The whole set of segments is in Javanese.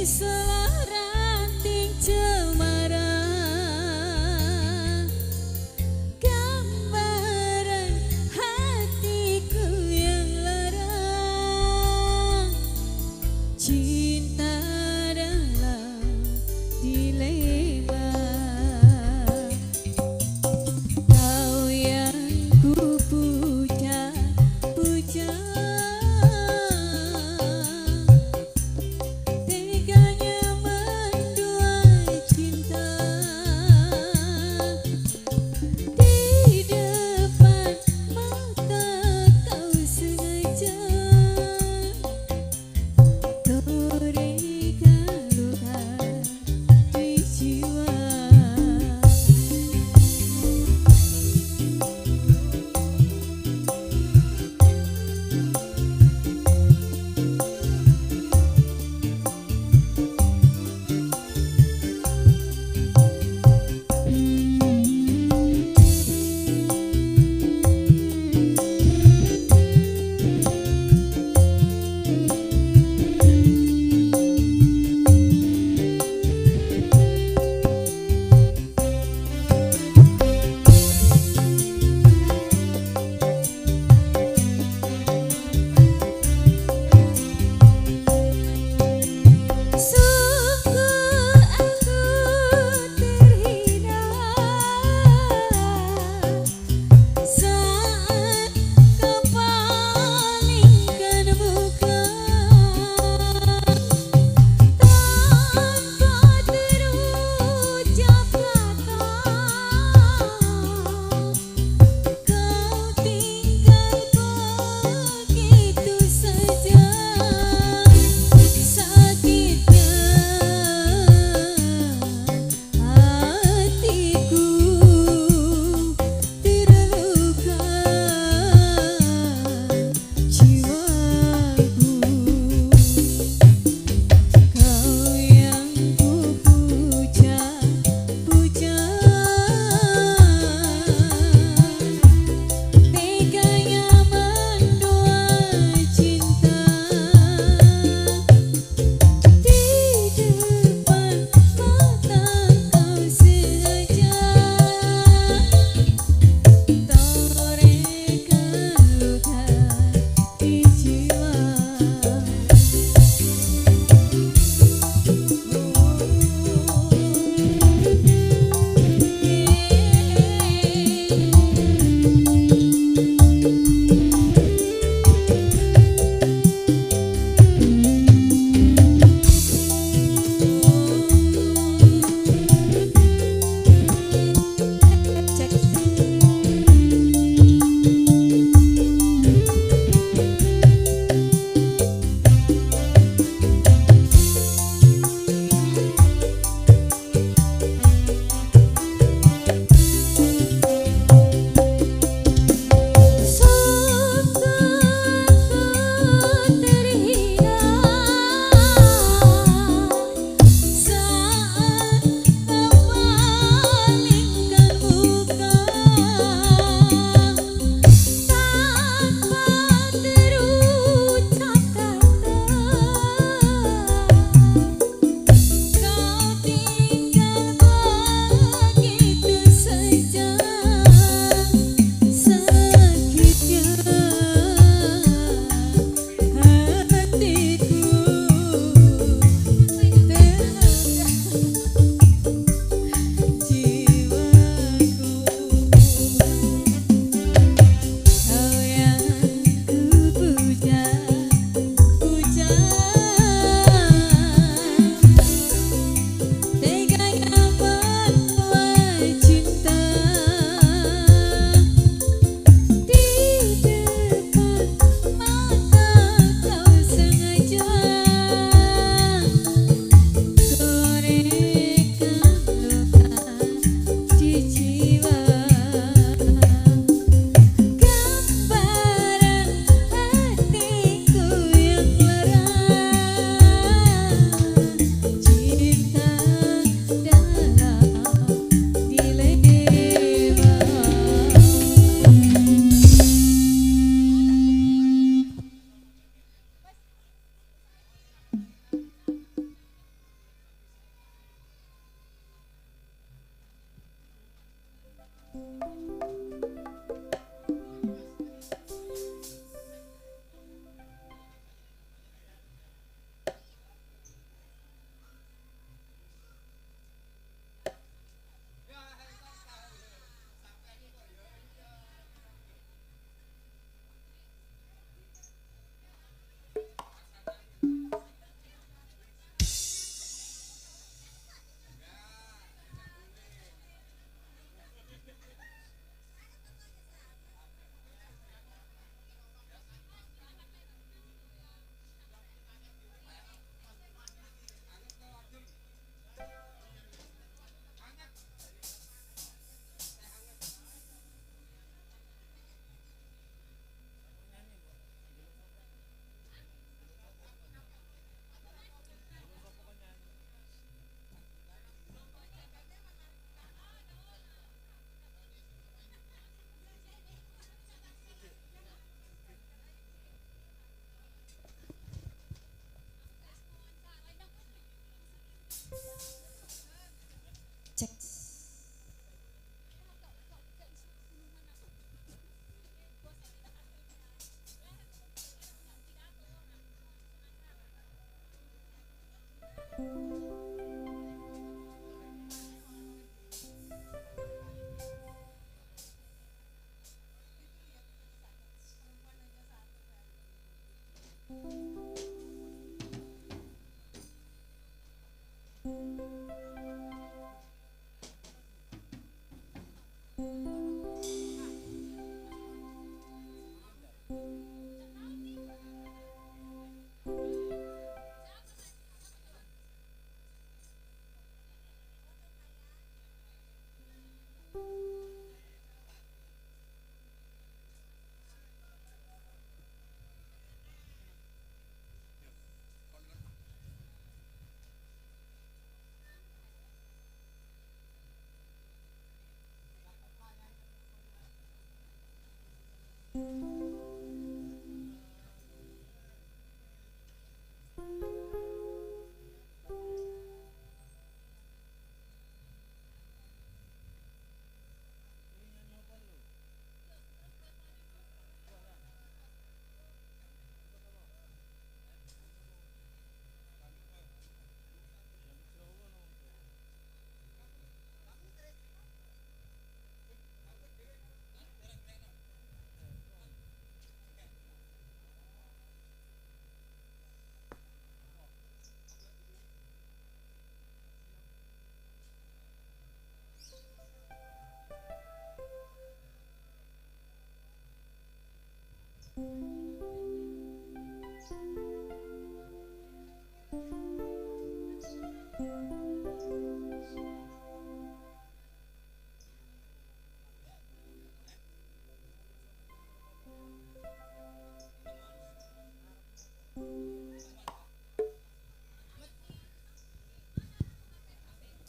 Sela ranting cemara, gambaran hatiku yang lara. Cinta dalam dilema, kau yang ku puja puja, teganya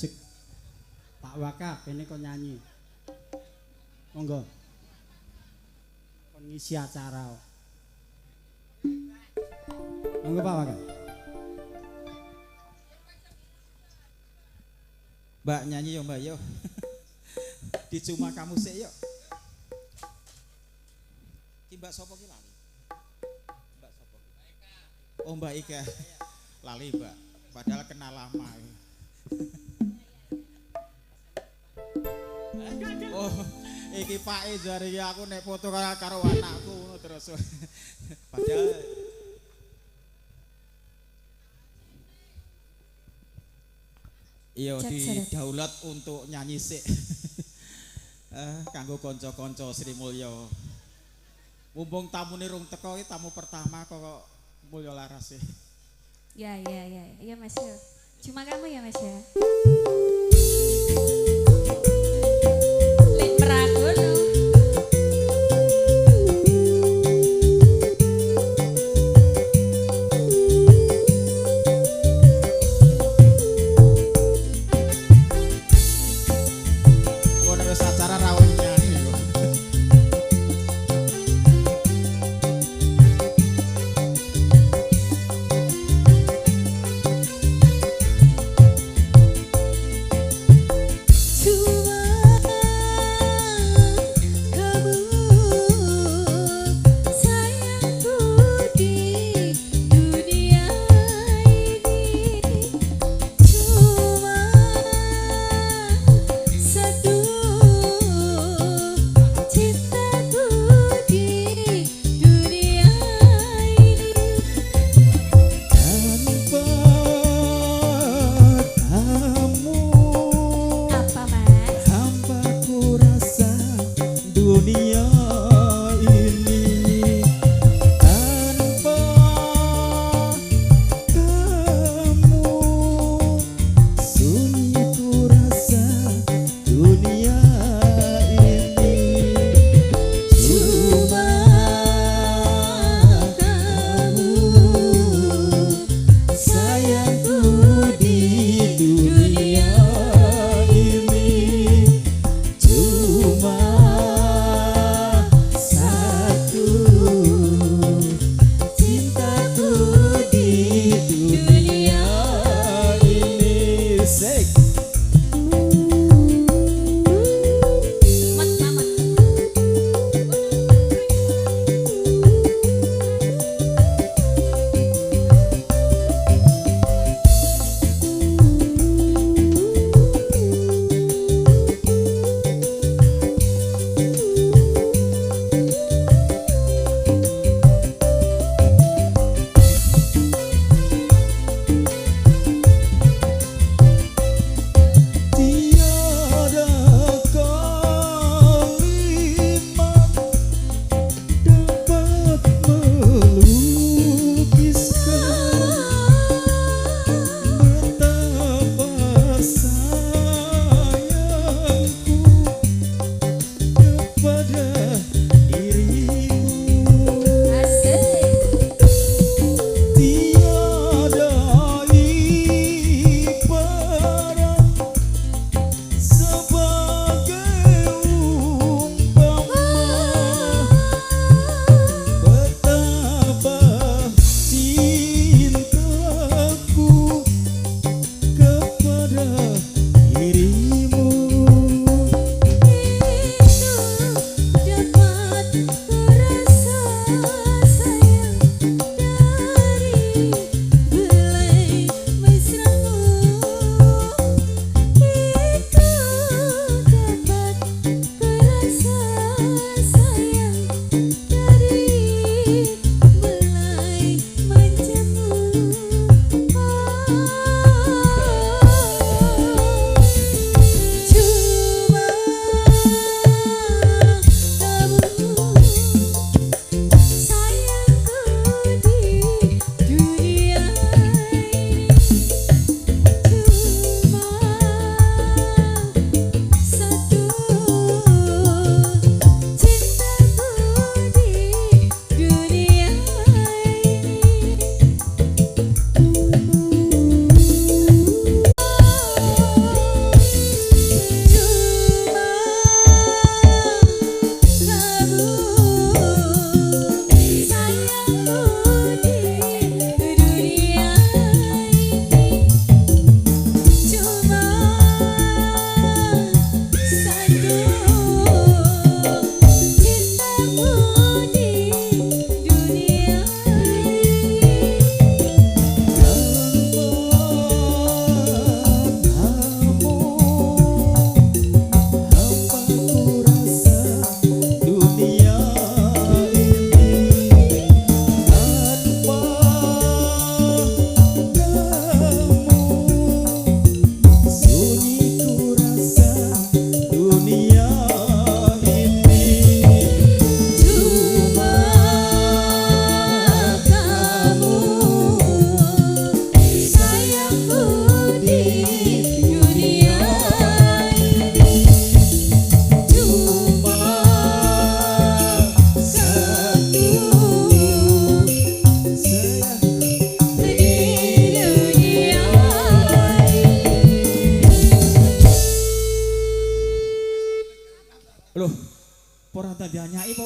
Cek. Pak Waka kene kon nyanyi. Monggo. Kon ngisi acara. Monggo Pak Waka. Mbak nyanyi yo Mbak yo. Dicuma kamu sik yo. Ki Mbak sapa ki lali? Mbak sapa ki? Oh Mbak Ika. Lali Mbak. Padahal kenal lama. Oh, iki Pake jare aku nek foto karo anakku ngono terus. Padahal iya didaulat untuk nyanyi sik. Kanggo kanca-kanca Sri Mulya. Mumpung tamune rung teko iki tamu pertama kok Mulya Laras. Ya ya ya, iya Mas ya. Cuma kamu ya Mas ya. Lek meragono. Kono wis acara rawuh nyanyi kok.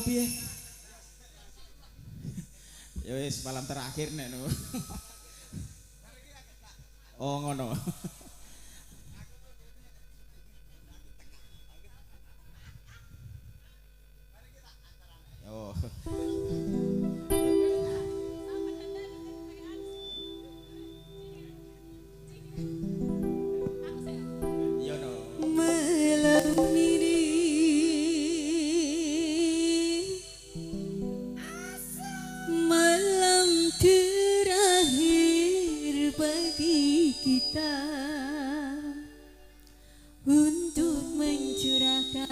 piye? Ya wis malam terakhir nek no. Oh ngono. Oh. Iya no. Malam ini malam terakhir bagi kita untuk mencurahkan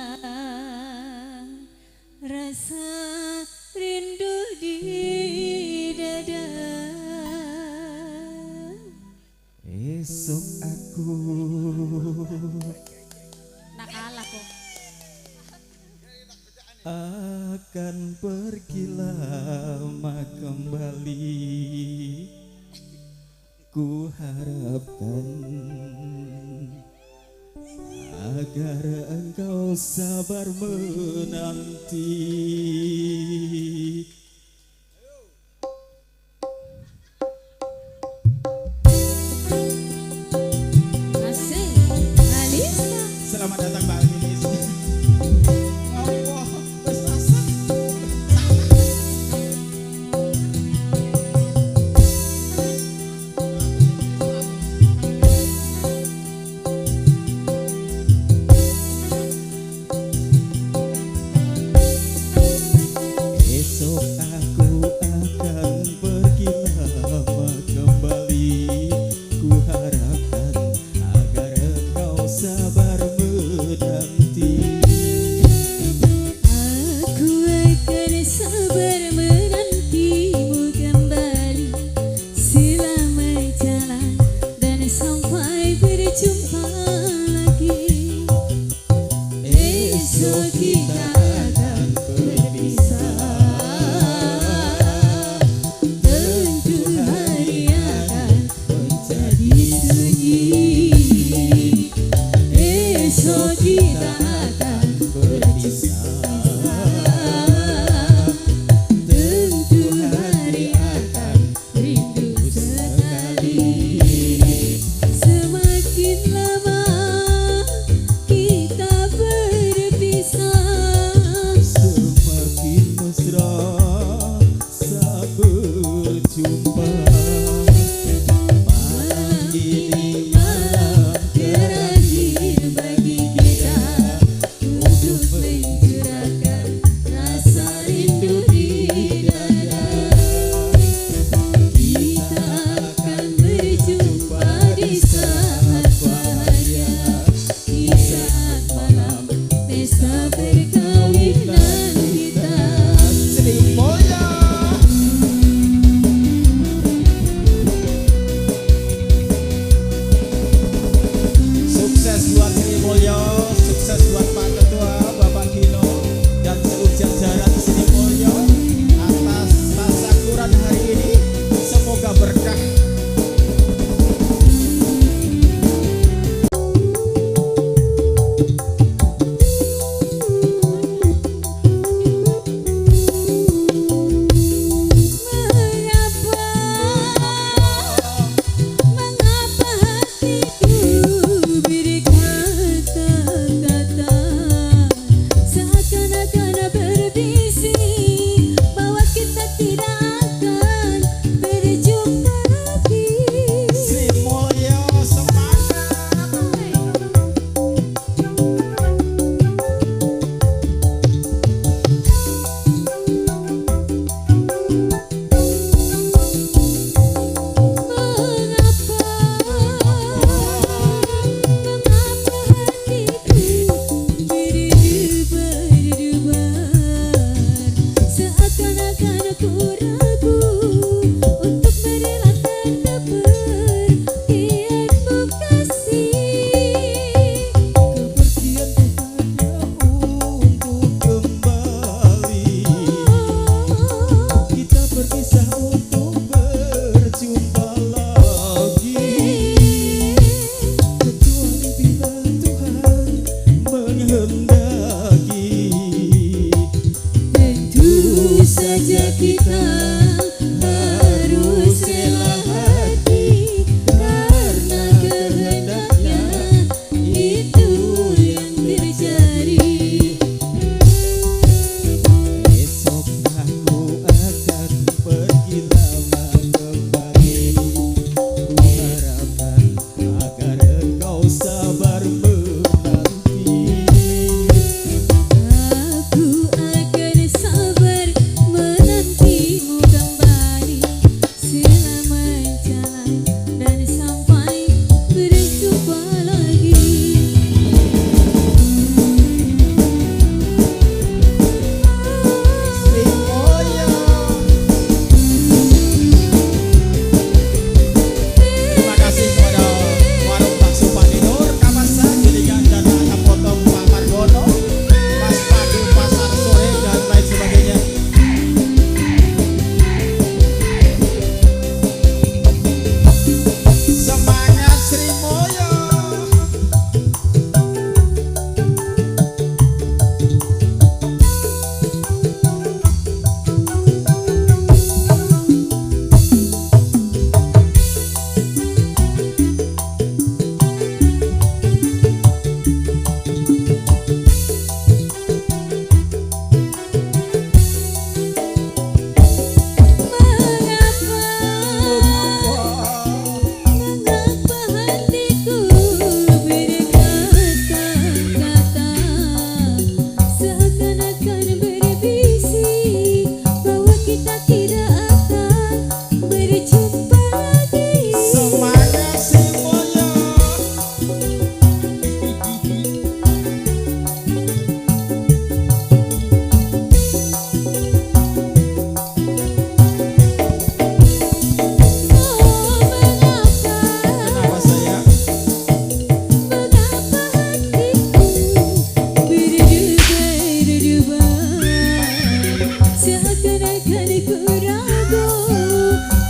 rasa rindu di dada. Esok aku Nakal aku. akan pergi lama kembali. Ku harapkan agar engkau sabar menanti. Asik. Alisa. Selamat datang Mbak Lilis. Allah, wis rasa. Esok aku akan pergi lama kembali. Ku harapkan agar engkau sabar menanti. Aku akan sabar menantimu kembali selama jalan dan sampai berjumpa lagi. Esok kita akan berpisah, tentu hari akan menjadi sunyi. Esok kita akan berpisah, tentu hari akan rindu sekali. Semakin lama kita berpisah, Semakin mesra saat berjumpa. Malam ini malam terakhir bagi kita untuk mencurahkan rasa rindu di dada. Kita akan berjumpa di saat bahagia, di saat malam pesta perkawinan kita. Sri Mulya.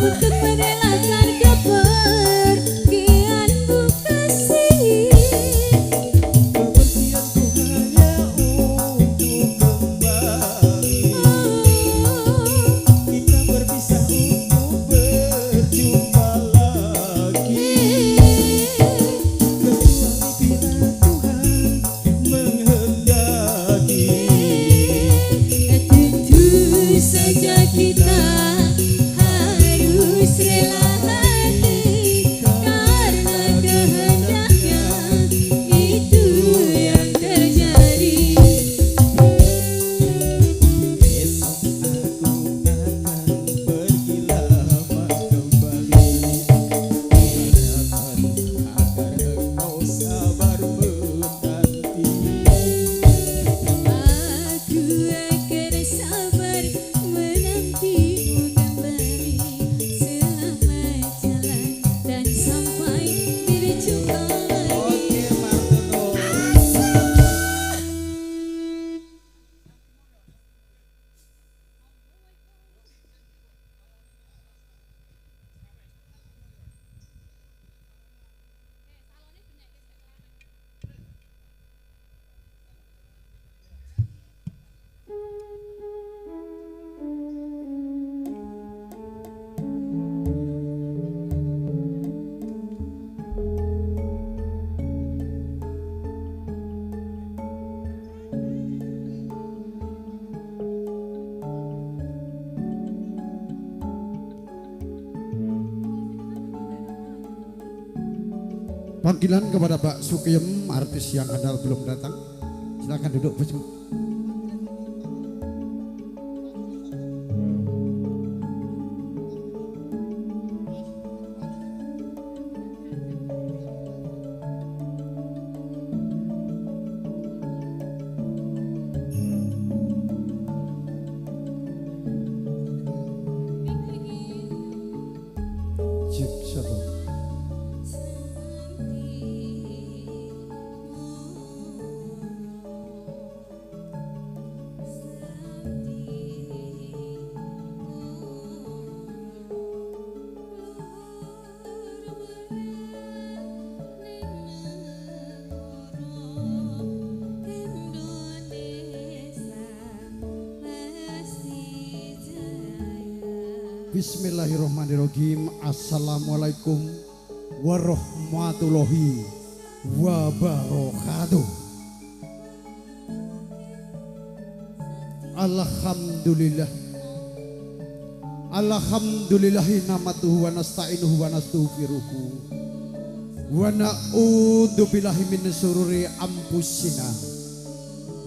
Untuk merelakan kepergianmu kasih. Kepergianku hanya untuk kembali. Kita berpisah untuk berjumpa lagi. Kecuali bila Tuhan menghendaki. Tentu saja kita harus rela hati, karena kehendaknya itu yang terjadi. Esok aku akan pergi lama kembali. Harapkan agar engkau sabar menanti. Aku akan sabar menantimu kembali. Selamat jalan dan sampai berjumpa lagi. Oke, Martono. Panggilan kepada Pak Sukiyem, artis yang handal belum datang. Silakan duduk, bosku. Cip, satu. Bismillahirrahmanirrahim. Assalamualaikum warahmatullahi wabarakatuh. Alhamdulillah. Alhamdulillahi namatuhu wa nasta'inuhu wa nastaghfiruhu. Wa na'udzu billahi min syururi anfusina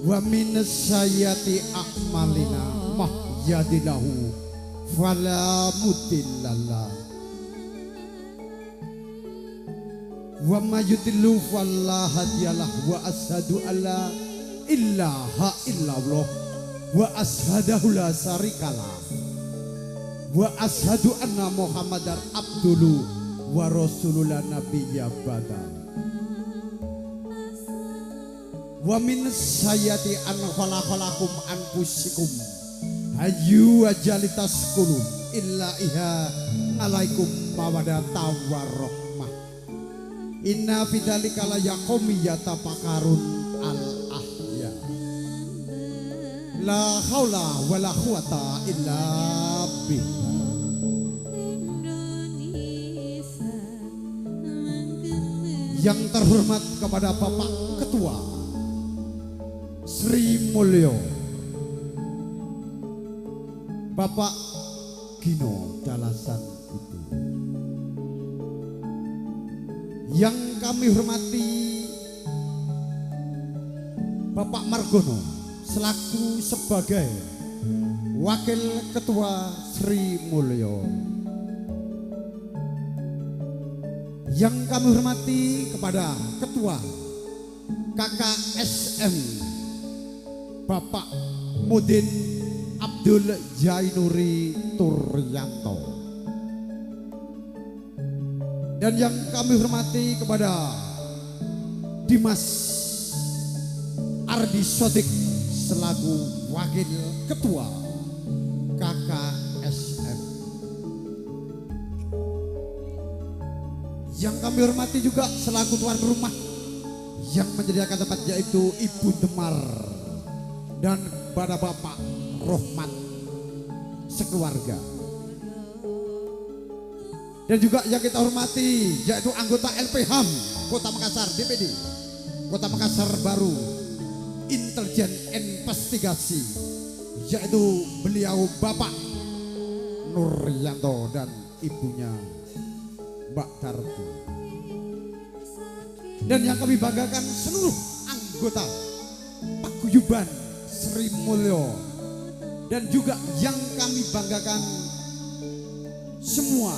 wa min sayyiati a'malina. Mahyadillahu fala mudhillalah wa may yudlil fala hadiyalah. Wa asyhadu alla ilaha illallah wa asyhadu la syarikalah wa asyhadu anna Muhammadar abdulu wa rasulullah nabiyya bada. Wa min sayyati an khalaqalakum anfusikum hayu ajalitas kulum illa iha alaikum mawadata warahmah. Inna fidzalika la yaqumi yatafakarun al ahya. La haula wala quwata illa billah. Yang terhormat kepada Bapak Ketua Sri Mulyo, Bapak Gino Dalasan itu. Yang kami hormati Bapak Margono selaku sebagai Wakil Ketua Sri Mulyo. Yang kami hormati kepada Ketua KKSM Bapak Mudin Abdul Jainuri Turyanto. Dan yang kami hormati kepada Dimas Ardi Sodik selaku Wakil Ketua KKSM. Yang kami hormati juga selaku tuan rumah yang menyediakan tempat, yaitu Ibu Demar dan pada Bapak Rohmat sekeluarga. Dan juga yang kita hormati yaitu anggota LPHAM Kota Makassar DPD Kota Makassar Baru Intelijen Investigasi, yaitu beliau Bapak Nuryanto dan ibunya Mbak Tarti. Dan yang kami banggakan seluruh anggota Paguyuban Sri Mulyo, dan juga yang kami banggakan semua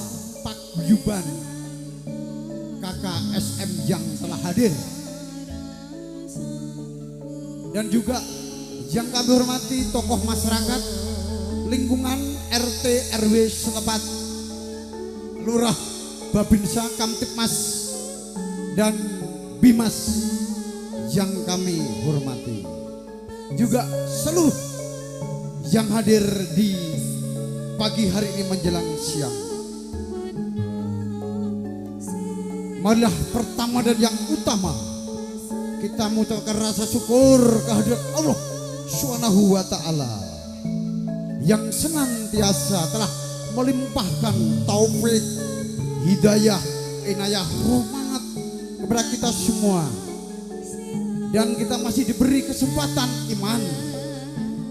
paguyuban KKSM yang telah hadir. Dan juga yang kami hormati tokoh masyarakat lingkungan RT RW setempat, Lurah Babinsa, Kamtibmas dan Bimas yang kami hormati. Juga seluruh yang hadir di pagi hari ini menjelang siang. Marilah pertama dan yang utama kita mengucapkan rasa syukur kehadirat Allah Subhanahu wa Ta'ala yang senantiasa telah melimpahkan taufik, hidayah, inayah, rahmat kepada kita semua. Dan kita masih diberi kesempatan iman,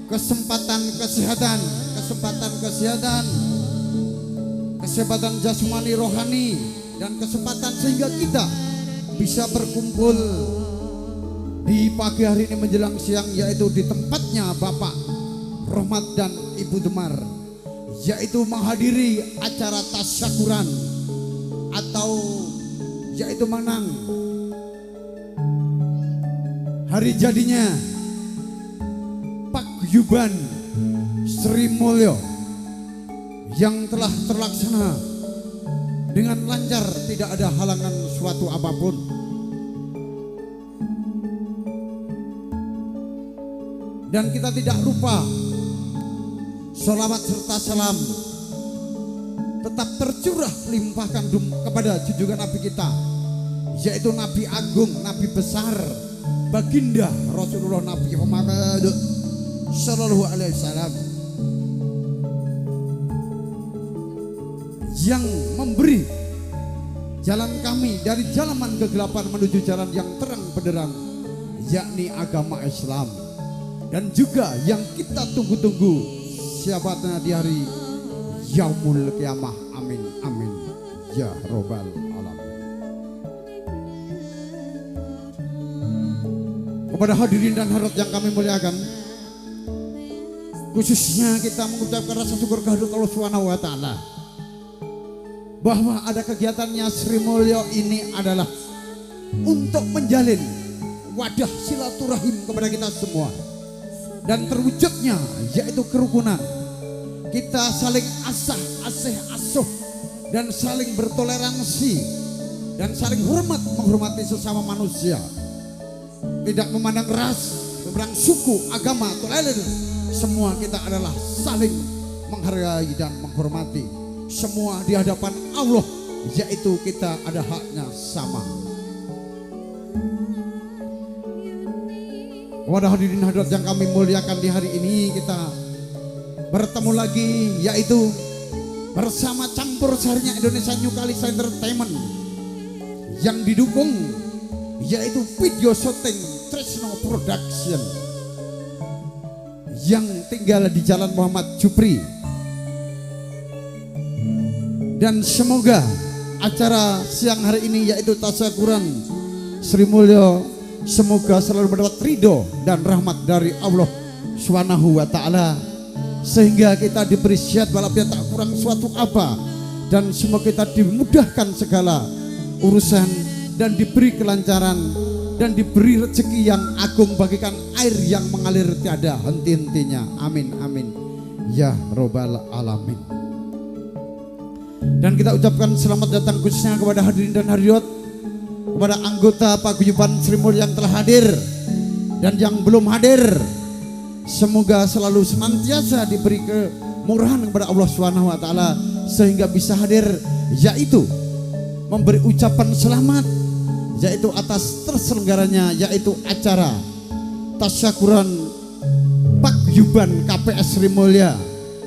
kesempatan kesehatan, kesempatan kesehatan, kesempatan jasmani rohani, dan kesempatan sehingga kita bisa berkumpul di pagi hari ini menjelang siang, yaitu di tempatnya Bapak Rohmat dan Ibu Demar, yaitu menghadiri acara tasyakuran atau yaitu menang hari jadinya Paguyuban Sri Mulyo yang telah terlaksana dengan lancar, tidak ada halangan suatu apapun. Dan kita tidak lupa sholawat serta salam tetap tercurah limpahkan kepada junjungan Nabi kita, yaitu Nabi Agung, Nabi Besar, Baginda Rasulullah Nabi Muhammad Sallallahu Alaihi Wasallam, yang memberi jalan kami dari jalan kegelapan menuju jalan yang terang benderang, yakni agama Islam. Dan juga yang kita tunggu-tunggu siapanya di hari Yaumul Kiamah. Amin amin ya robbal alamin. Kepada hadirin dan hadirat yang kami muliakan, khususnya kita mengucapkan rasa syukur kehadirat Allah Subhanahu wa Ta'ala bahwa ada kegiatannya Sri Mulyo ini adalah untuk menjalin wadah silaturahim kepada kita semua, dan terwujudnya yaitu kerukunan. Kita saling asah, asih, asuh, dan saling bertoleransi dan saling hormat menghormati sesama manusia, tidak memandang ras, memandang suku, agama atau lain-lain. Semua kita adalah saling menghargai dan menghormati semua di hadapan Allah, yaitu kita ada haknya sama. Kepada hadirin hadirat yang kami muliakan di hari ini, kita bertemu lagi yaitu bersama campur sarinya Indonesia New Kalista Entertainment yang didukung yaitu video shooting Tresno Production yang tinggal di Jalan Muhammad Jupri. Dan semoga acara siang hari ini yaitu tasyakuran Sri Mulyo semoga selalu mendapat ridho dan rahmat dari Allah Subhanahu wa Ta'ala, sehingga kita diberi sehat walafiat, tak kurang suatu apa, dan semoga kita dimudahkan segala urusan dan diberi kelancaran dan diberi rezeki yang agung bagikan air yang mengalir tiada henti-hentinya. Amin amin ya robbal alamin. Dan kita ucapkan selamat datang khususnya kepada hadirin dan hadirat, kepada anggota Paguyuban Sri Mulyo yang telah hadir dan yang belum hadir. Semoga selalu senantiasa diberi kemurahan kepada Allah Subhanahu wa Ta'ala sehingga bisa hadir, yaitu memberi ucapan selamat, yaitu atas terselenggaranya yaitu acara tasyakuran Paguyuban KPS Srimulyo.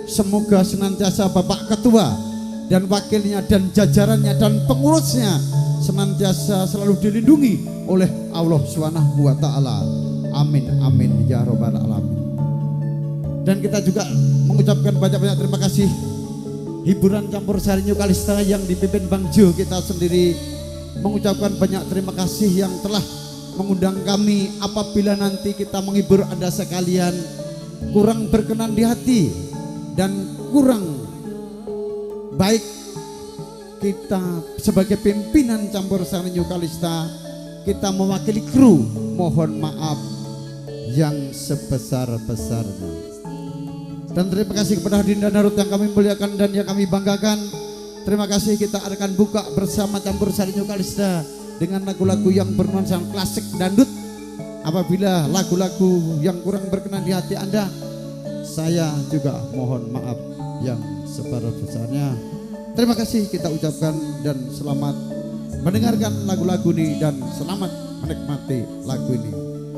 Semoga senantiasa Bapak Ketua dan wakilnya dan jajarannya dan pengurusnya senantiasa selalu dilindungi oleh Allah Subhanahu wa taala. Amin amin ya robbal alamin. Dan kita juga mengucapkan banyak-banyak terima kasih hiburan campur sari New Kalista yang dipimpin Bang Jo. Kita sendiri mengucapkan banyak terima kasih yang telah mengundang kami. Apabila nanti kita menghibur Anda sekalian kurang berkenan di hati dan kurang baik, kita sebagai pimpinan campur sari New Kalista, kita mewakili kru, mohon maaf yang sebesar-besarnya. Dan terima kasih kepada hadirin dan harut yang kami muliakan dan yang kami banggakan. Terima kasih, kita akan buka bersama campur sari New Kalista dengan lagu-lagu yang bernuansa klasik dangdut. Apabila lagu-lagu yang kurang berkenan di hati Anda, saya juga mohon maaf yang sebesar-besarnya. Terima kasih kita ucapkan dan selamat mendengarkan lagu-lagu ini dan selamat menikmati lagu ini.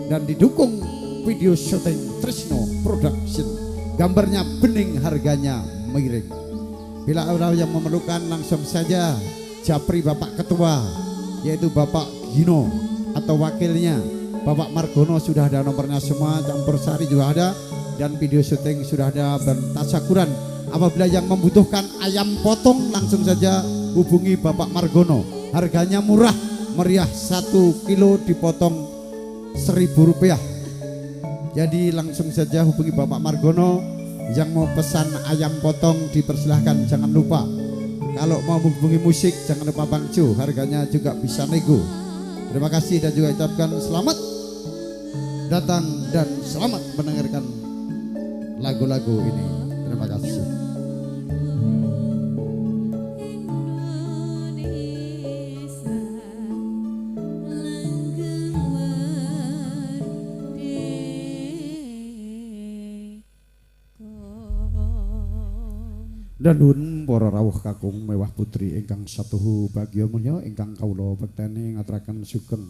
Dan didukung video syuting Trisno Production. Gambarnya bening, harganya miring. Bila orang yang memerlukan langsung saja japri Bapak Ketua, yaitu Bapak Gino atau wakilnya Bapak Margono, sudah ada nomornya semua, campur sari juga ada, dan video syuting sudah ada, dan tasyakuran. Apabila yang membutuhkan ayam potong langsung saja hubungi Bapak Margono. Harganya murah meriah, 1 kilo dipotong 1.000 rupiah. Jadi langsung saja hubungi Bapak Margono. Yang mau pesan ayam potong dipersilahkan, jangan lupa. Kalau mau menghubungi musik jangan lupa Bang Jo, harganya juga bisa nego. Terima kasih dan juga ucapkan selamat datang dan selamat mendengarkan lagu-lagu ini. Terima kasih. Dan nuwun para rawuh kakung mewah putri ingkang satuhu bagya mulya ingkang kawula bekteni ngaturaken sugeng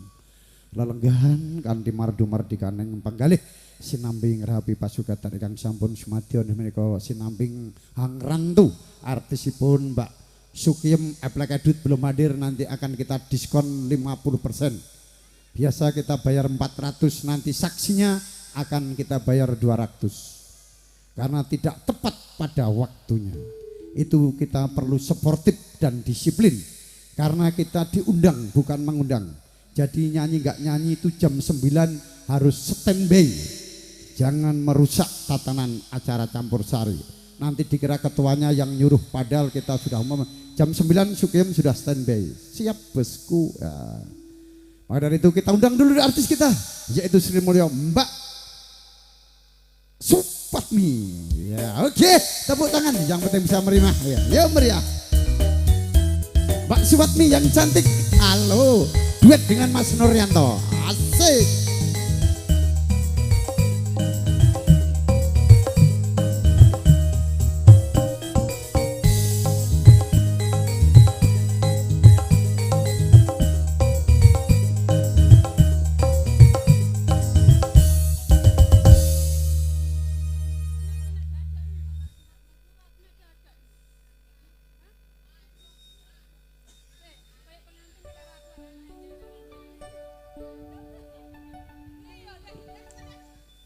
lelenggahan kanthi mardu mardikaning panggalih sinambi ngrahapi pasugatan ingkang sampun sumadyo menika sinambi hangrantu artisipun Mbak Sukiem Eplek Edut belum hadir, nanti akan kita diskon 50%. Biasa kita bayar 400, nanti saksinya akan kita bayar 200. Karena tidak tepat pada waktunya. Itu kita perlu sportif dan disiplin. Karena kita diundang bukan mengundang. Jadi nyanyi nggak nyanyi itu jam 9 harus standby. Jangan merusak tatanan acara campur sari. Nanti dikira ketuanya yang nyuruh, padahal kita sudah umum. Jam 9 Sukiem sudah standby. Siap bosku. Ya. Maka dari itu kita undang dulu artis kita, yaitu Sri Mulyo Mbak Supatmi. Ya, oke, tepuk tangan. Yang penting bisa menerima. Ya, ya meriah. Mbak Supatmi yang cantik. Halo, duet dengan Mas Nuryanto. Asik.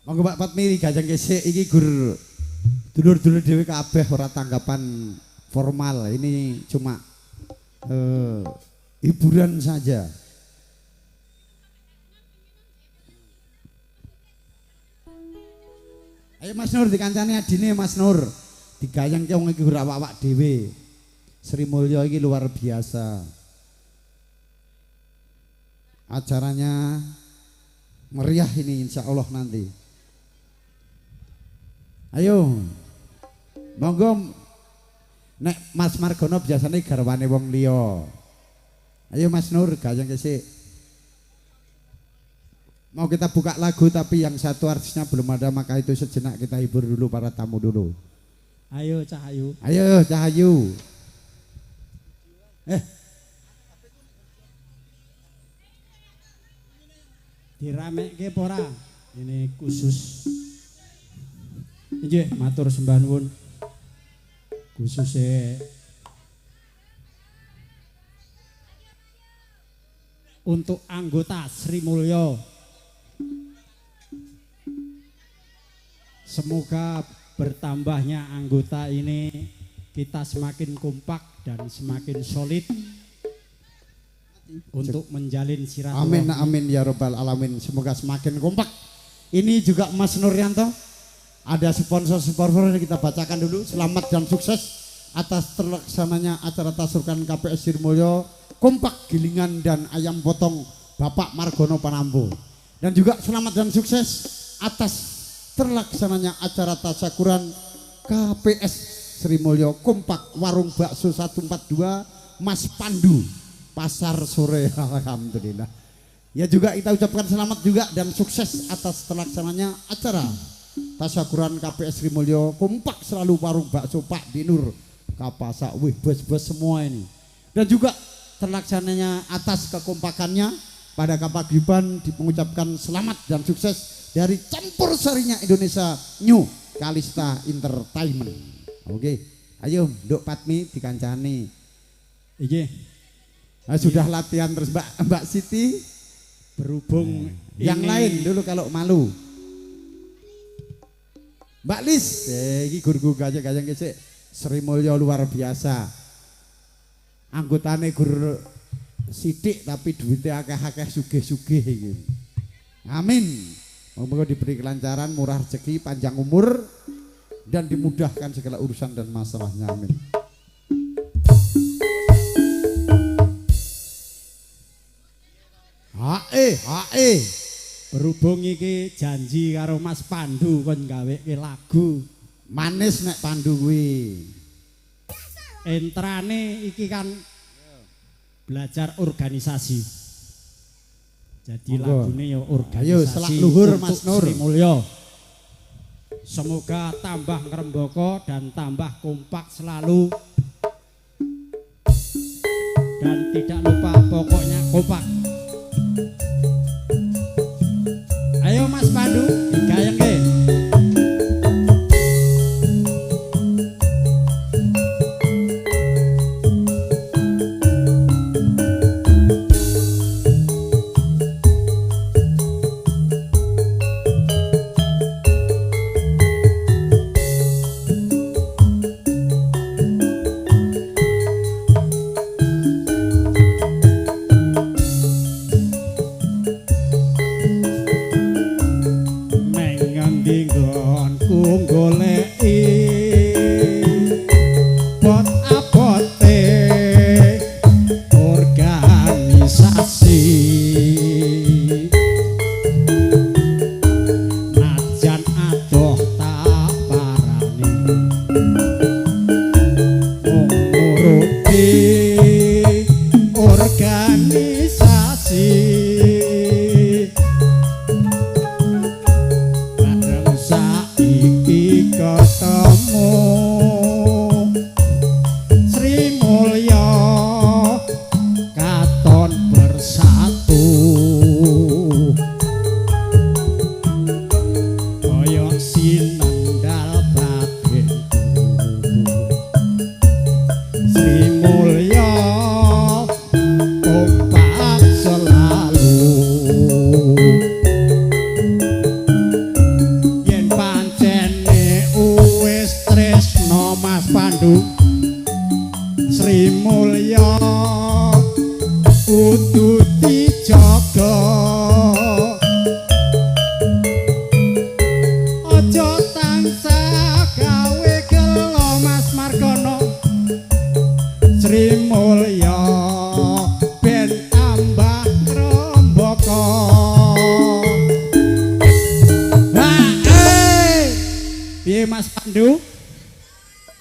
Monggo Pak Patmi gajeng kesik iki gur dulur-dulur dhewe kabeh, ora tanggapan formal, ini cuma hiburan saja. Ayo Mas Nur dikancani adine Mas Nur. Digayengke wong iki gur awak-awak dhewe. Sri Mulyo iki luar biasa. Acaranya meriah ini insya Allah nanti. Ayo, monggo nek Mas Margono biasanya garwane wong liya. Ayo Mas Nur gayeng kesik. Mau kita buka lagu tapi yang satu artisnya belum ada, maka itu sejenak kita hibur dulu para tamu dulu. Ayo Cahayu. Ayo Cahayu. Diramekke apa ora? Ini khusus. Nggih, matur sembah nuwun. Khususe untuk anggota Sri Mulyo. Semoga bertambahnya anggota ini kita semakin kompak dan semakin solid untuk menjalin silaturahmi. Amin amin ya robbal alamin. Semoga semakin kompak. Ini juga Mas Nuryanto, ada sponsor-sponsor yang kita bacakan dulu. Selamat dan sukses atas terlaksananya acara tasurkan KPS Sri Mulyo kompak gilingan dan ayam potong Bapak Margono Panambo. Dan juga selamat dan sukses atas terlaksananya acara tasyakuran KPS Sri Mulyo kompak warung bakso 142 Mas Pandu Pasar Sore. Alhamdulillah. Ya juga kita ucapkan selamat juga dan sukses atas terlaksananya acara tasyakuran KPS Sri Mulyo kompak selalu warung bakso Pak Dinur Kapasak. Wih, bos-bos semua ini. Dan juga terlaksananya atas kekompakannya pada Kapaguyuban mengucapkan selamat dan sukses dari campur sarinya Indonesia New Kalista Entertainment. Oke, ayo Nduk Patmi dikancani. Iki. Nah, sudah latihan terus Mbak Siti. Berhubung yang lain dulu kalau malu. Mbak Lis, iki guru gajah-gajah gesek Sri Mulyo luar biasa. Anggotane gur sithik tapi duitnya akeh-akeh sugih-sugih iki. Amin. Moga diberi kelancaran, murah rezeki, panjang umur dan dimudahkan segala urusan dan masalahnya. Amin. Hae, hae. Berhubung iki janji karo Mas Pandu kon gaweke lagu. Manis nek Pandu kuwi. Entrane iki kan belajar organisasi. Jadi lagune ya organisasi. Ayo selak luhur Mas Nur. Sri Mulyo. Semoga tambah ngrembaka dan tambah kompak selalu. Dan tidak lupa pokoknya kompak. Ayo Mas Pandu, digayengke.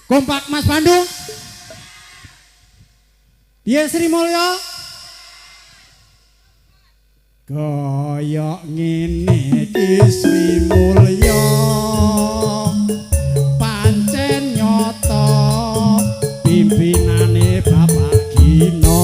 Kompak Mas Pandu. Piye Sri Mulyo? Kaya ngene iki Sri Mulyo pancen nyata pimpinane Bapak Gino.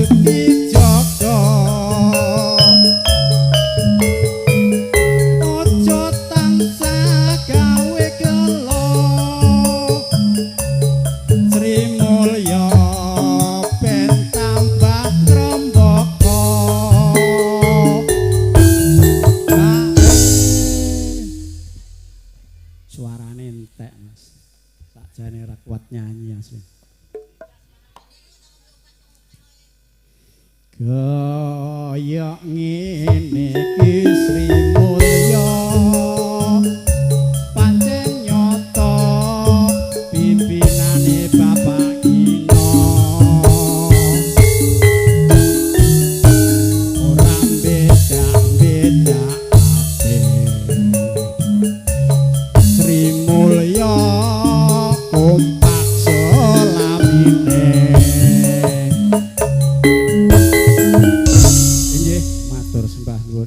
kudu dijaga. Aja tansah gawe gelo, Sri Mulya ben tambah ngrembaka. Suarane entek, Mas. Sakjane ora kuat nyanyi asli. Kaya ngene iki Sri Mulya pancen nyata pimpinane Bapak Gino. Ora beda-bedakake Sri Mulya kompak selamine. Inggih, matur sembah nuwun.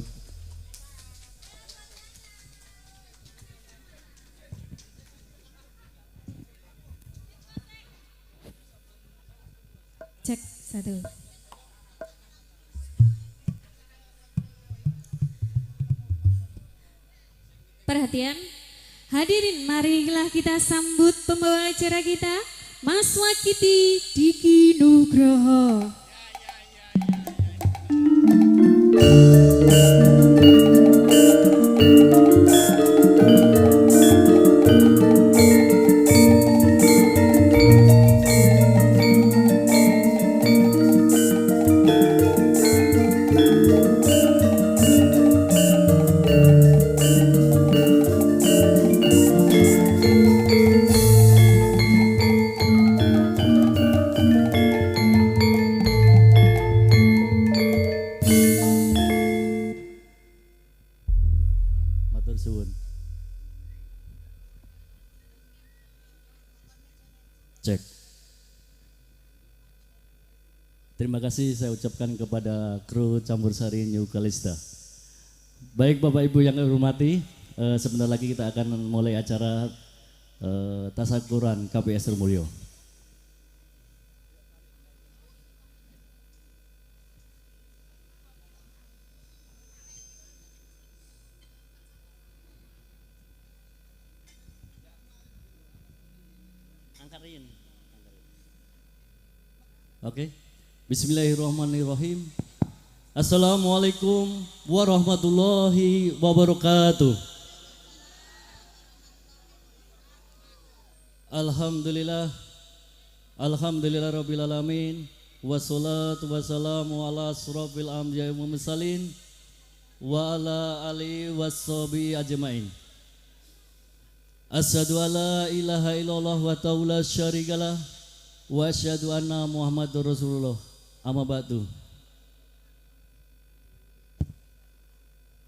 Cek satu. Perhatian, hadirin, marilah kita sambut pembawa acara kita, Mas Wakiti Diki Nugroho. Matur suwun. Cek. Terima kasih saya ucapkan kepada kru Campursari New Kalista. Baik Bapak Ibu yang saya hormati, sebentar lagi kita akan mulai acara tasakuran KPS Srimulyo. Oke. Bismillahirrahmanirrahim. Assalamualaikum warahmatullahi wabarakatuh. Alhamdulillah. Alhamdulillah rabbil alamin. Wassalatu wassalamu ala asrofil anbiya'i wal mursalin wa ala alihi washabihi ajmain. Asyhadu alla ilaha illallah wa ta'ala syarikalah wa asyhadu anna Muhammadar Rasulullah. Amma ba'du.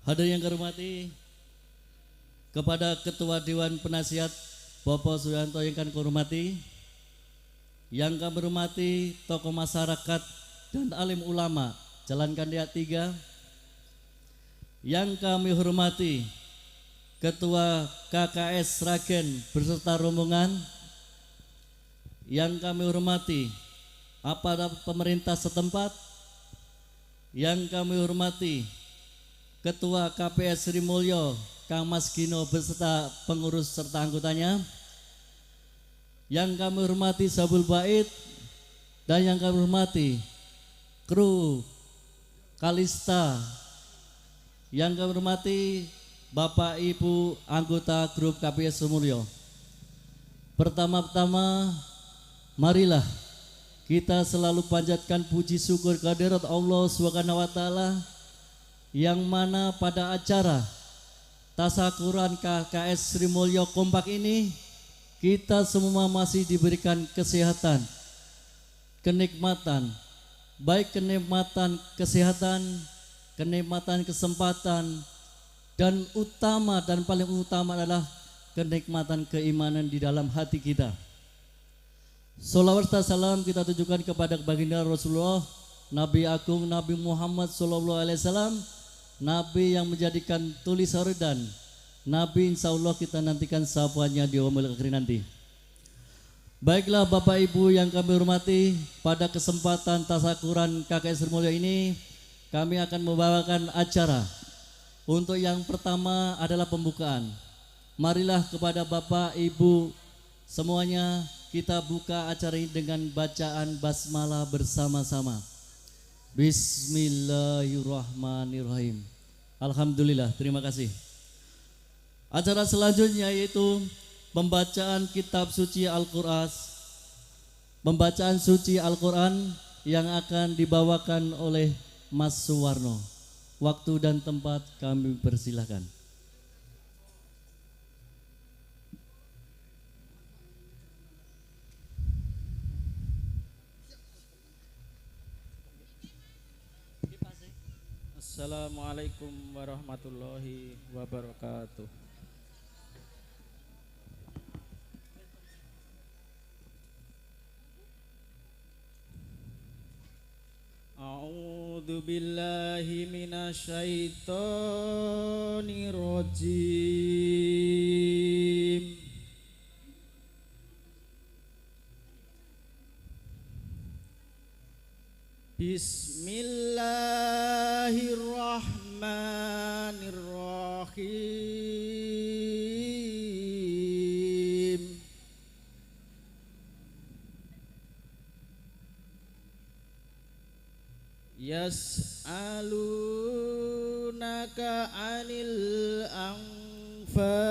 Hadirin yang kehormati, kepada Ketua Dewan Penasihat Bapak Suryanto yang kami hormati, yang kami hormati tokoh masyarakat dan alim ulama Jalan Kandiat 3, yang kami hormati Ketua KKS Sragen beserta rombongan, yang kami hormati aparat pemerintah setempat, yang kami hormati Ketua KPS Sri Mulyo Kang Mas Gino beserta pengurus serta anggotanya, yang kami hormati Sabul Bait, dan yang kami hormati kru Kalista, yang kami hormati Bapak Ibu anggota grup KPS Sri Mulyo. Pertama-tama marilah kita selalu panjatkan puji syukur kehadirat Allah Subhanahu wa taala, yang mana pada acara tasakuran KKS Sri Mulyo Kompak ini kita semua masih diberikan kesehatan, kenikmatan, baik kenikmatan kesehatan, kenikmatan kesempatan, dan utama dan paling utama adalah kenikmatan keimanan di dalam hati kita. Salawat serta salam kita tujukan kepada baginda Rasulullah, Nabi Agung Nabi Muhammad Sallallahu Alaihi Wasallam, Nabi yang menjadikan tulis dan Nabi insya Allah kita nantikan syafaatnya di yaumul akhir nanti. Baiklah Bapak Ibu yang kami hormati, pada kesempatan tasakuran KKS Srimulyo ini kami akan membawakan acara. Untuk yang pertama adalah pembukaan. Marilah kepada Bapak Ibu semuanya kita buka acara ini dengan bacaan basmalah bersama-sama. Bismillahirrahmanirrahim. Alhamdulillah, terima kasih. Acara selanjutnya yaitu pembacaan kitab suci Al-Quran, pembacaan suci Al-Quran yang akan dibawakan oleh Mas Suwarno. Waktu dan tempat kami persilahkan. Assalamualaikum warahmatullahi wabarakatuh. A'udzu billahi minasyaitonir rajim. Bismillahirrahmanirrahim. Yas'alunaka 'anil anfal.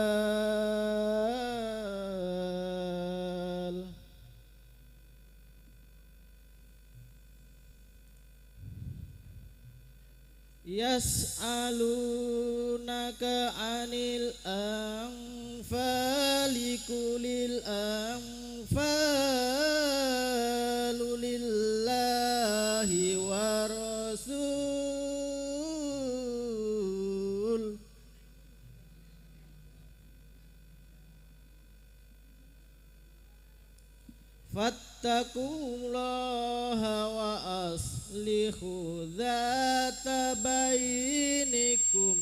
Yas'alunaka 'anil anfali qulil anfalu lillahi wa rasul. Fattaqullaha wa aslihu dzata bainikum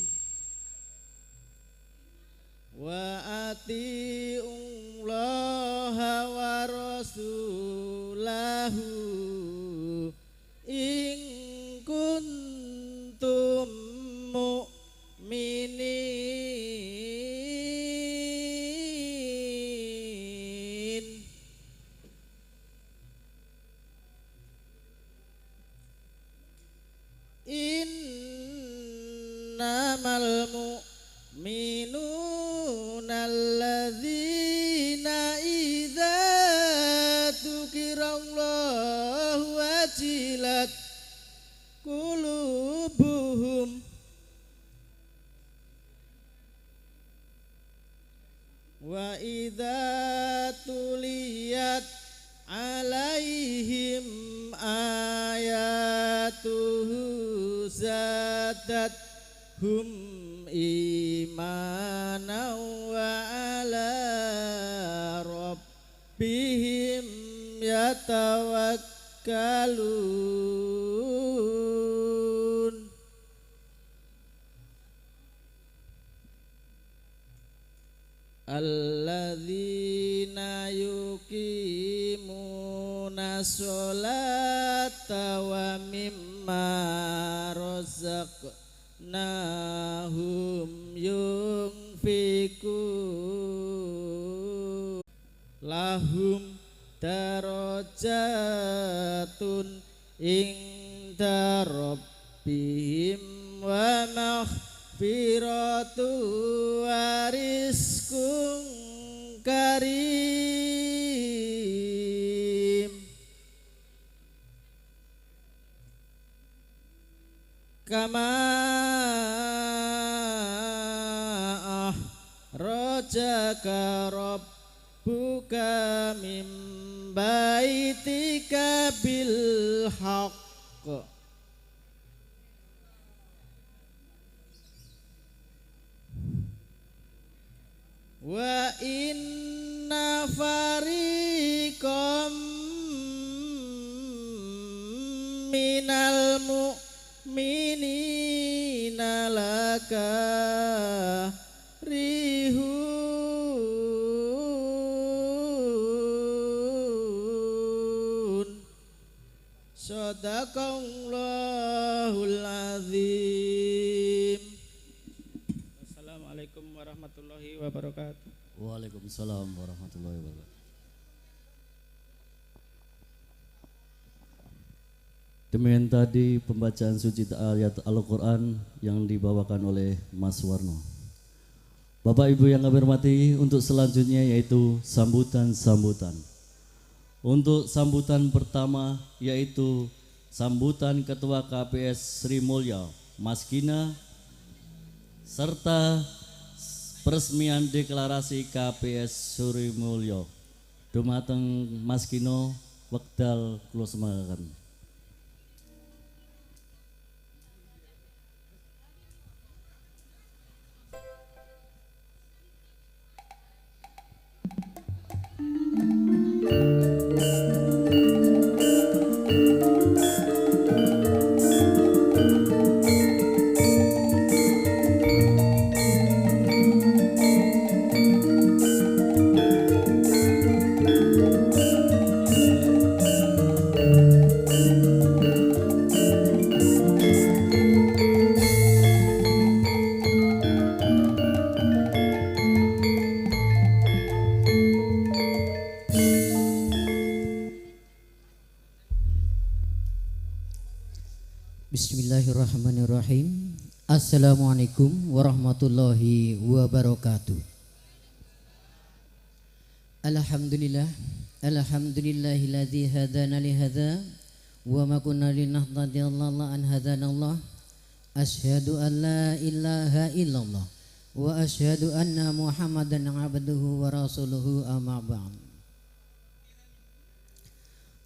wa atiullaha wa rasulahu in kuntum mu'minin. Innamal mu'minuna alladzina idza dzukirallahu wajilat qulubuhum wa idza tuliyat alaihim ayatuhu zadatuhum imanan wa ala rabbihim yatawakkalun. Alladzina yuqimuna sholata wa mimma razaqnahum yunfikun. Lahum darajatun inda rabbihim wa maghfiratu wa rizqun karim. Kama akhrajaka rabbuka min baitika bil haqq wa inna fariqam minal mu'minina lakarihun. Sadaqallahul azim. Assalamualaikum warahmatullahi wabarakatuh. Waalaikumsalam warahmatullahi wabarakatuh. Demikian tadi pembacaan suci ayat Al-Quran yang dibawakan oleh Mas Warno. Bapak Ibu yang kami hormati, untuk selanjutnya yaitu sambutan-sambutan. Untuk sambutan pertama yaitu sambutan Ketua KPS Sri Mulyo, Mas Gina, serta peresmian deklarasi KPS Sri Mulyo. Dumateng Mas Gino, wekdal kula semangaken. Bismillahirrahmanirrahim. Assalamualaikum warahmatullahi wabarakatuh. Alhamdulillah, alhamdulillahilladzi hadana li hadza wa ma kunna linahtadiya an hadanallah. Asyhadu an la ilaha illallah wa asyhadu anna Muhammadan abduhu wa rasuluhu, amma ba'd.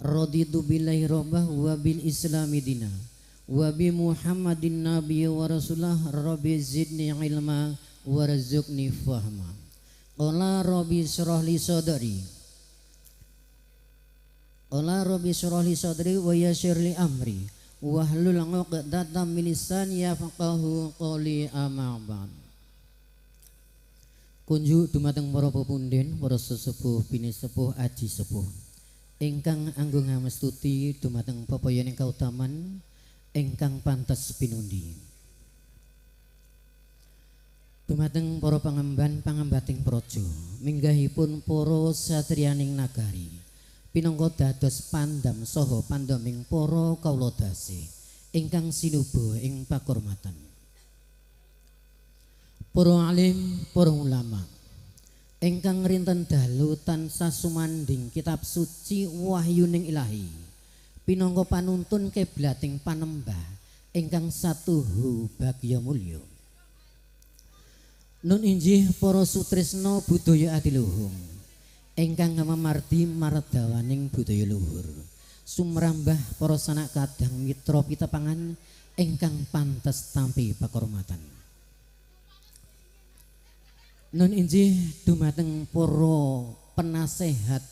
Raditu billahi rabbah wa bil islami dina wa bi Muhammadin nabiyya wa rasulah. Rabbi zidni ilma warzuqni fahma. Qala rabbi shrah li sadri, qala rabbi shrah li sadri wa yassir li amri wahlul 'uqdatam min lisani yafqahu qawli, amma ba'd. Kunjuk dumateng para pepunden, para sesepuh, pinisepuh, aji sepuh ingkang anggung ngamestuti dumateng pepoyoning kautaman ingkang pantes pinundi. Dumateng para pangemban pangembating praja, minggahipun para satriyaning nagari, pinangka dados pandam saha pandaming para kawula dasih ingkang sinuba ing pakurmatan. Para alim, para ulama ingkang rinten dalu tansah sumanding kitab suci wahyuning ilahi, pinangka panuntun kiblating panembah ingkang satuhu bagya mulya. Nun injih para sutrisna budaya adiluhung ingkang mamardi mardawaning budaya luhur, sumrambah para sanak kadang mitra pitepangan ingkang pantes tampi pakurmatan. Nun injih dumateng para penasehat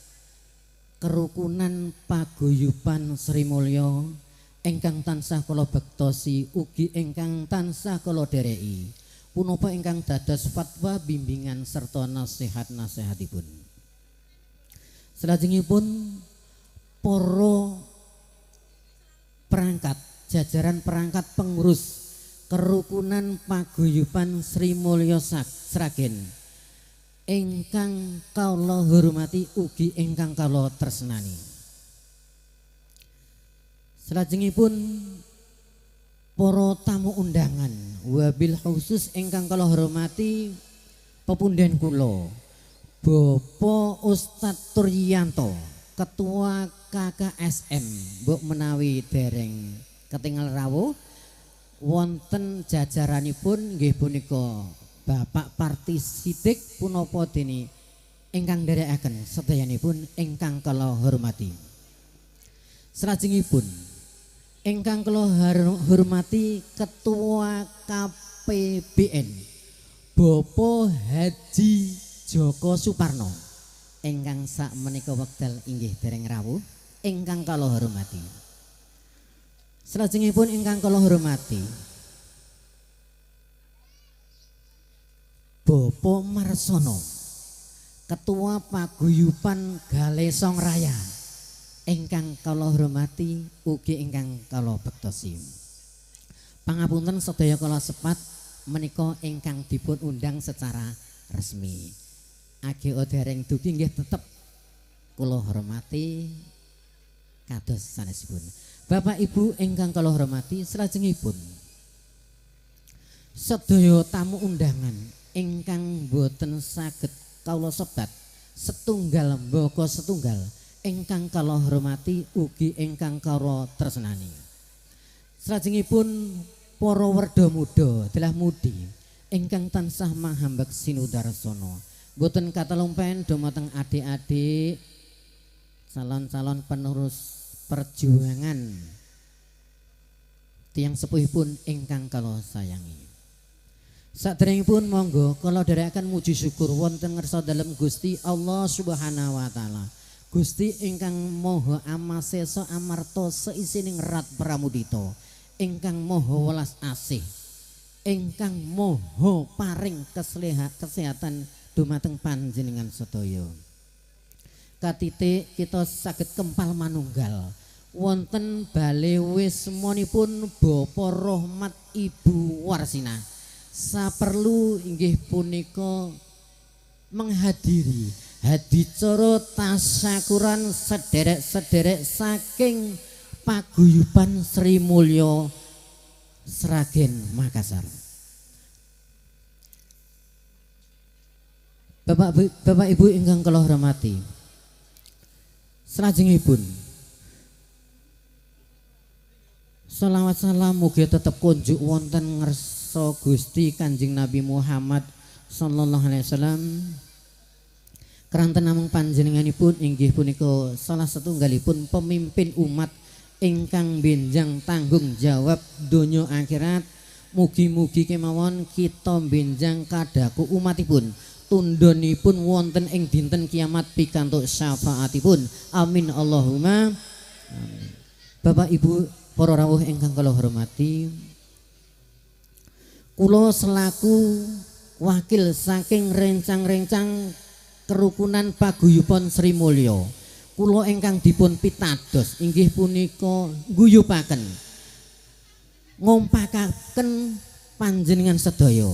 kerukunan paguyuban Sri Mulyo ingkang tansah kula bektosi ugi ingkang tansah kula dereki, punapa ingkang dados fatwa bimbingan serta nasihat-nasihatipun. Salajengipun para perangkat, jajaran perangkat pengurus kerukunan paguyuban Sri Mulyo Sragen ingkang kawula hormati ugi ingkang kawula tresnani. Salajengipun para tamu undangan wabil khusus ingkang kawula hormati pepunden kula Bapak Ustadz Turyanto, Ketua KKSM, mbok menawi dereng ketingal rawuh wonten jajaranipun nggih punika Bapak Parti Sidik punapa dene ingkang nderekaken sedayanipun ingkang kula hormati. Salajengipun ingkang kula hormati Ketua KPBN Bapak Haji Joko Suparno ingkang sak menika wekdal inggih dereng rawuh ingkang kula hormati. Salajengipun ingkang kula hormati Bapak Marsono, Ketua Paguyuban Galesong Raya Ingkang kula hormati ugi ingkang kula bektosi. Pangapunten sedaya kula sepat menika ingkang dipun undang secara resmi. AGO dereng dugi nggih tetep kula hormati kados sanesipun. Bapak Ibu ingkang kula hormati, salajengipun sedaya tamu undangan ingkang boten saged kawula sebat setunggal mbaka setunggal ingkang kula hormati ugi ingkang kula tresnani. Salajengipun para werda muda dalah mudi ingkang tansah mahambek sinudarsana. Boten katalumpen dumateng adik-adik calon-calon penerus perjuangan tiyang sepuhipun ingkang kula sayangi. Saderengipun monggo kula dherekaken muji syukur wonten ngarsa dalem Gusti Allah Subhanahu wa taala. Gusti ingkang maha amasesa amarta seisining rat pramudita, ingkang maha welas asih, ingkang maha paring kesehatan dumateng panjenengan sedaya. Katitik kita saged kempal manunggal wonten bale wismanipun Bapak Rohmat Ibu Warsina. Saperlu inggih punika menghadiri hadicara tasyakuran sederek-sederek saking paguyuban Sri Mulyo Sragen Makassar. Bapak Ibu ingkang kula hormati, salajengipun sholawat salam mugi tetep kunjuk wonten ngarsa Gusti Kanjeng Nabi Muhammad sallallahu alaihi wasallam. Keranten namung panjenenganipun inggih punika salah setunggalipun pemimpin umat ingkang benjang tanggung jawab donya akhirat. Mugi-mugi kemawon kita benjang kadaku umatipun tundhonipun wonten ing dinten kiamat pikantuk syafaatipun. Amin Allahumma amin. Bapak Ibu para rawuh ingkang kula hormati, kula selaku wakil saking rencang-rencang kerukunan paguyuban Sri Mulyo, kula ingkang dipun pitados inggih punika guyupaken ngompakaken panjenengan sedaya.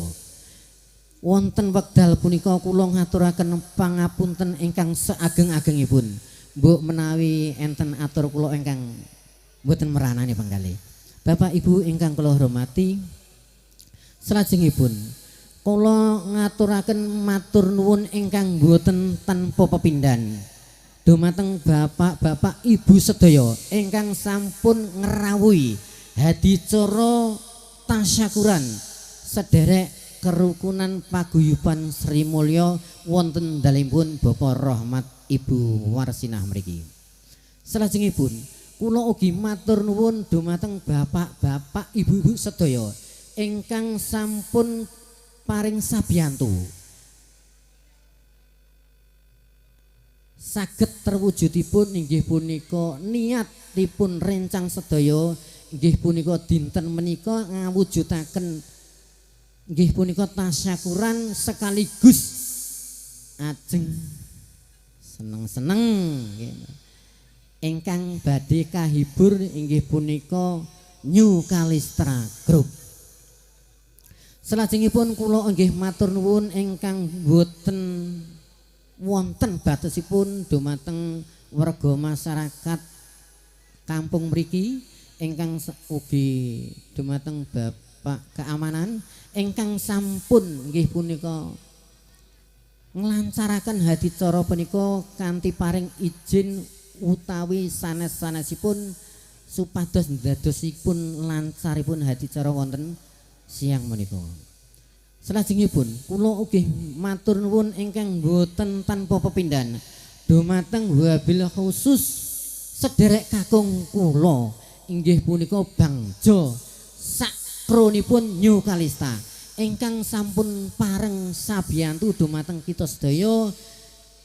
Wonten wekdal punika kula ngaturaken pangapunten ingkang seageng-agengipun. Mbok menawi enten atur kula ingkang mboten meranani pangkalih. Bapak Ibu ingkang kula hormati, salajengipun kula ngaturaken matur nuwun ingkang mboten tanpa pepindhan dumateng bapak-bapak ibu sedaya ingkang sampun ngrawuhi hadicara tasyakuran sederek kerukunan paguyuban Sri Mulyo wonten dalemipun Bapak Rohmat Ibu Warsinah mriki. Salajengipun kula ugi matur nuwun dumateng bapak-bapak ibu-ibu sedaya ingkang sampun paring sabiyantu saged terwujudipun inggih punika niatipun rencang sedaya inggih punika dinten menika ngawujudaken inggih punika tasyakuran sekaligus ajeng seneng-seneng ingkang badhe kahibur inggih punika New Kalistra Group. Salajengipun kula inggih matur nuwun ingkang boten wonten batesipun dumateng warga masyarakat kampung mriki ingkang ugi dumateng Bapak keamanan ingkang sampun nggih punika nglancaraken hadicara punika kanthi paring izin utawi sanes-sanesipun supados ndadosipun lancaripun hadicara wonten siang menika. Salajengipun kula ugi matur nuwun ingkang boten tanpa pepindhan dumateng wabil khusus sederek kakung kula inggih punika Bangjo sakronipun New Kalista ingkang sampun pareng sabiyantu dumateng kita sedaya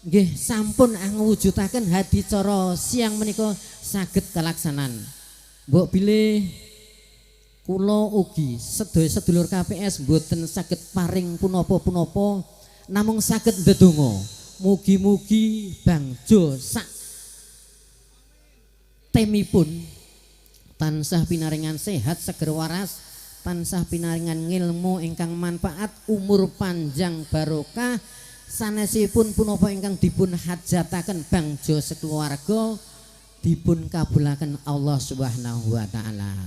nggih sampun angwujudaken hadicara siang menika saged kalaksanan. Mbok bilih kula ugi sedaya sedulur KPS mboten saged paring punapa-punapa namung saged ndedonga mugi-mugi Bangjo sak temipun tansah pinaringan sehat seger waras, tansah pinaringan ngilmu ingkang manfaat, umur panjang barokah, sanesipun punapa ingkang dipun hajataken bangsa sekeluarga dipun kabulaken Allah Subhanahu wa taala.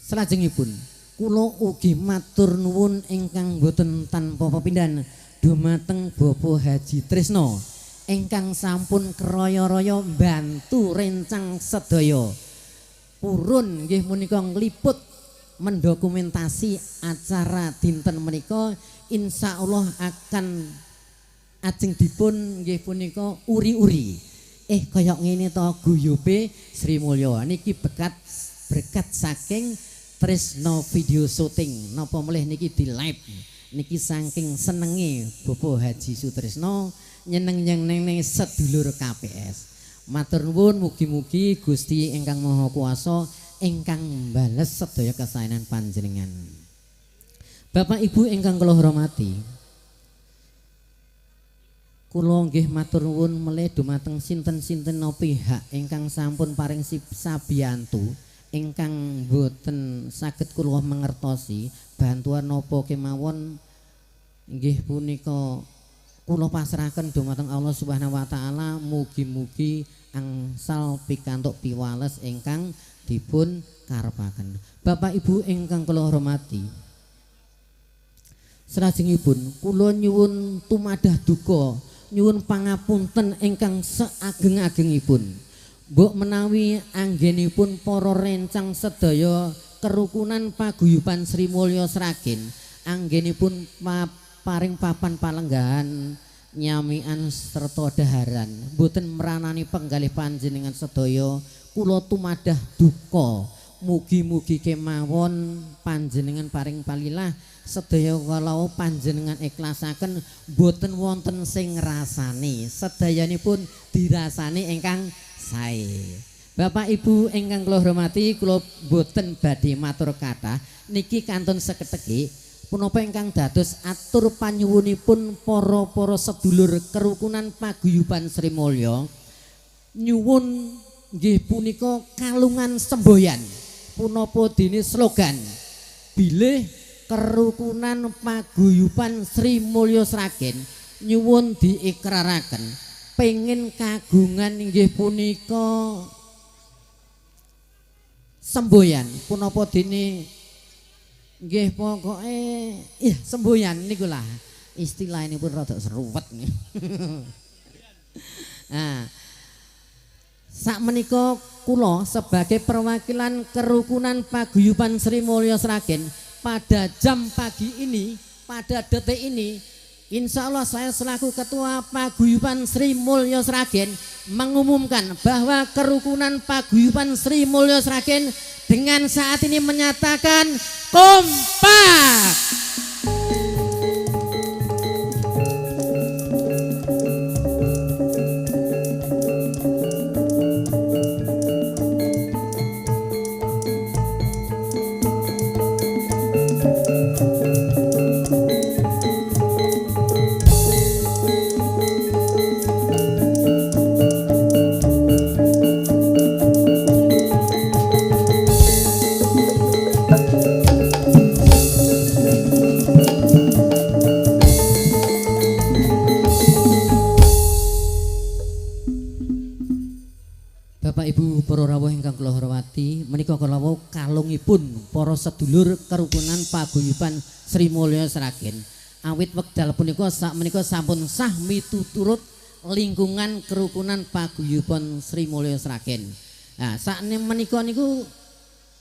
Salajengipun kula ugi matur nuwun ingkang boten tanpa pepindhan dumateng Bapak Haji Trisno ingkang sampun kraya-raya mbantu rencang sedaya purun nggih menika ngliput mendokumentasi acara dinten menika, insyaallah akan ajeng dipun nggih punika uri-uri. Kaya ngene to guyube Sri Mulya niki berkat saking Trisno video syuting napa melih niki di live niki saking senenge Bapak Haji Sutrisno nyeneng-nyeneng sedulur KPS. Matur nuwun, mugi-mugi Gusti ingkang Maha Kuwasa ingkang mbales sedaya kesaenan panjenengan. Bapak Ibu ingkang kula hormati, kula nggih matur nuwun melih dumateng sinten-sinten pihak ingkang sampun paring sabiyantu ingkang boten saged kula mangertosi bantuan napa kemawon nggih punika kula pasrahaken dumateng Allah Subhanahu wa taala, mugi-mugi angsal pikantuk piwales ingkang dipun karepaken. Bapak Ibu ingkang kula hormati, salajengipun kula nyuwun tumadah duka, nyuwun pangapunten ingkang seageng-agengipun. Mbok menawi anggenipun para rencang sedaya kerukunan paguyuban Sri Mulya Sragen anggenipun paring papan palenggahan nyamian serta daharan mboten meranani penggalih panjenengan sedaya, kula tumadah duka. Mugi-mugi kemawon panjenengan paring palilah sedaya kalau panjenengan ikhlasaken mboten wonten sing ngrasani, sedayanipun dirasani ingkang sae. Bapak Ibu ingkang kula hormati, kula mboten badhe matur kathah niki kantun seketeki punapa ingkang dados atur panyuwunipun para-para sedulur kerukunan paguyuban Sri Mulya nyuwun nggih punika kalungan semboyan punapa dene slogan bilih kerukunan paguyuban Sri Mulya Sragen nyuwun diikraraken pengen kagungan inggih punika semboyan punapa dene nggih pokoke ih semboyan niku lah istilah ini pun rada seruwet. Nah, sakmenika kula sebagai perwakilan kerukunan paguyuban Sri Mulya Sragen pada jam pagi ini, pada detik ini, insya Allah saya selaku Ketua Paguyuban Sri Mulya Sragen mengumumkan bahwa kerukunan Paguyuban Sri Mulya Sragen dengan saat ini menyatakan kompak. Kalungipun para sedulur kerukunan paguyuban Sri Mulya Sragen awit wekdal punika sakmenika sampun sah mituturut lingkungan kerukunan paguyuban Sri Mulya Sragen. Nah, sakne menika niku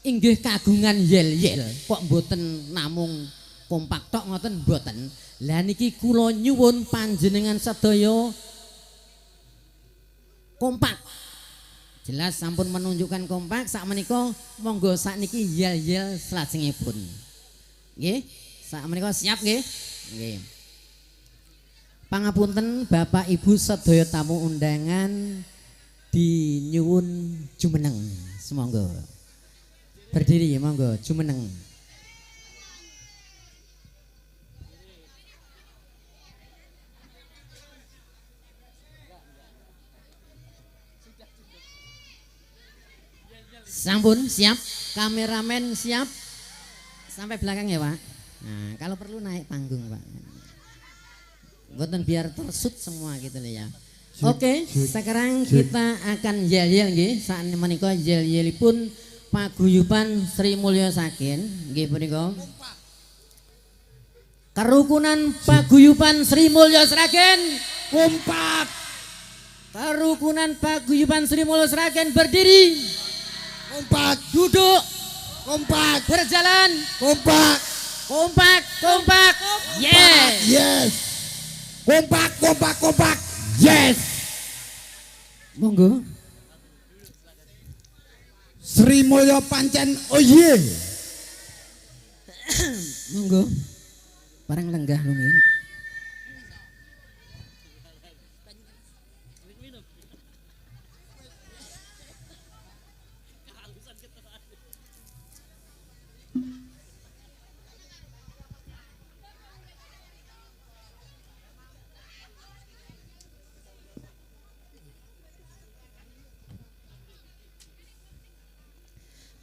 inggih kagungan yel-yel kok mboten namung kompak tok ngoten mboten. Lah niki kula nyuwun panjenengan sedaya kompak. Jelas sampun menunjukkan kompak sakmenika monggo sakniki yel-yel salajengipun. Nggih, sakmenika siap nggih? Nggih. Pangapunten Bapak Ibu sedaya tamu undangan dinyuwun jumeneng. Sumangga. Berdiri monggo jumeneng. Sampun siap, kameramen siap. Sampai belakang ya, Pak. Nah, kalau perlu naik panggung, Pak. Mboten biar tersut semua gitu loh ya. Oke, sekarang kita akan yel-yel nggih. Saat menika yel-yelipun Paguyuban Sri Mulya Sakin nggih punika. Kerukunan Paguyuban Sri Mulya Sragen kompak. Kerukunan Paguyuban Sri Mulya Sragen berdiri. Kompak. Duduk. Kompak. Berjalan. Kompak. Kompak, kompak. Yes. Yes. Kompak, kompak, kompak. Yes. Monggo. Sri Mulya pancen oye. Monggo. Parang lenggah rumiyin.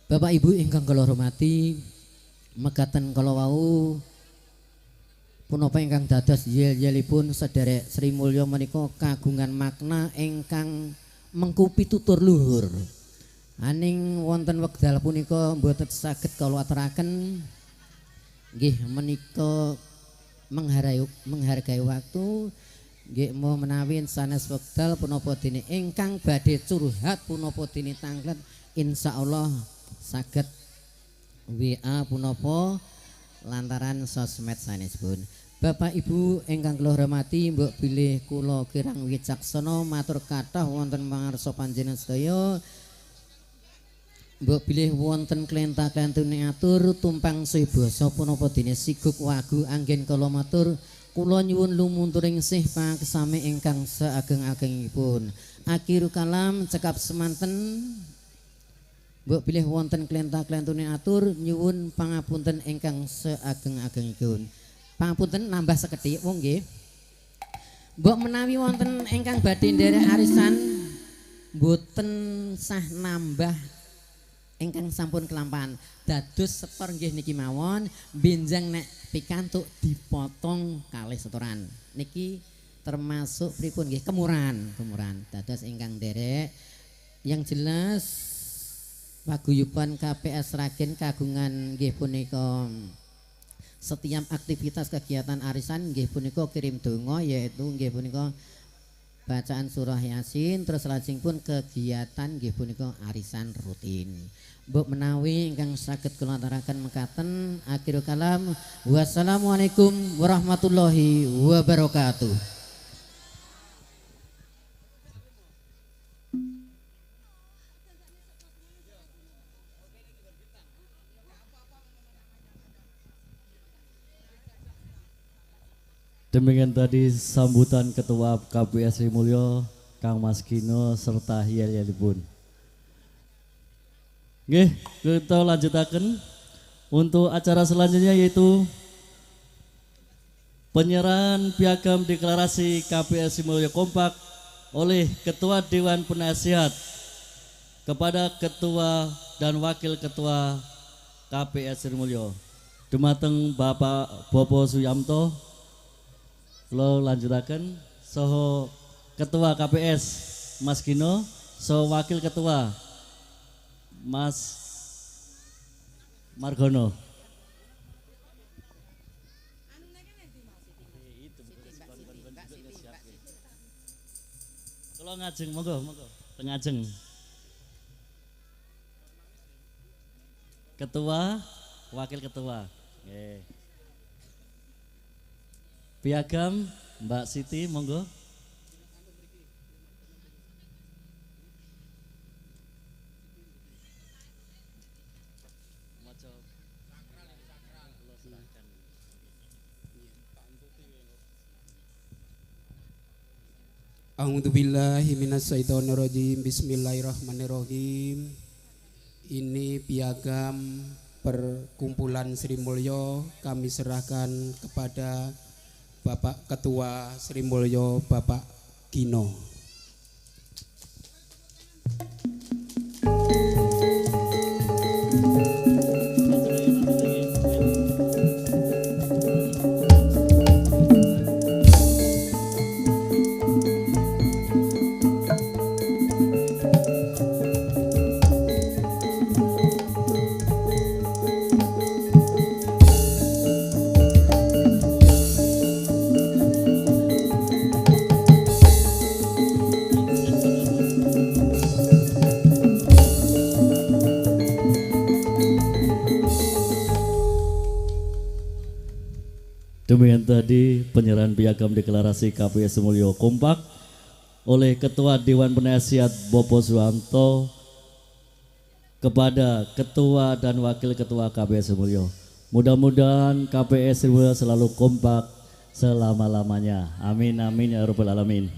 Bapak Ibu ingkang kula hormati, mekaten kala wau punapa ingkang dados yel-yelipun sederek Sri Mulya menika kagungan makna ingkang mengku pitutur luhur. Aning wonten wekdal punika mboten saged kula aturaken nggih menika menghargai waktu nggih mau menawi sanes wekdal punapa dene ingkang badhe curhat punapa dene tanglet insyaallah saged WA punapa lantaran sosmed sanesipun. Bapak Ibu ingkang kula hormati, mbok bilih kula kirang wicaksana matur kathah wonten pangarsa panjenengan sedaya. Mbok bilih wonten klenta-klentune atur tumpang swibasa punapa dene siguk wagu anggen kula matur. Kula nyuwun lumunturing sih paksami ingkang seageng-agengipun. Akhir kalam cekap semanten. Mbok bilih wonten klenta-klentune atur nyuwun pangapunten ingkang seageng-agengipun. Pangapunten nambah sekedhik wong nggih. Mbok menawi wonten ingkang badhe nderek arisan mboten sah nambah ingkang sampun kelampahan. Dados setor nggih niki mawon benjang nek pikantuk dipotong kalih setoran. Niki termasuk pripun nggih kemurahan, kemurahan. Dados ingkang nderek yang jelas Paguyuban KPS Sragen kagungan nggih punika setiap aktivitas kegiatan arisan nggih punika kirim donga yaitu nggih punika bacaan surah Yasin terus lajeng pun kegiatan nggih punika arisan rutin. Mbok menawi ingkang saged kula aturaken mekaten akhirul kalam wassalamualaikum warahmatullahi wabarakatuh. Demikian tadi sambutan Ketua KPS Sri Mulya Kang Mas Gino serta yel-yelipun. Nggih, kita lanjutaken untuk acara selanjutnya yaitu penyerahan piagam deklarasi KPS Sri Mulya Kompak oleh Ketua Dewan Penasihat kepada Ketua dan Wakil Ketua KPS Sri Mulya. Dumateng Bapak Bopo Suyamto. Kula lanjutaken saha Ketua KPS Mas Gino, saha Wakil Ketua Mas Margono. Kula ngajeng monggo, monggo, teng ngajeng. Ketua, Wakil Ketua. Nggih. Piagam Mbak Siti monggo. A'udzubillahi minasyaitonirrajim. Bismillahirrahmanirrahim. Ini piagam perkumpulan Sri Mulyo kami serahkan kepada Bapak Ketua Sri Mulyo, Bapak Gino. Demikian tadi penyerahan piagam deklarasi KPS Mulyo Kompak oleh Ketua Dewan Penasihat Bopo Suwanto kepada Ketua dan Wakil Ketua KPS Mulyo. Mudah-mudahan KPS Mulyo selalu kompak selama-lamanya. Amin amin ya rabbal alamin.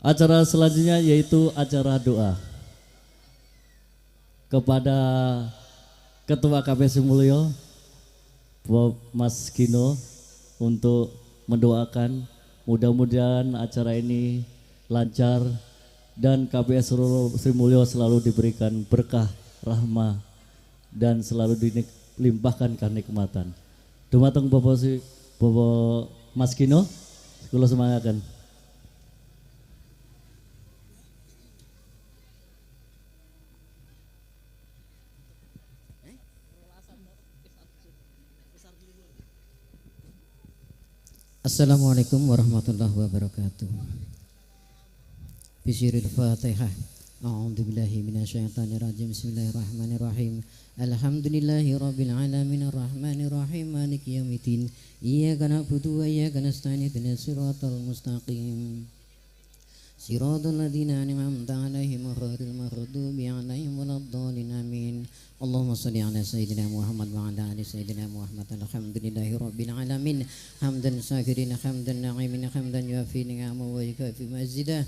Acara selanjutnya yaitu acara doa kepada Ketua KPS Mulyo Bob Mas Gino untuk mendoakan mudah-mudahan acara ini lancar dan KPS Sri Mulyo selalu diberikan berkah, rahmah dan selalu dilimpahkan kenikmatan. Dumateng Bapak Mas Gino, kula semangaken. Assalamualaikum warahmatullahi wabarakatuh. Bisiril Fatihah. A'udzu billahi minasyaitonir rajim. Bismillahirrahmanirrahim. Alhamdulillahi rabbil alamin arrahmanir rahim maliki yaumiddin. Iyyaka na'budu wa iyyaka nasta'in ihdinas siratal mustaqim. Siratal ladzina an'amta 'alaihim ghairil maghdubi 'alaihim waladdallin. Amin. Allahumma shalli ala sayyidina Muhammad wa ala ali sayyidina Muhammad. Alhamdulillahi rabbil alamin. Hamdan syakirin hamdan na'imin hamdan yuafi ni'amahu wa yukafi mazidah.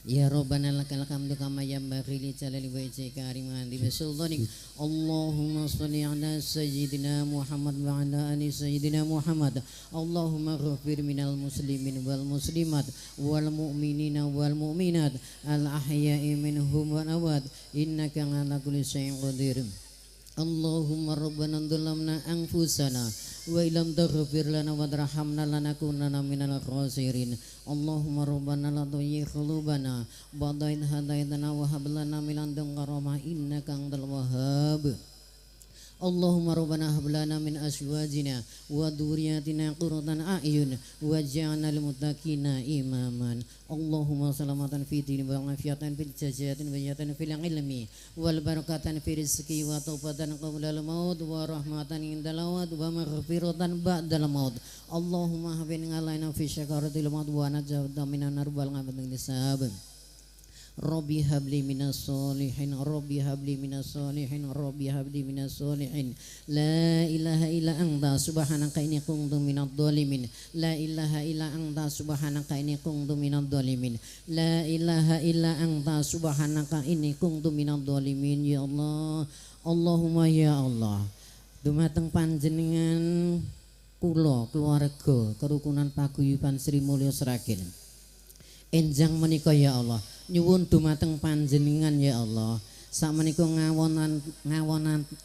Ya Rabbana lakal hamdu kama yanbaghi li jalali wajhika wa sultanik. Allahumma shalli ala sayyidina Muhammad wa ala ali sayyidina Muhammad. Allahumma ghfir minal muslimin wal muslimat wal mu'minina wal mu'minat al ahya'i minhum wal amwat innaka ala kulli syai'in qadir. Allahumma rabbana dhalamna anfusana wa illam taghfir lana wa tarhamna lanakunanna minal khasirin. Allahumma rabbana la tuzigh qulubana ba'da idh hadaytana wa hab lana min ladunka rahmah innaka antal wahhab. Allahumma rabbana hab lana min azwajina wa dzurriyyatina qurrata a'yun waj'alna lil muttaqina imaman. Allahumma salamatan fi dini wa afiyatan fil jazatin wa yatan fil ilmi wal barakatan fi rizqi wa taubatan qabla al maut wa rahmatan indal maut wa maghfiratan ba'dal maut. Allahumma habin alaina fi syakaratil maut wa najatna minan nar wal ngabdin hisab. Rabbi habli minas solihin, Rabbi habli minas solihin, Rabbi habli minas solihin. La ilaha illa anta subhanaka inni kuntu minadh dhalimin. La ilaha illa anta subhanaka inni kuntu minadh dhalimin. La ilaha illa anta subhanaka inni kuntu minadh dhalimin. Ya Allah, Allahumma ya Allah. Dumateng panjenengan kula keluarga kerukunan paguyuban Sri Mulyo Sragen. Enjang menika ya Allah, nyuwun dumateng panjenengan ya Allah. Sakmenika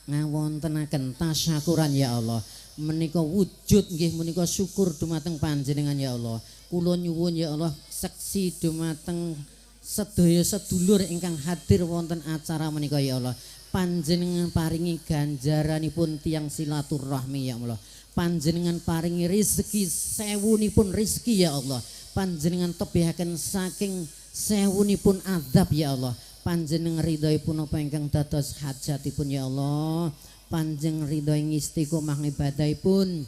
ngawontenaken tasyakuran ya Allah. Menika wujud nggih menika syukur dumateng panjenengan ya Allah. Kula nyuwun ya Allah seksi dumateng sedaya sedulur ingkang hadir wonten acara menika ya Allah. Panjenengan paringi ganjaranipun tiyang silaturahmi ya Allah. Panjenengan paringi rezeki sewunipun rezeki ya Allah. Panjenengan tebihaken saking sewunipun azab ya Allah. Panjenengan ridhoipun apa ingkang dados hajatipun ya Allah. Panjenengan ridho ing istiqomah ibadahipun.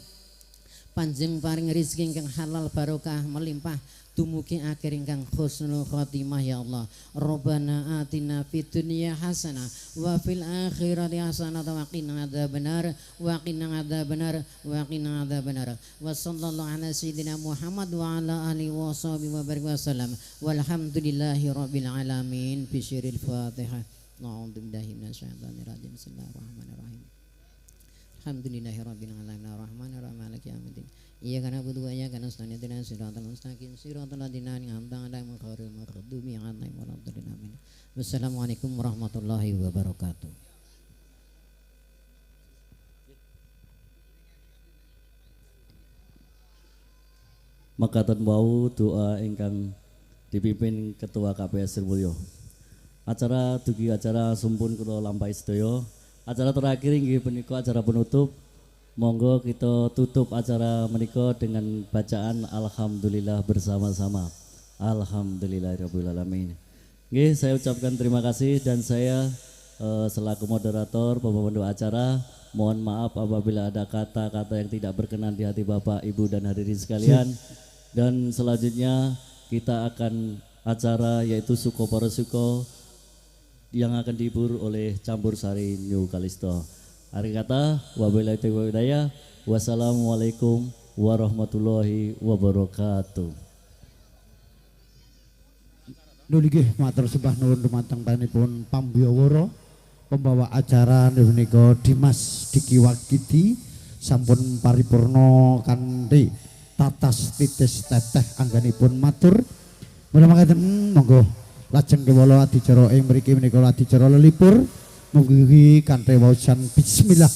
Panjenengan paring rezeki ingkang halal barokah melimpah dumugi akhir ingkang husnul khotimah ya Allah. Rabbana atina fid dunya hasanah wa fil akhirati hasanah wa qina adzabannar wa qina adzabannar wa qina adzabannar. Wa sallallahu ala sayyidina Muhammad wa ala alihi wa sahbihi wa barik wa sallam. Walhamdulillahi rabbil alamin. Bi syiril Fatihah. A'udzu billahi minasyaitonir rajim. Bismillahirrahmanirrahim. Alhamdulillahirabbil alamin arrahmanir rahim maliki yaumiddin. Iyyaka na'budu wa iyyaka nasta'in ihdinas siratal mustaqim siratal ladzina an'amta 'alaihim ghairil maghdubi 'alaihim waladdallin. Amin. Wassalamualaikum warahmatullahi wabarakatuh. Makaten wau doa ingkang dipimpin Ketua KPS Srimulyo. Acara dugi acara sampun kula lampahi sedaya. Acara terakhir inggih punika acara penutup. Monggo kita tutup acara menika dengan bacaan alhamdulillah bersama-sama. Alhamdulillahirabbil alamin. Nggih, saya ucapkan terima kasih dan saya selaku moderator pemandu acara mohon maaf apabila ada kata-kata yang tidak berkenan di hati Bapak, Ibu dan hadirin sekalian. Dan selanjutnya kita akan acara yaitu Suko Poro Suko yang akan dihibur oleh Campur Sari New Kalisto. Akhir kata, wabillahi taufiq wal hidayah, wassalamualaikum warahmatullahi wabarakatuh. Nuli nggih matur sembah nuwun dumateng panjenenganipun pambiyawara pembawa acara menika Dimas Diki Wakidi sampun paripurna kanthi tatas titis teteh anggenipun matur. Mula makaten monggo lajeng kewala adicara ing mriki menika adicara lelipur mugi kanthi waosan bismillah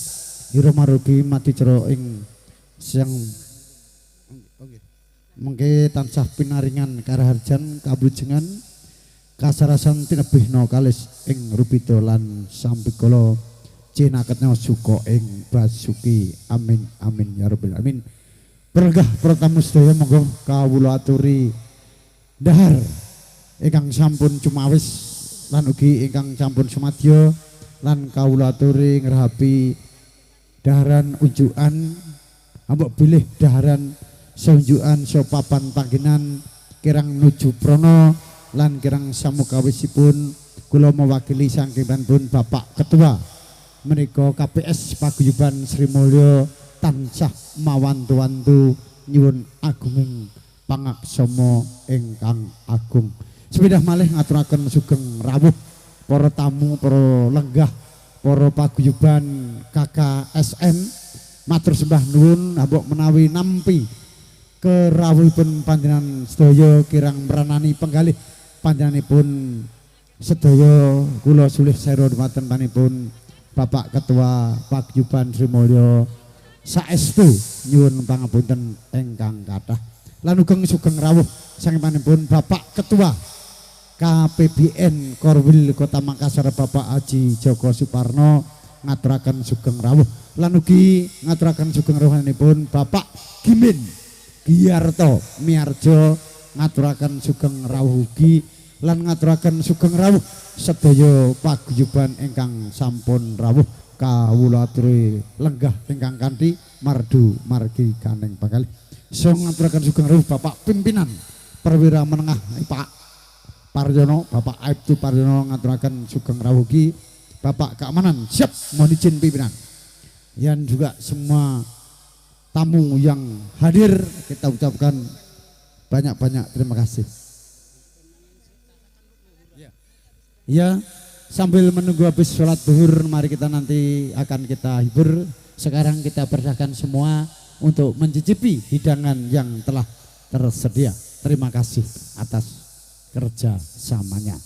hiramarugi adicara ing siang mengke tansah pinaringan karaharjan kabujengan kasarasan tinebihna kalis ing rupita lan sambikala cinaketna suka ing basuki. Amin amin ya rabbil alamin. Bergah para tamu sedaya monggo kawula aturi dahar ingkang sampun cumawis lan ugi ingkang sampun sumadya lan kawula aturi ngrahapi daharan unjukan ambok bilih daharan saunjukan sopapan panggenan kirang nuju prana lan kirang samukawisipun kula mewakili saking pun Bapak Ketua menika KPS Paguyuban Srimulyo tansah mawantu-wantu nyuwun agunging pangaksama ingkang agung. Sepindah malih ngaturaken sugeng rawuh para tamu, para lenggah, para paguyuban KKSM matur sembah nuwun ambok menawi nampi kerawuhipun panjenengan sedaya kirang meranani penggalih panjenenganipun sedaya kula sulih sero dhumateng panipun Bapak Ketua Paguyuban Srimulyo saestu nyuwun pangapunten ingkang kathah. Lan ugi sugeng rawuh saking panjenenganipun Bapak Ketua KPBN Korwil Kota Makassar Bapak Haji Joko Suparno ngaturaken sugeng rawuh. Lan ugi ngaturaken sugeng rawuhipun Bapak Gimin Giarto Miarjo ngaturaken sugeng rawuh ugi lan ngaturaken sugeng rawuh sedaya paguyuban ingkang sampun rawuh kawula aturi lenggah ingkang kanthi mardu margi kaneng pangkalih. So ngaturaken sugeng rawuh Bapak pimpinan perwira menengah Pak Paryono, Bapak Aibtu Paryono ngaturaken sugeng rawuh ugi Bapak keamanan siap mohon izin pimpinan. Dan juga semua tamu yang hadir kita ucapkan banyak-banyak terima kasih. Ya, sambil menunggu habis sholat zuhur, mari kita nanti akan kita hibur. Sekarang kita perdahkan semua untuk mencicipi hidangan yang telah tersedia. Terima kasih atas kerjasamanya.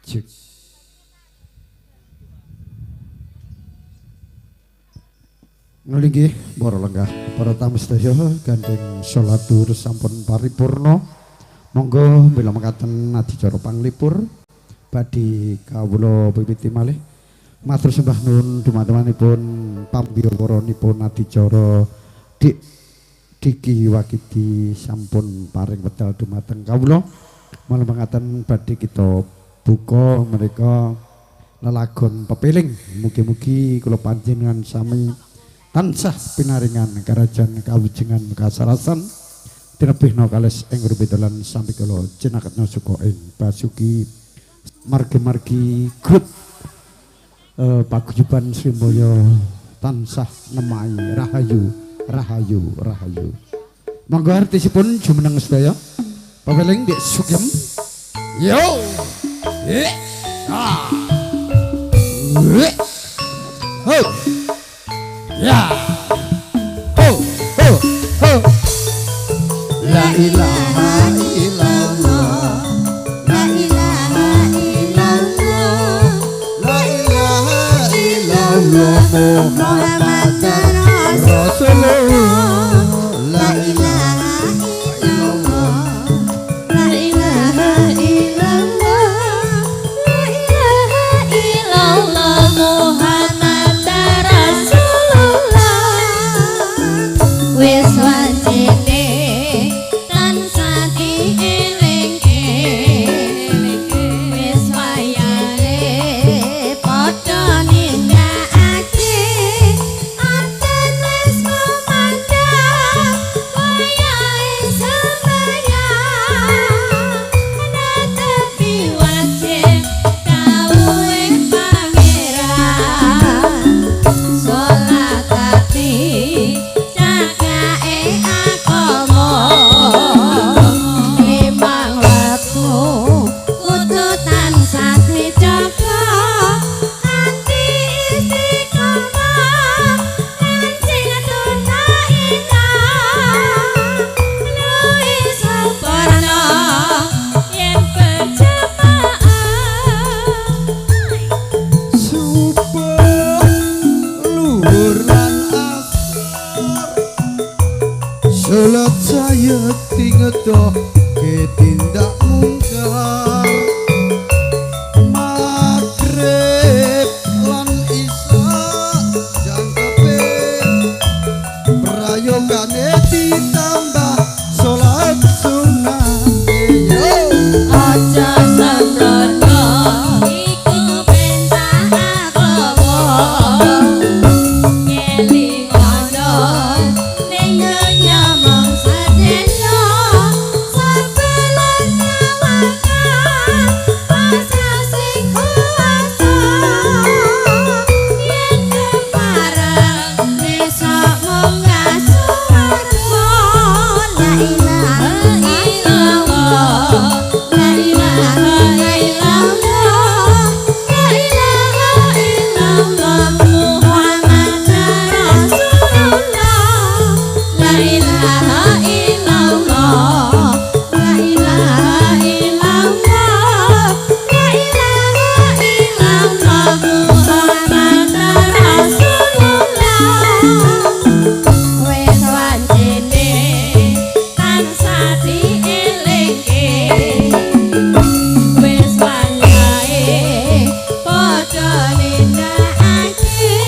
Cek. Ngelinggih para lenggah, para tamu sedaya gandeng salat sampun paripurna. Monggo mila mekaten adicara panglipur badhe kawula wiwiti malih. Matur sembah nuwun dumateng pambiyawaranipun adicara Dik Diki Wakidi sampun paring wedal dumateng kawula. Malam mekaten badhe kita buka menika lelagon pepiling. Mugi-mugi kula panjenengan sami tansah pinaringan karajan kawujengan kasarasan tinebihna kales ing rupitolan sampi kala cinaketna suka ing basuki margi-margi grup paguyuban Sri Mulyo tansah nemai rahayu rahayu rahayu. Monggo artisipun jumeneng sedaya pepeling Dik Sugem. Yo. Ah. Ho. Ya. Ho ho ho. La ilaha illallah. La ilaha illallah. La ilaha illallah Muhammad Rasulullah. La ilaha illallah. La ilaha illallah. La ilaha illallah Muhammad Rasulullah. Wis wancine tansah dielingke, wis wayahe padha nindakake, aten wis kumandhang wayahe sembahyang, netepi wajib dawuhe Pangeran, salat ati cagake agama, limang wektu kudu tansah dijaga kanthi istiqomah lan sing tunaina luwih sempurna yen berjamaah. Subuh luhur lan asar salat sayekti ngedohke tindak mungkar, magrib lan isya jangkepe prayogane ditambah salat sunah. Yo. Aja sembrono iku perintah agama, ngelingono ning donya mung sedelo, sabelan tawakal pasrah sing kuwasa, yen kepareng besok munggah swarga. La ilaha illallah. La ilaha illallah. La ilaha illallah Muhammad Rasulullah. La ilaha illallah. La ilaha illallah. La ilaha illallah Muhammad Rasulullah. Wis wancine tansah dielingke, wis wayahe padha nindakake,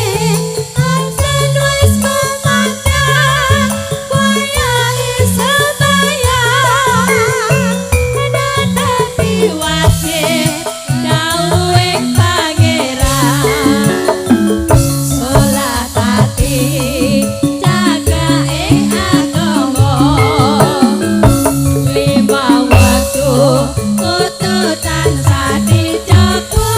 aten wis kumandhang wayahe sembahyang, netepi wajib dawuhe Pangeran, salat ati cagake agama, lima wektu kudu tansah dijaga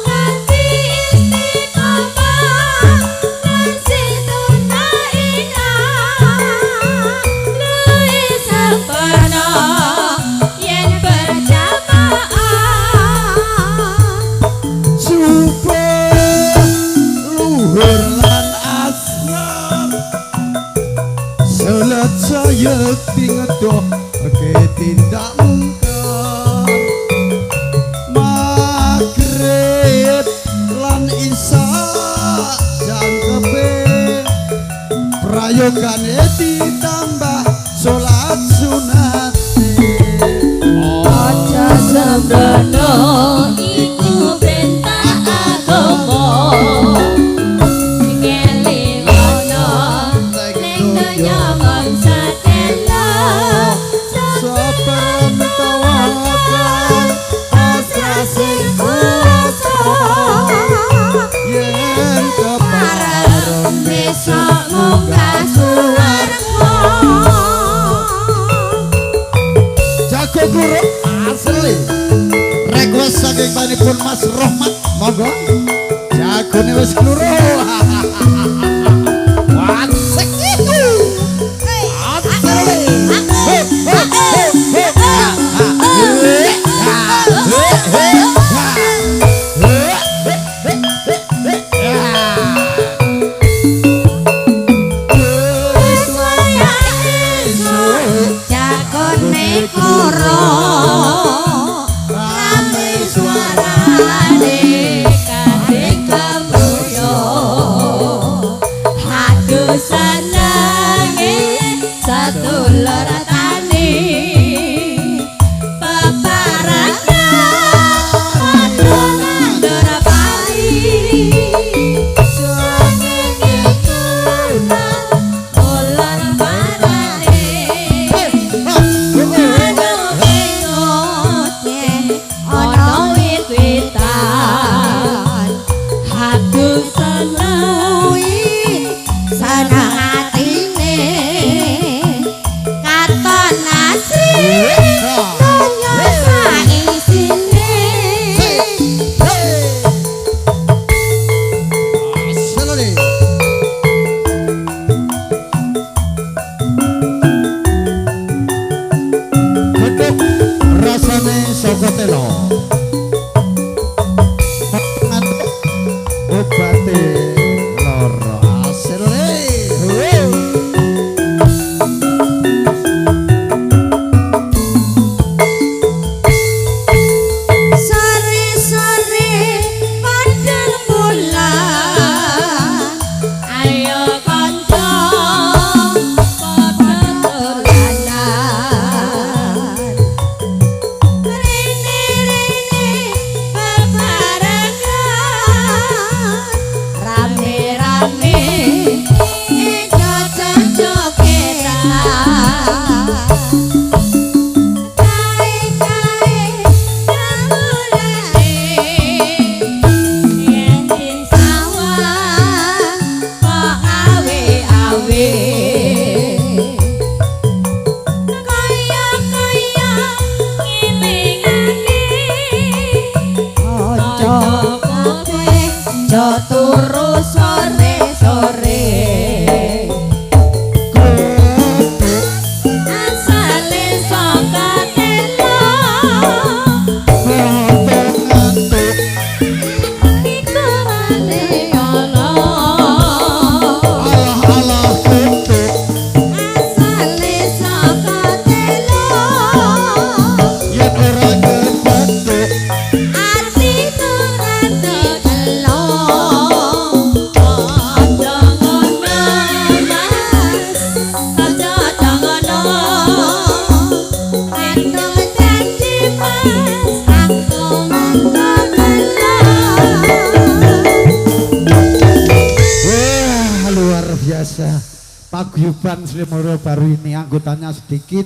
kanthi istiqomah lan sing tunaina luwih sempurna yen berjamaah. Subuh luhur lan asar salat sayekti ngedohke tindak mungkar, Prayogane ditambah salat sunat. Aja sembrono iku perintah agama. Ngelingono ning donya mung satela. Saben tawakal pasrah sing kuwasa. Yen kepareng besok munggah suwarga. Jago guru asli. Request saking panipun Mas Rohmat, monggo. Jagone wis kluru. Wasik iku. Asli. Ho ho ho ho. Ha ha. Ha he ha. He he he he. Wis wayahe esuk jagone koro. Rame suarane kadhe kamruyo. Aduh senenge sadulur tani. Peparangan padha nandur pari. Senenge kunang ular parane. Manuk ngoceh ana wit-witan. Aduh seneng seneng atine. Katon asri donya saisine. Asli. Gedhek rasane saka telo. Ngantuk obate lara. Asli. Sore-sore padang bulan. Ayo kanca padha dolanan. Rene-rene bebarengan. Rame-rame cocok-coketan. Kae-kae ramulane yen ing sawah kok awe-awe. Kaya-kaya ngilingake aja kabeh aja turu sore-sore. Asale saka telo Ngantuk. iku mane ana. Alah alah gedhek. Asale saka telo Yen ora kepethuk. ati ora telo. Aja ngono Mas, aja ngono. Entuk janji Mas, aku mung telo. Wah, luar biasa. Paguyuban Sri Mulyo baru ini anggotanya sedikit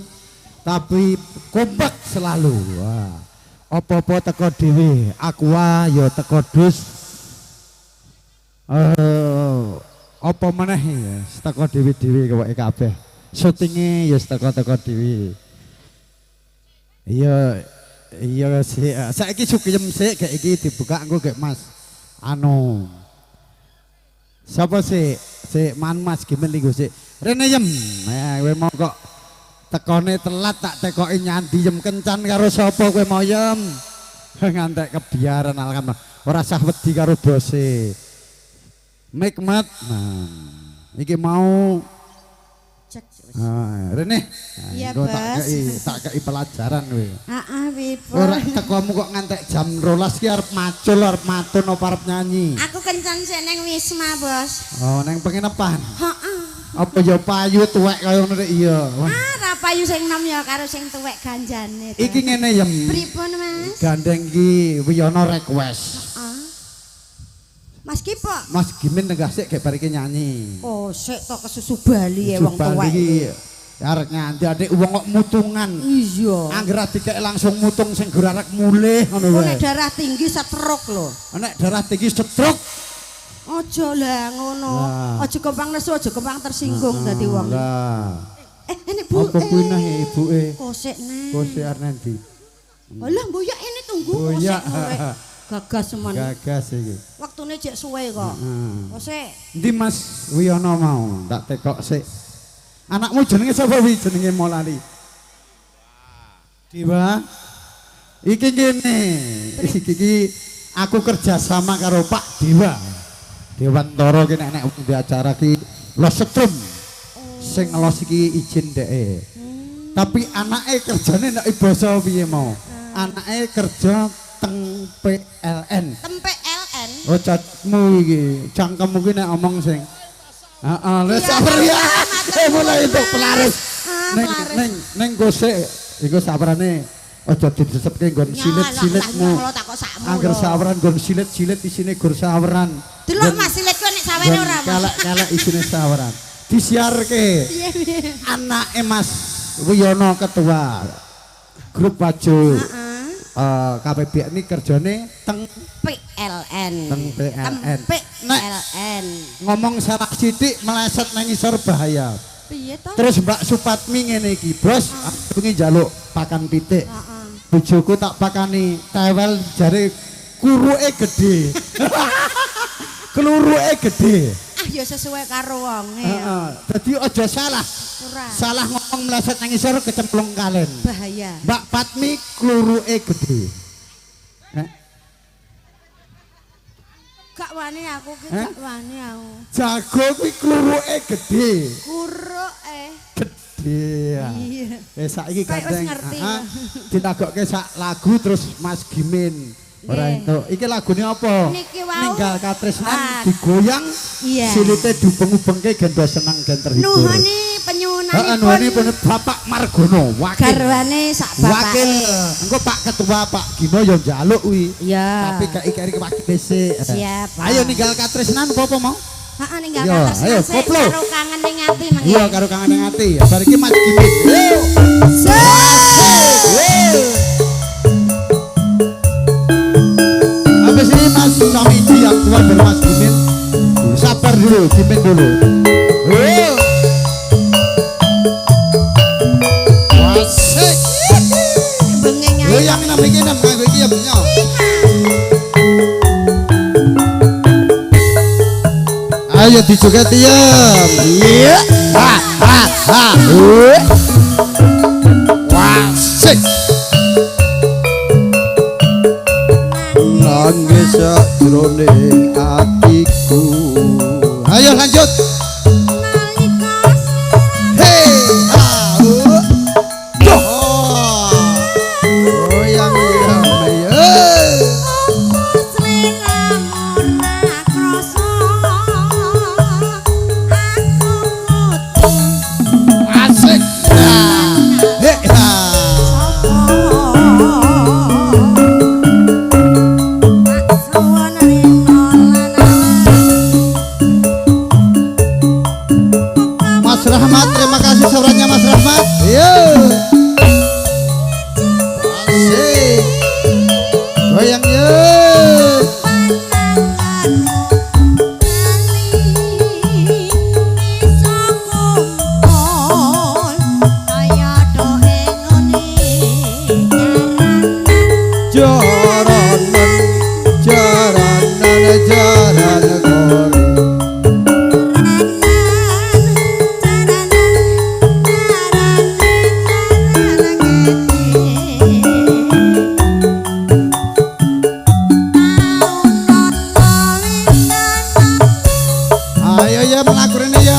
tapi kompak selalu. Wah. Apa-apa teko dhewe, aqua ya teko dus. Apa meneh ya teko dhewe-dhewe keweke kabeh. Syutinge ya teko-teko dhewe. Iya iya sik. Saiki sukiyem sik gek iki dibuka engko gek Mas. Anu. Sapa sik? Sik man Mas Gimel iku sik. Rene yem. Kowe mau kok tekone telat tak tekoki nyandi yem kencan karo sapa kowe mau yem. Ngantek kebiaran alhamdulillah. Ora sah wedi karo bose. Nikmat. Nah, iki mau Cek. Ah, Rene. Iya, Engko tak Bos. kei tak kei pelajaran kowe. Heeh, Wipo. Ora tekomu kok ngantek jam 12 ki arep macul, arep matun apa arep nyanyi? Aku kencan sik neng Wisma, Bos. Oh, neng penginapan. Heeh. Apa ya payu tuwek kaya ngono rek iya. Ah, ra payu sing nom ya karo sing tuwek ganjane. Iki ngene ya. Pripun, Mas? Gandeng iki Wiyono request. Heeh. Mas Kipo. Mas Gimin nenggah sik gek bar iki nyanyi. Oh, sik to kesusu bali ya wong tuwek. Arek nganti adik wong kok mutungan. Iya. Angger dikek langsung mutung sing gur arek mulih ngono wae. Nek darah tinggi stroke lho. Nek darah tinggi stroke. Aja lah ngono. Aja gampang nesu, aja gampang tersinggung dadi wong. Lah. Ini Bu. Apa kuwi neh ibuke? Kosek neh. Kosek arep nanti. Alah mboyak ini tunggu kosek. Gagas semen. Gagas iki. Waktune jek suwe kok. Kosek. Endi Mas Wiyono mau? Tak tekok sik. Anakmu jenenge sapa wi jenenge mau lali? Dewa. Iki ngene. Iki iki aku kerja sama karo Pak Dewa. Dewantara ki nek nek di acara ki los setrum. Sing ngelos iki izin dheke. Tapi anake kerjane nek basa piye mau? Anake kerja teng PLN. Teng PLN. Oh cacmu iki, cangkemmu ki nek omong sing heeh, wis sabar ya. Mulai untuk pelaris. Neng neng gosek iku sabarane aja didesepke nggon silit-silitmu. Angger saweran nggon silit-silit isine gur saweran. Delok Mas silitku nek sawene ora Mas. Kalek-kalek isine saweran. Disiarke. Piye piye. Anake Mas Wiyono ketua grup Wajo. KPB ini kerjane teng PLN. Teng PLN. PLN. Ngomong salah sithik meleset nang ngisor bahaya. Piye to? Terus Mbak Supatmi ngene iki, Bos, aku pengen njaluk pakan pitik. Bojoku tak pakani tewel jare kuruke gedhe. Kluruke gedhe. Ah ya sesuai karo wonge. Heeh. Dadi aja salah. Ora. Salah ngomong meleset nang ngisor kecemplung kalen. Bahaya. Mbak Patmi kluruke gedhe. Heh. Gak wani aku ki, gak wani aku. Jago kuwi kluruke gedhe. Kuruke gedhe. Iya. Saiki Kayak wis gandeng. Ditagokke sak lagu terus Mas Gimin. Ora entuk. Iki lagune apa? Ninggal katresnan digoyang. Silite dubeng-ubengke gen do seneng gen terhibur. Nuhuni penyuwunanipun. Heeh, nuhuni Bapak Margono, wakil. Garwane sak bapake. Wakil. Engko Pak Ketua Pak Gino ya njaluk kuwi. Iya. Tapi gak iki wakil dhisik. Siap. Ayo ninggal katresnan apa-apa mau? Heeh, ninggal katresnan sik karo kangen ning ati mengke. Iya, karo kangen ning ati. Bar iki Mas Gimin. Habis ini Mas Samiji yang tua dari Mas Gimin. Sabar dulu, Gimin dulu. Wasik. Yang enam iki enam kanggo iki ya benyo. Ayo dijoget ya. Iya. Ha ha ha. Wasik. Nangis jroning atiku. Ayo lanjut. Hei, ha, goyang ya. Asik. Hei, ha. Mas Rahmat, terima kasih sawerannya Mas Rahmat. Yo. Asik. Goyang yo. Jaranan, jaranan, jaran kori. Ayo ya melakukan ya.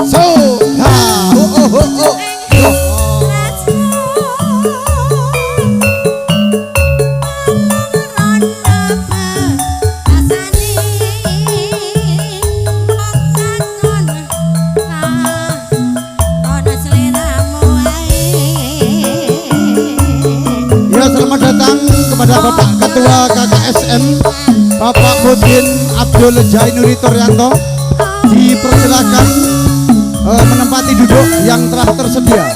So, ha, oh, oh, oh, oh. Selamat datang kepada Bapak Ketua KKSM Bapak Mudin Abdul Jainuri Toryanto. Dipersilakan menempati duduk yang telah tersedia.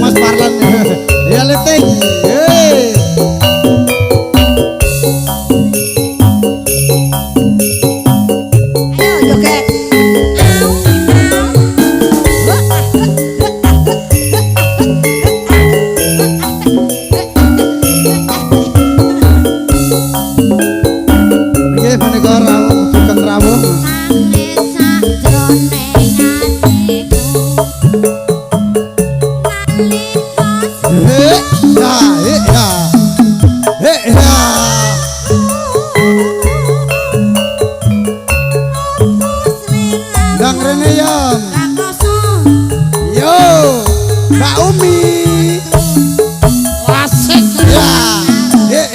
Mas Parlan ya leteng. Hey. Ayo joget. Nggih menika rawuh sugeng rawuh. Ndang rene ya. Yo, Mbak Umi. Asik ya. Ya.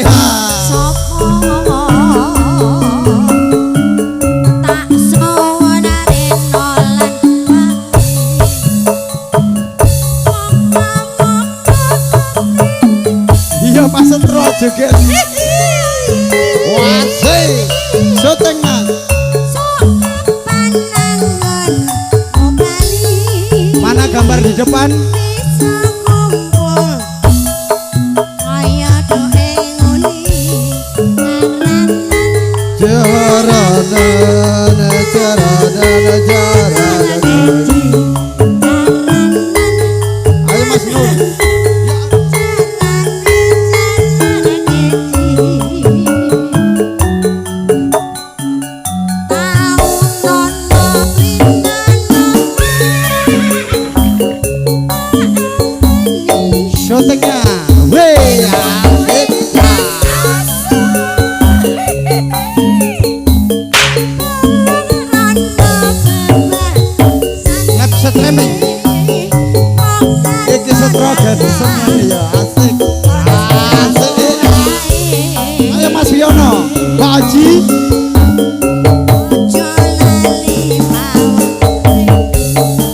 Iya Mas Setro joget. Wasik. Syuting Mas. Mana gambar di depan? Ayo Mas Nur. Syutingnya. Weh, asik. Lap streaming. Iki setro gadisnya ya asik. Asik. Ayo Mas Wiono, Pak Haji.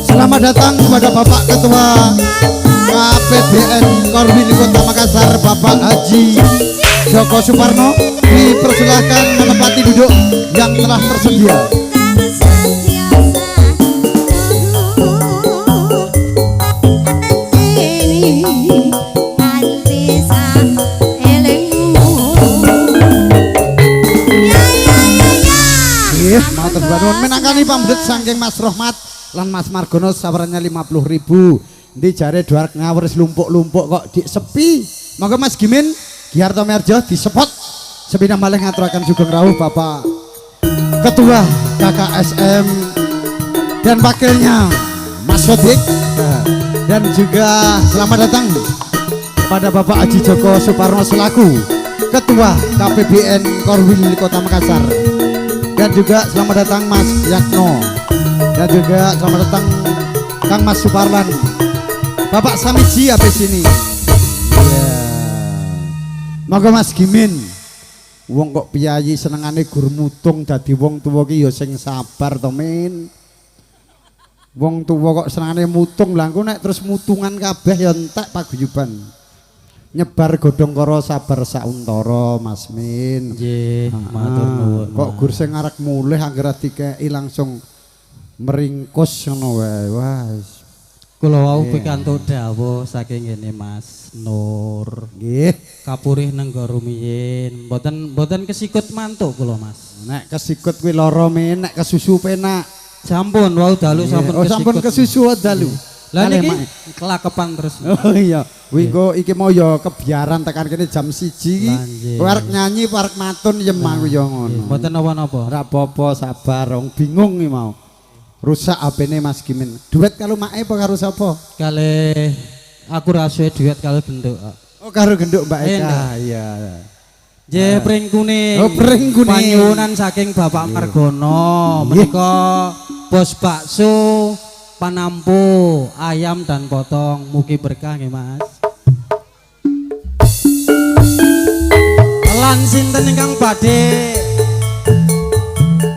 Selamat datang kepada Bapak Ketua KPBN Korwil Kota Makassar Bapak Haji Joko Suparno. Dipersilahkan menempati duduk yang telah tersedia. Nggih, matur nuwun minangkani pamrih saking Mas Rohmat lan Mas Margono sawerannya 50.000. Ndi jare duarek ngawur lumpuk-lumpuk kok dik sepi. Monggo Mas Gimin Giarto Merjo disepot. Sepindah malih ngaturaken sugeng rawuh Bapak Ketua KKSM dan wakilnya Mas Sodik, dan juga selamat datang kepada Bapak Haji Joko Suparno selaku Ketua KPBN Korwil Kota Makassar, dan juga selamat datang Mas Yatno, dan juga selamat datang Kang Mas Suparlan, Bapak Samiji habis ini. Yeah. Monggo Mas Gimin. Wong kok piyayi senengane gur mutung dadi wong tuwa ki ya sing sabar to Min. Wong tuwa kok senengane mutung, lha engko nek terus mutungan kabeh ya entek paguyuban. Nyebar godhong kara sabar sauntara Mas Min. Nggih, matur nuwun. Kok gur sing arek mulih anggere dikeki langsung meringkus ngono wae. Wah. Kula wau pikantuk dawuh saking ngene Mas Nur. Nggih. Kapurih nenggo rumiyin. Mboten kesikut mantuk kula Mas. Nek kesikut kuwi lara men, nek kesusu penak. Sampun wau dalu sampun kesikut. Oh sampun kesusu dalu. Lah niki kelakepan terus. Oh iya. Kuwi engko iki mau ya kebiaran tekan kene jam 1 iki. Kowe arep nyanyi arep matun ya aku ya ngono. Mboten napa-napa. Ora apa-apa sabar wong bingung iki mau. Rusak HP-ne Mas Gimin. Duet karo mae apa karo sapa? Kalih aku ra suwe duet karo genduk. Oh karo genduk Mbak Eka. Iya. Nggih, pring kuning. Oh, pring kuning. Panyuwunan saking Bapak Margono menika bos bakso Panampu, ayam dan potong, mugi berkah nggih Mas. Lan sinten ingkang badhe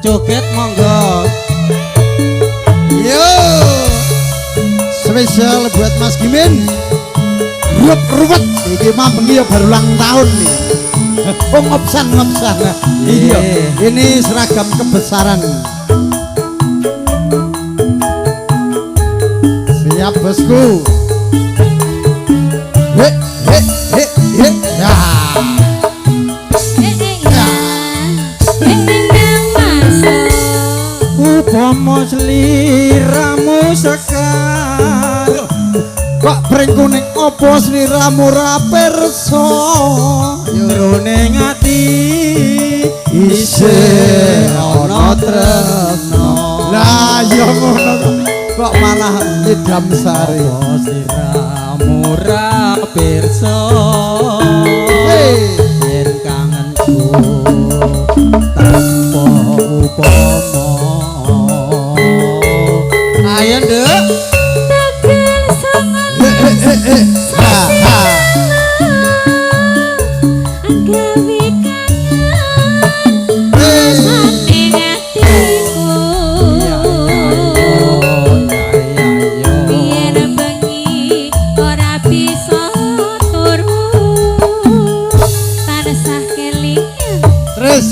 joget monggo. Yo. Spesial buat Mas Gimin. Ruwet-ruwet iki mah bengi ya baru ulang tahun nih. Oh ngopsan-ngopsan. Iya, ini seragam kebesaran. Siap bosku. He he he he. Ya. Upama sliramu sekar. Kok pring kuning opo sliramu ra pirsa? Jroning ati isih ana tresna. Lah ya ngono kok malah idam sari. Opo sliramu ra pirsa? Yen kangenku tanpa upama. Ayo nduk. Terus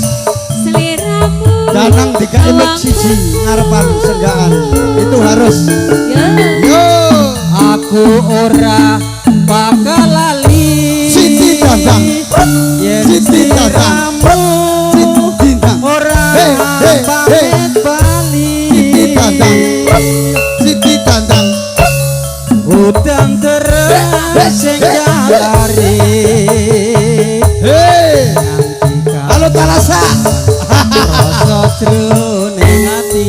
Danang dikai mic siji ngarepan senggaan itu harus. Yo aku ora bakal lali. Siti Dandang, Siti Dandang, Siti Dandang, ora pamit bali. Siti Dandang, Siti Dandang, udang terus sing jalari. Hei, halo Talasa. Rasa jroning ati.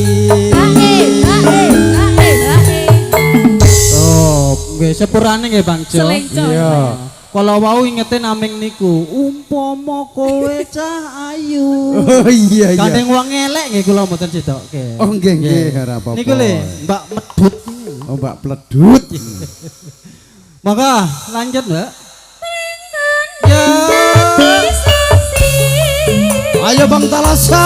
Oh, nggih sepurane nggih Bang Jo. Iya. Kala wau ingete naming niku, umpama kowe cah ayu. Oh iya iya. Gandeng wong elek nggih kula mboten sidoke. Oh nggih nggih ora apa-apa. Niku lho, Mbak Medut. Oh Mbak Pledut. Maka lanjut, Mbak. Ya. Ayo Bang Talasa.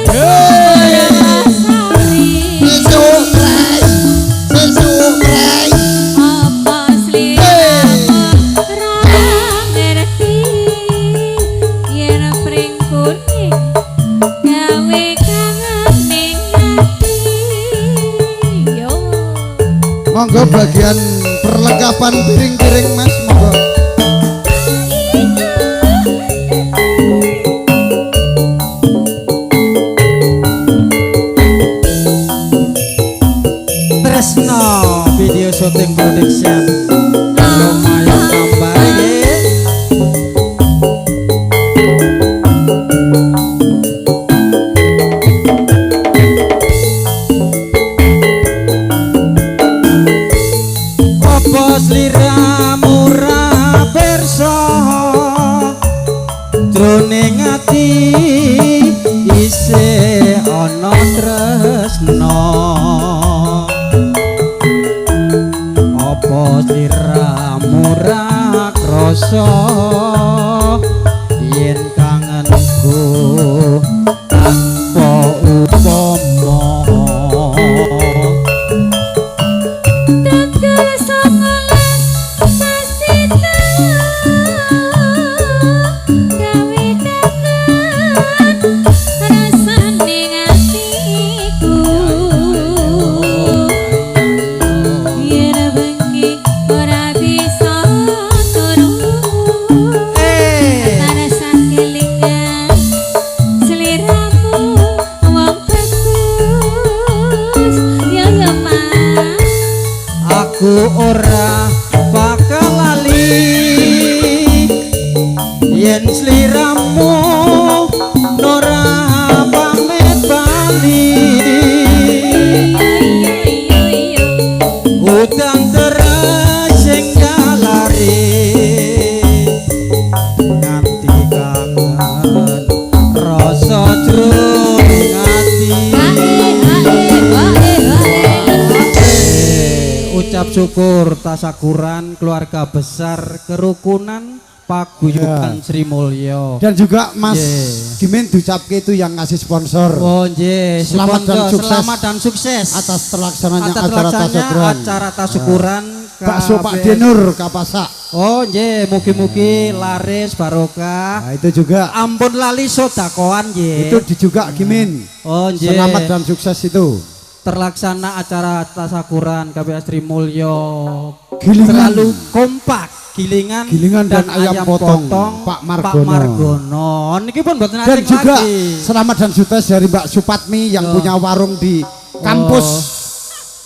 Hey. Sesuk prei. Sesuk prei. Apa sliramu ra ngerti yen pring kuning gawe kangen ning ati. Yo. Monggo bagian perlengkapan piring-piring Mas, monggo. Tresno Video Shooting Production. Lumayan tambah nggih. Apa sliramu ra pirsa jroning ati isih ana tresna. Apa sliramu ra krasa yen kangenku tanpa upama. Tanggal 19 sasi gawe kangen rasane atiku. Yen bengi ora bisa turu tansah kelingan sliramu wong bagus. Ya ya Mas. Aku ora bakal lali yen sliramu ora pamit bali. Udan terus sing jalari Ngucap syukur tasakuran keluarga besar kerukunan paguyuban Sri Mulyo. Dan juga Mas Gimin diucapke itu yang ngasih sponsor. Oh nggih, selamat dan sukses. Selamat dan sukses atas terlaksananya acara tasyakuran. Acara tasyakuran bakso Pak Denur Kapasak. Oh nggih, mugi-mugi laris barokah. Nah, itu juga. Ampun lali sodakoan nggih. Itu juga Gimin. Oh nggih. Selamat dan sukses itu. Terlaksana acara tasakuran KPS Sri Mulyo. Gilingan. Selalu kompak gilingan, gilingan dan ayam potong, Pak Margono. Pak Margono. Niki pun mboten Dan asing juga lagi. Selamat dan sukses dari Mbak Supatmi yang punya warung di kampus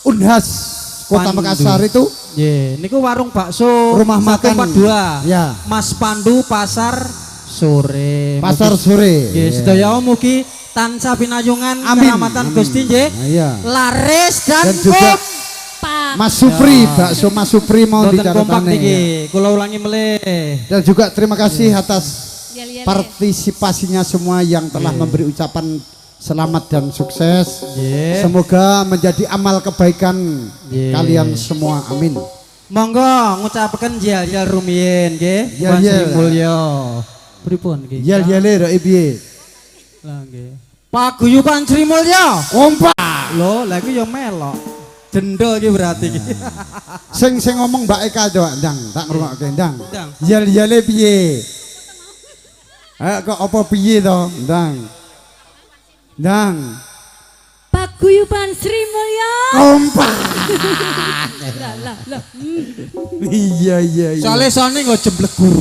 Unhas Kota Pandu. Makassar itu. Nggih, niku warung bakso rumah makan 142. Ya. Mas Pandu Pasar Sore. Pasar Sore. Nggih, sedaya mugi tansah pinayungan keramatan Gusti nggih. Nah, iya. Laris dan, dan juga kompak. Mas Supri, bakso Mas Supri mau kompak dicatatane. niki. Kula ulangi melih. Dan juga terima kasih atas partisipasinya semua yang telah memberi ucapan selamat dan sukses. Semoga menjadi amal kebaikan kalian semua. Amin. Monggo ngucapaken yel-yel rumiyin nggih. Yel-yel. Sri Mulyo. Pripun nggih? Yel-yele rek piye? Lah nggih. Paguyuban Sri Mulyo. Kompak. Lho, lha iku ya melok. Dendo iki berarti iki. Sing sing ngomong Mbak Eka coba ndang, tak ngrungokke ndang. Yel-yele piye? Kok apa piye to? Ndang. Ndang. Paguyuban Sri Mulyo. Kompak. Lah lah lah. Iya iya iya. Soale sone nggo jemblegur.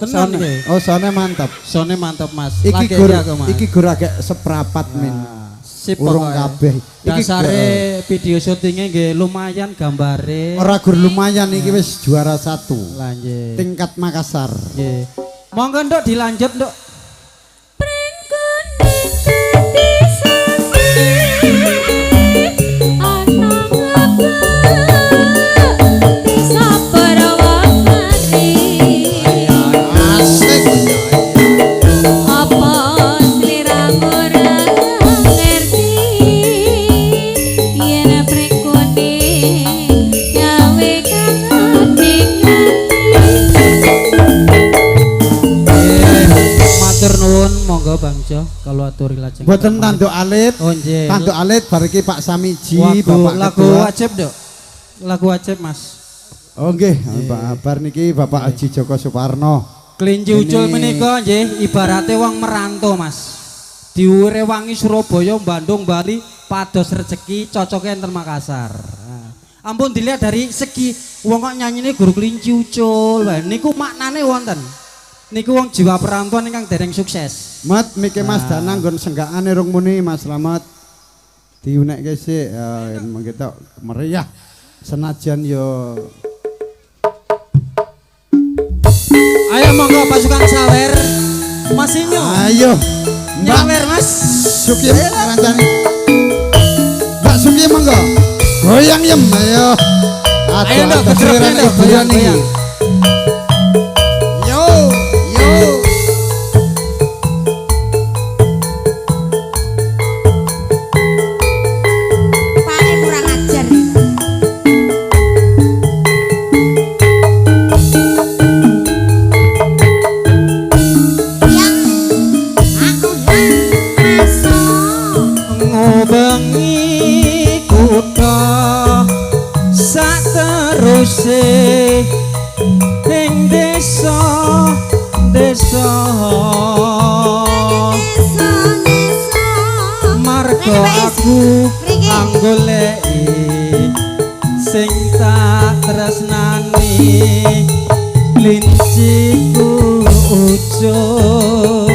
Tenan iki. Oh, sone mantap. Sone mantap, Mas. Iki gur, iki gur agak seprapat min. Sip urung kabeh. Iki dasare video syutingnya nggih lumayan gambare. Ora gur lumayan iki wis juara 1. Lah nggih. Tingkat Makassar. Nggih. Monggo Nduk dilanjut, Nduk. Monggo Bang Jo kalau aturi lajeng. Mboten tanduk alit. Oh nggih. Tanduk alit bar iki Pak Samiji, Bapak lagu wajib, Nduk. Lagu wajib, Mas. Oh nggih, Pak bar niki Bapak Haji Joko Suparno. Kelinci ucul menika nggih ibarate wong merantau, Mas. Diurewangi Surabaya, Bandung, Bali, pados rejeki cocoke enten Makassar. Nah. Ampun dilihat dari segi wong kok nyanyine guru kelinci ucul. Wah niku maknane wonten. Niku wong jiwa perantauan ingkang dereng sukses. Mat mike Mas Danang nggon senggakane rung muni Mas Slamet. Diunekke sik mengke tok meriah senajan yo. Ayo monggo pasukan sawer. Mas Inyo. Ayo. Nyawer Mas. Sukim rancane. Mbak Sukim monggo. Goyang yem ayo. Ayo nduk gejrot goyang iki. Ing desa desa marga aku anggoleki sing tak tresnani linciku ucul.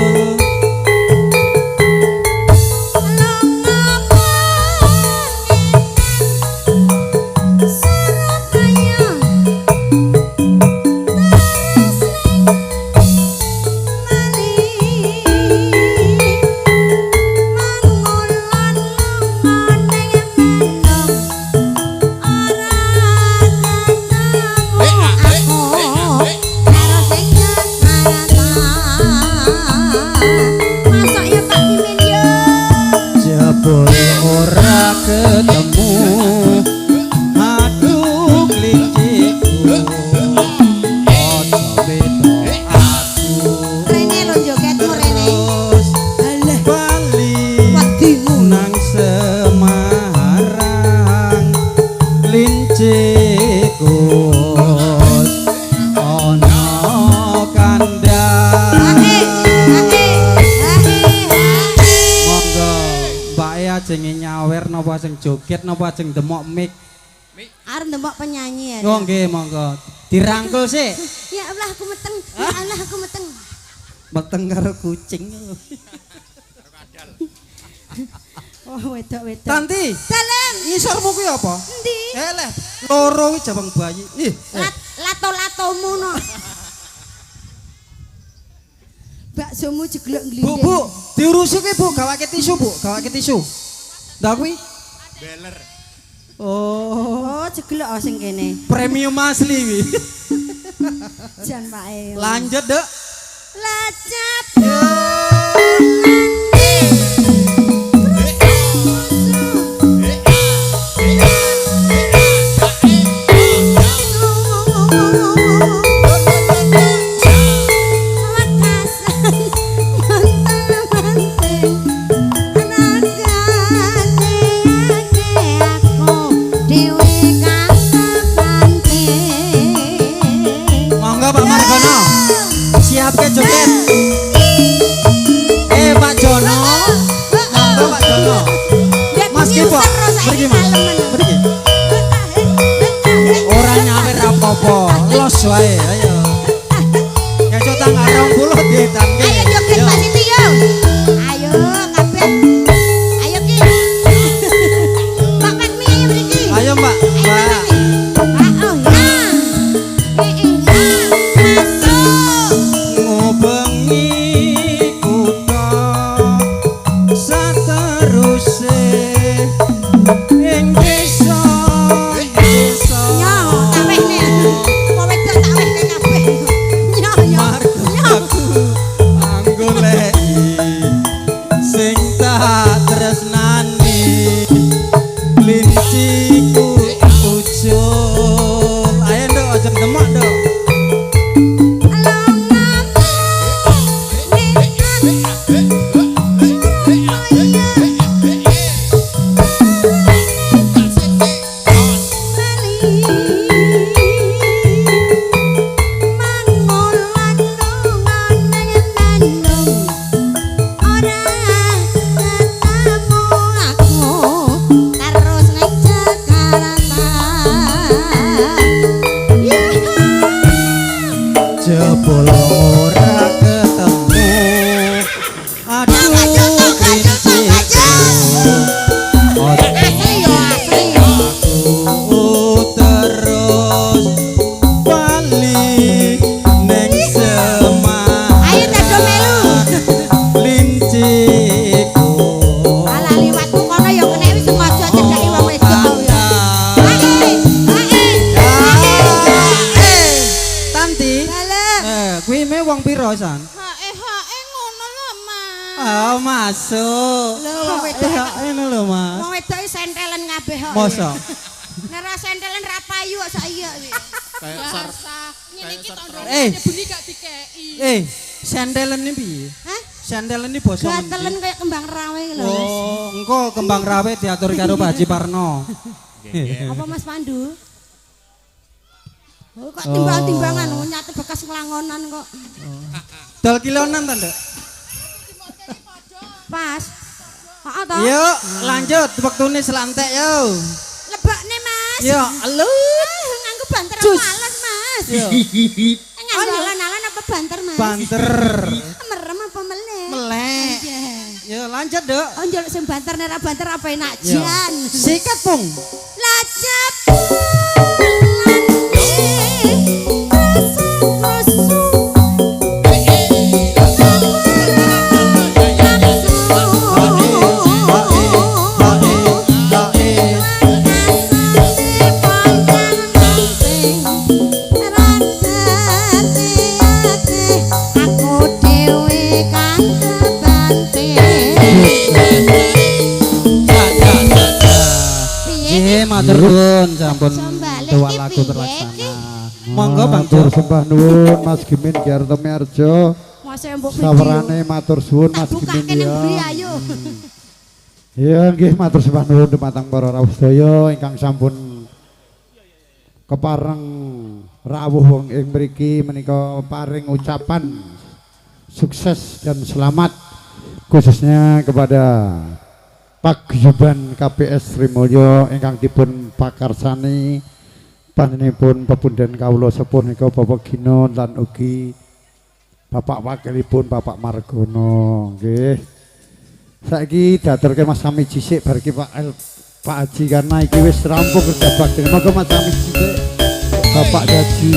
Aku kandang. Monggo mbake ajeng nyawer napa ajeng joget napa ajeng demok mic. Arep demok penyanyi ya. Oh nggih monggo. Dirangkul sik. Ya Allah aku meteng. Ya Allah aku meteng. Meteng karo kucing. Oh wedok-wedok. Tanti. Dalem. Ngisormu kuwi apa? Endi? Eleh, loro kuwi jabang bayi. Ih, lato-latomu no. Baksomu jeglok nglinding. Bu, Bu, diurusi kuwi Bu, gawake tisu, Bu, gawake tisu. Ndak kuwi? Beler. Oh. Oh, jeglok oh sing kene. Premium asli kuwi. Jan Pak. Lanjut, Dek. Lacap. Monggo Pak Margono. Siapke joget. Pak Jono. Monggo Pak Jono. Mas Kipo, mriki Mas. Mriki. Ora nyawer apa-apa, los wae, ayo. Keco tanggal 20 dietangke. Ayo joget Pak Siti yo. Ayo kabeh. Ayo ki. Pak Patmi ayo mriki. Ayo Mbak. Mbak. Ngubengi kutha sateruse ing desa desa. Yo, tak wehne. Wong wedok tak wehne kabeh. Yo yo. Aku anggoleki sing tak tresnani linciku ucul. Ayo nduk aja demok nduk. Jebul ora ketemu. Aduh linciku. Aku terus bali neng Semarang. Ayo dado melu. Linciku. Alah liwatku kono ya kena wis sengaja cedhaki wong wedok ya. Tanti. Kuwi me wong piro san? Hae hae ngono lho, Mas. Ah, masuk. Lho wong wedok. Ngono lho, Mas. Wong wedok iki sentelen kabeh kok. Mosok. Nek ora sentelen ra payu kok saiki kok. Kayak sar. Ngene iki tandone bengi gak dikeki. Sentelen iki piye? Hah? Sentelen iki basa ngendi? Gatelen kaya kembang rawe lho, Mas. Oh, engko kembang rawe diatur karo Pak Haji Parno. Apa Mas Pandu? Oh, kok timbang-timbangan, oh, nyate bekas ngelangonan kok. Dol kilonan ta, Nduk? Pas. Heeh to. Yuk, lanjut wektune selantek yo. Lebokne, Mas. Yo, elut. Nganggo banter Cus. males, Mas. Yo. Nganggo alon-alon apa banter, Mas? Banter. Merem apa melek? Melek. Iya. Yo, lanjut, Nduk. Oh, njaluk sing banter nek ra banter apa enak Yo. jan. Sikat, Pung. Lacap. Nggih, matur nuwun sampun dua lagu terlaksana. Monggo Bang Matur sembah nuwun Mas Gimin Giartomiarjo. Sawerane matur suwun Mas Gimin ya. Ya nggih matur sembah nuwun dumateng para rawuh sedaya ingkang sampun kepareng rawuh wong ing mriki menika paring ucapan sukses dan selamat khususnya kepada Paguyuban KPS Srimulyo ingkang dipun pakarsani panjenenganipun pepunden kawula sepuh nika Bapak Gino lan ugi Bapak wakilipun Bapak Margono nggih. Saiki diaturke Mas Samiji sik bar iki Pak El, Pak Haji karena iki wis rampung kerja bakti. Monggo Mas Samiji sik Bapak Haji.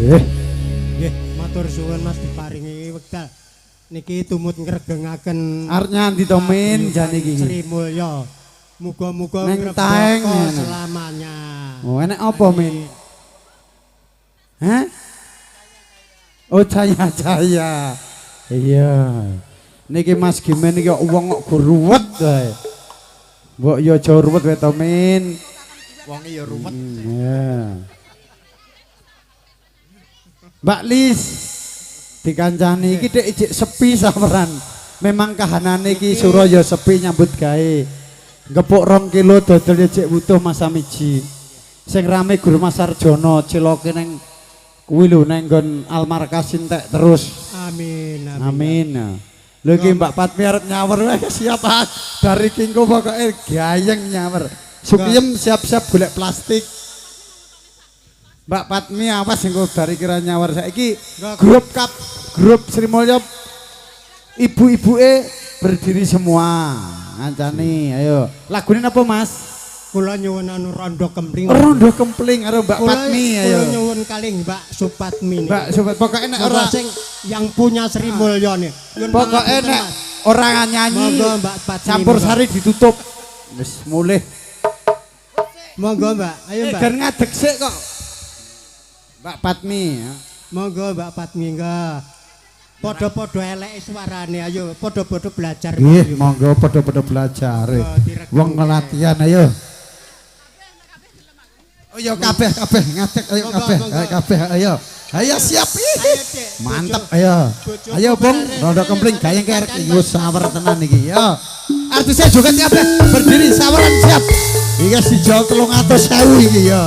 Nggih, matur suwun Mas diparingi wekdal. Niki tumut ngregengaken arep nyandi to Min jan iki. Srimulyo. Muga-muga ngrebaka selamanya. Oh, enek apa Min? Hah? Oh, caya-caya. Iya. Niki Mas Gimen iki kok wong kok ruwet wae. Mbok yo aja ruwet wae to Min. Wonge ya ruwet. Iya. Mbak Lis dikancani iki dik ijik sepi saweran. Memang kahanane iki sura ya sepi nyambut gawe. Gepuk 2 kilo dodol ya jek wutuh Mas Samiji. Sing rame Guru Mas Sarjono celoke neng kuwi lho neng nggon Almarkas entek terus. Amin amin. Amin. Lho iki Mbak Patmi arep nyawer wae siap ah. Dari kingko pokoke gayeng nyawer. Sukiyem siap-siap golek plastik. Mbak Patmi awas engko dari kira nyawer saiki grup kap grup Srimulyo ibu-ibuke berdiri semua ngancani ayo lagune napa Mas? Kula nyuwun anu Rondo Kempling. Rondo Kempling karo Mbak Patmi ayo. Kula nyuwun kalih Mbak Supatmi. Mbak Supat pokoke nek ora sing yang punya Srimulyo nih. Pokoke nek ora nyanyi monggo Mbak Patmi. Campur sari ditutup. Wis mulih. Monggo Mbak, ayo Mbak. Ben ngadeg sik kok. Mbak Patmi ya. Monggo Mbak Patmi enggak. Padha-padha eleke suarane ayo padha-padha belajar. Nggih, monggo padha-padha belajar. Wong latihan ayo. Oh ya kabeh kabeh ngadeg ayo kabeh kabeh ayo. Ayo siap. Mantep ayo. Ayo Bung, Rondo Kempling gayeng kerek yo sawer tenan iki ya. Artise joget kabeh berdiri saweran siap. Iki sijol 300.000 iki ya.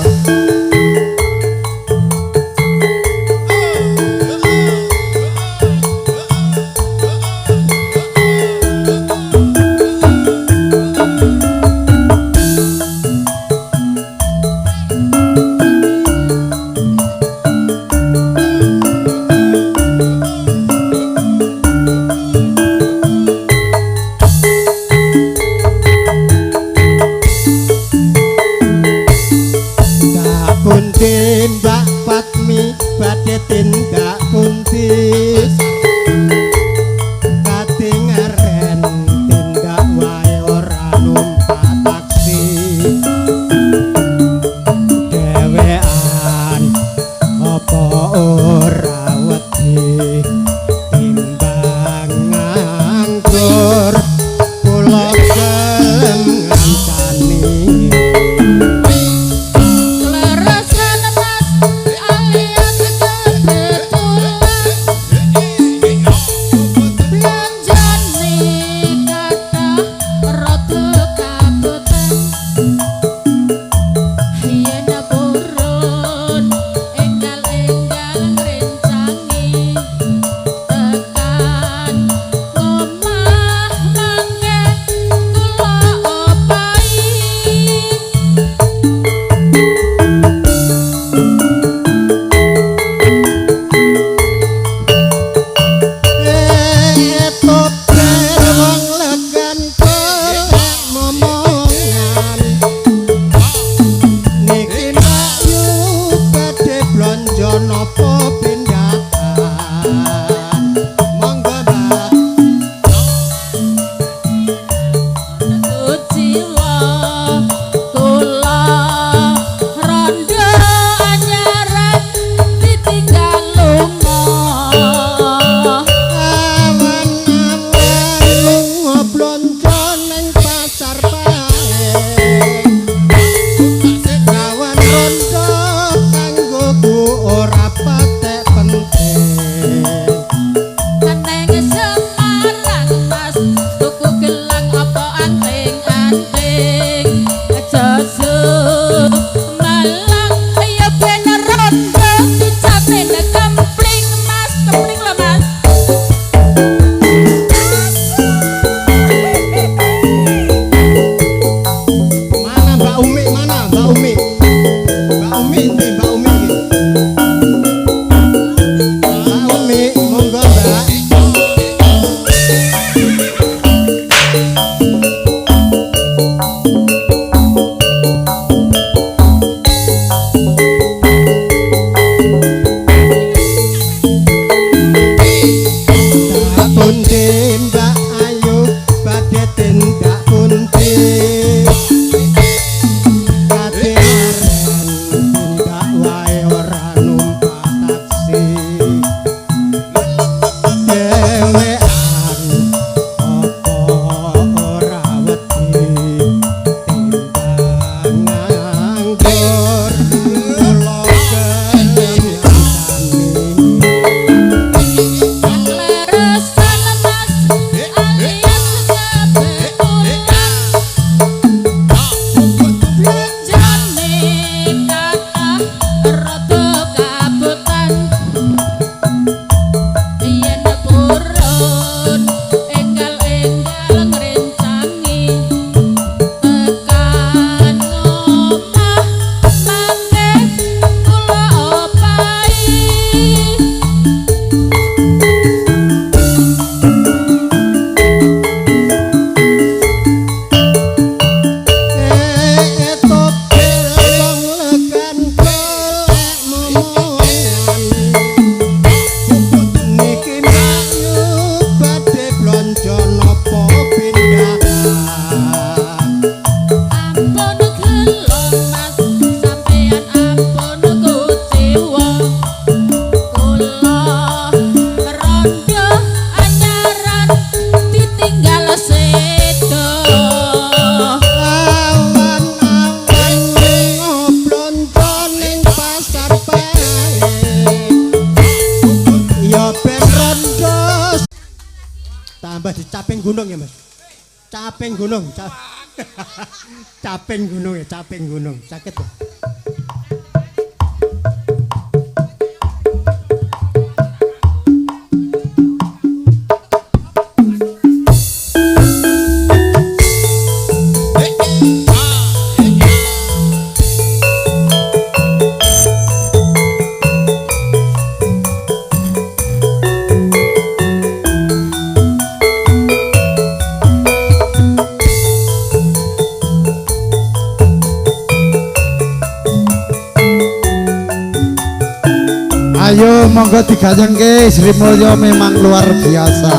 Caping gunung. Caping gunung ya, caping gunung. Sakit ya. Ayo monggo digayengke, Sri Mulyo memang luar biasa.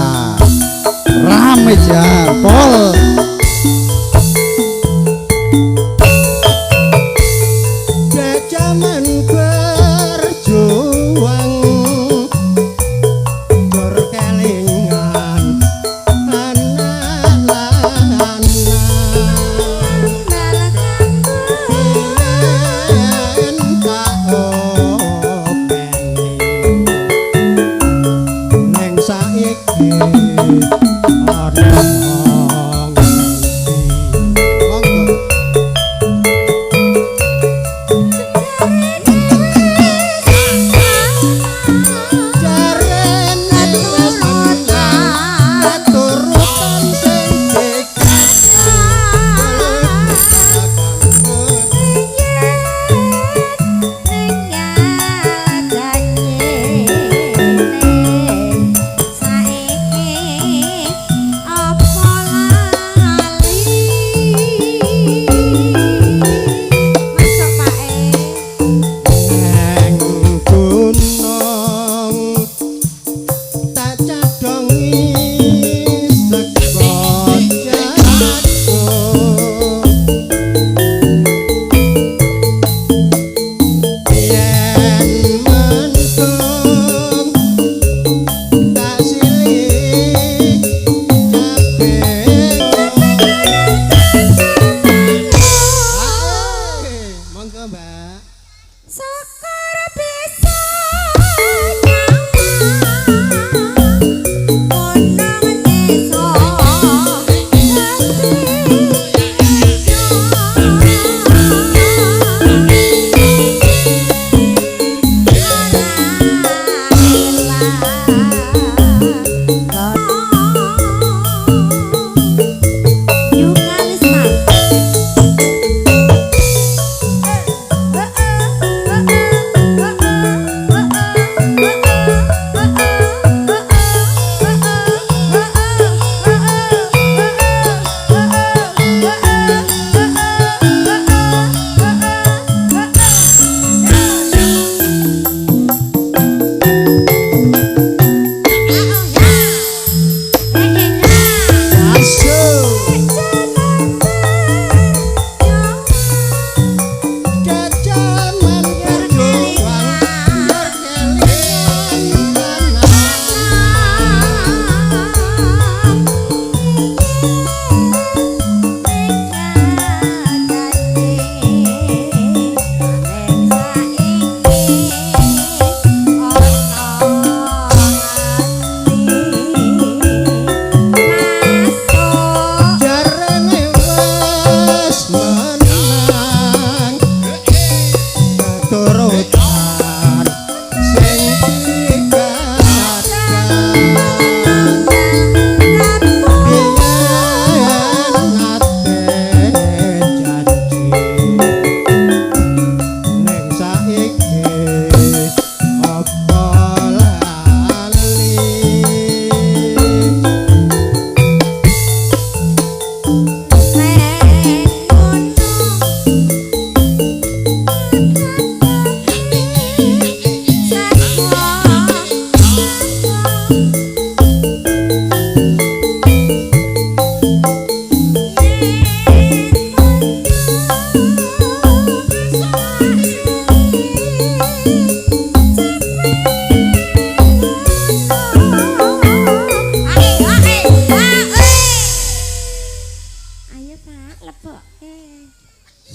Rame jan pol. Jaman berjuang dur kelingan anak lanang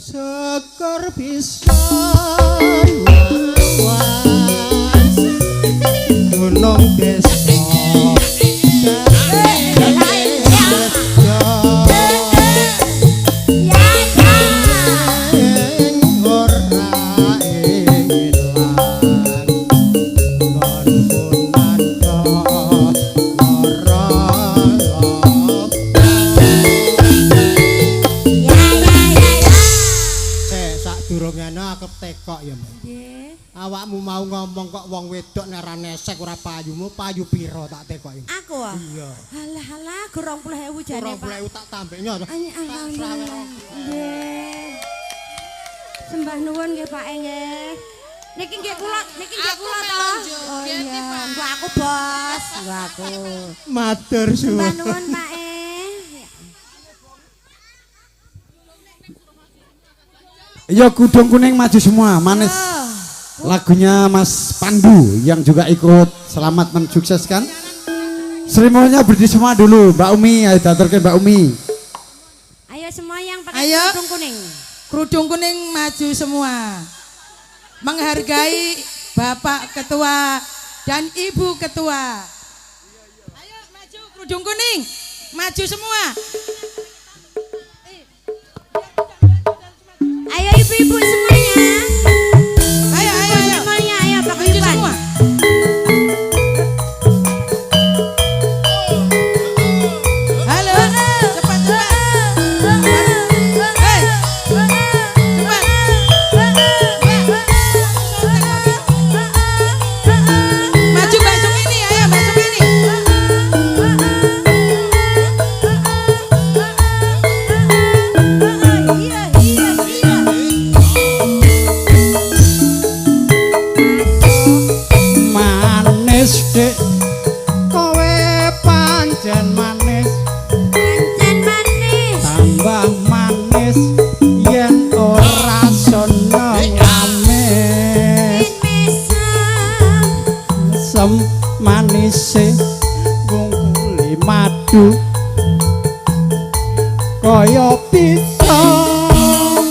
Syukur bisa mawas gunung desa. Ya ya. Ora ilang nggonku nandha ora. Ya ya ya ya. Sik, sadurunge aku tekok ya, Mbak. Nggih. Awakmu mau ngomong kok wong wedok nek ora nesek ora payumu, payu pira tak tekoki? Aku ah. Iya. Halah halah, 20.000 jane, Pak. 20.000 tak tambeknya. Alhamdulillah. Nggih. Sembah nuwun nggih Pak nggih. Niki nggih kula, niki nggih Aku kula melu to. joget Oh nih, iya, Pak. nggo aku bos, nggo aku. Matur suwun. Sembah nuwun Pak e. Ya Kudung Kuning maju semua, manis. Lagunya Mas Pandu yang juga ikut selamat mensukseskan. Sri Mulyo berdiri semua dulu, Mbak Umi, ayo daturke Mbak Umi. Ayo semua yang pakai Ayo. kerudung kuning. Kerudung kuning maju semua. Menghargai Bapak Ketua dan Ibu Ketua. Ayo maju kerudung kuning. Maju semua. Ayo ibu-ibu semuanya. Ayo ayo ayo. Semuanya ayo Maju paguyuban. semua. Halo, cepat cepat. Hei, cepat. Maju Mbak Sukini, ayo Mbak Sukini. Iya iya iya. Manis Dik, kowe pancen manis, Pancen manis. Tambah manis yen ora seneng amis. Mesem. Sem manise ngungkuli madu kaya bisa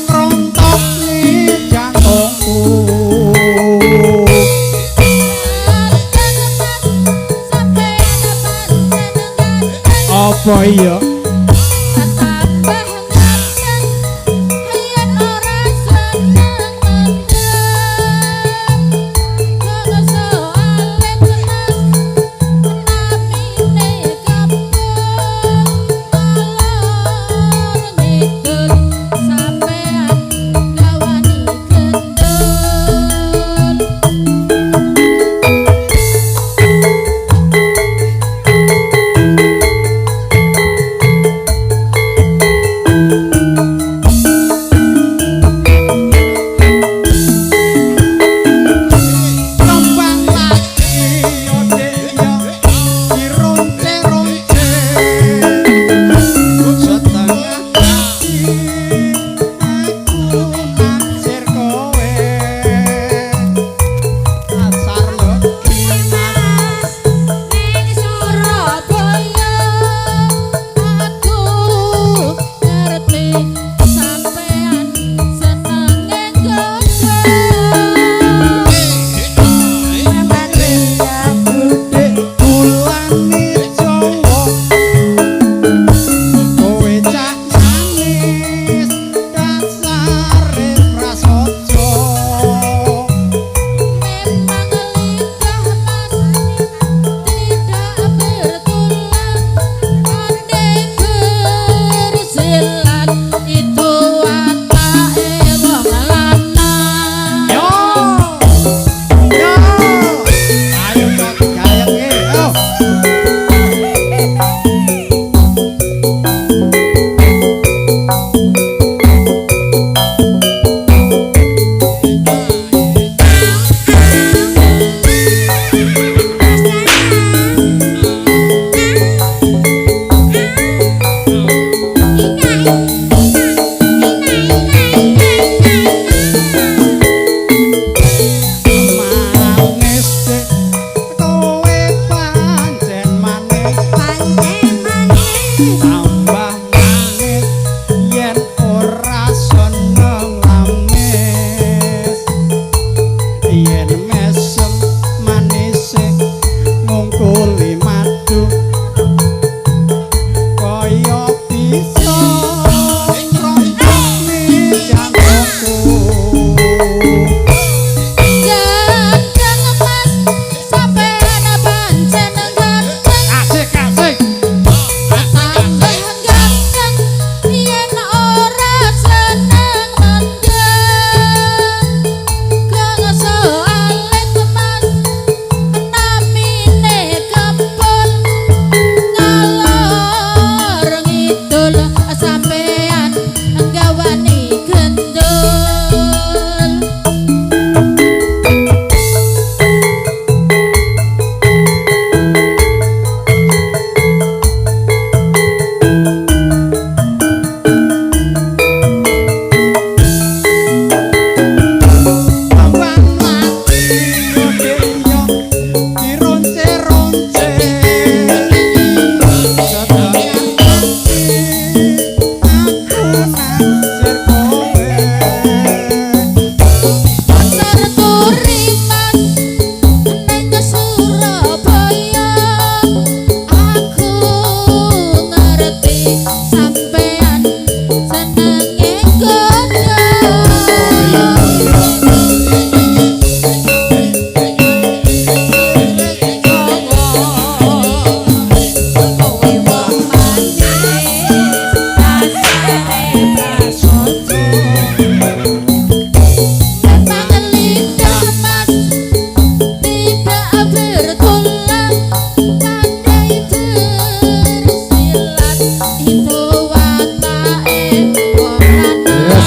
ngrontokne jantungku. Apa iya? Kembang lagi yo Dik yo dironce-ronce setengah hati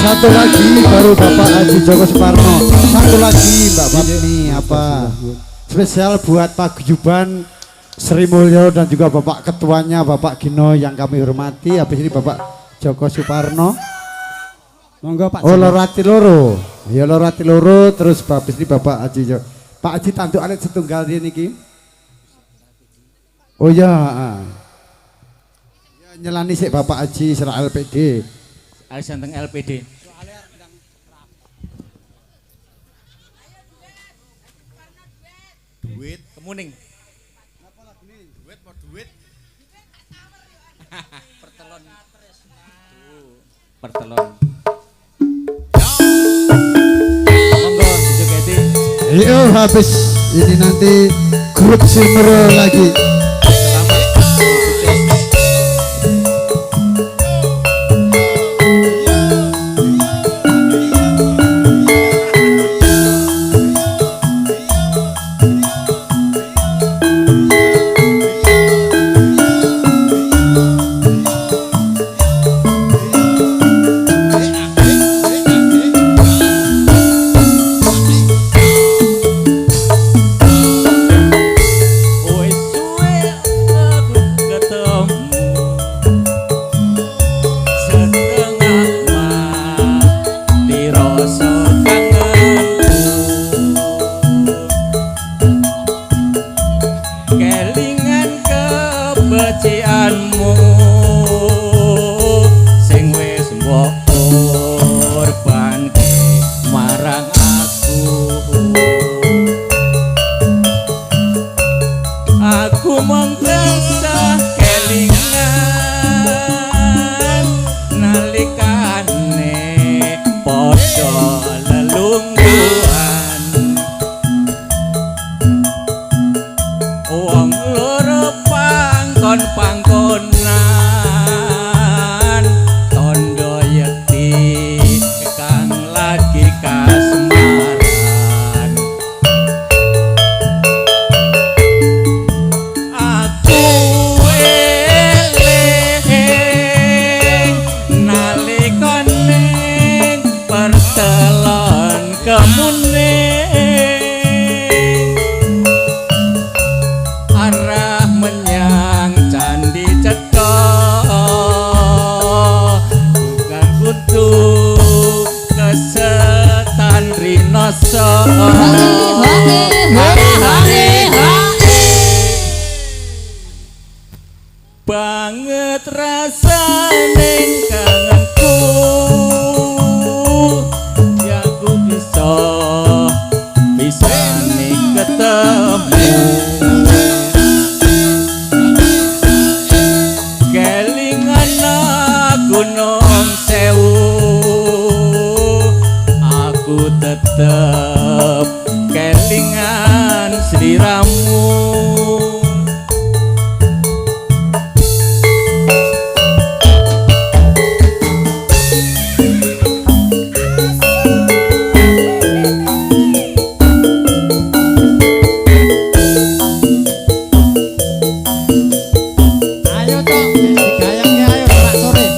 Satu lagi baru Bapak Haji Joko Suparno. Satu lagi Mbak Fadni apa? Spesial buat Paguyuban Sri Mulyo dan juga Bapak Ketuanya Bapak Gino yang kami hormati. Habis ini Bapak Joko Suparno. Monggo Pak. Oh, loro ati loro. Ya loro ati loro terus habis ini Bapak Haji Joko. Pak Haji tanduk alit setunggal niki. Oh ya. Ya nyelani sik Bapak Haji serak LPD. Arisan teng LPD. Duit kemuning. Duit mau duit. Pertelon. Pertelon. Monggo dijogeti. Iya habis ini nanti grup Simro lagi. Selamat sukses. Wis suwe aku ketemu setengah mati rasa kangenku, kelingan kebecikanmu sing wis mbok korbanke marang aku. Aku mung tansah kelingan nalikane padha lelungguhan, wong loro pangkon-pangkonan tandha yekti kang lagi kasmaran. Aku eling nalika ning pertelon kemuning arah menyang Candi Cetha, bukan kudu kesetan rinasa. Banget rasane kangenku, ya aku bisa bisane ketemu. Kelingan Gunung Sewu, aku tetep kelingan sliramu. Ayo Cok, digayangke ayo Pak sore.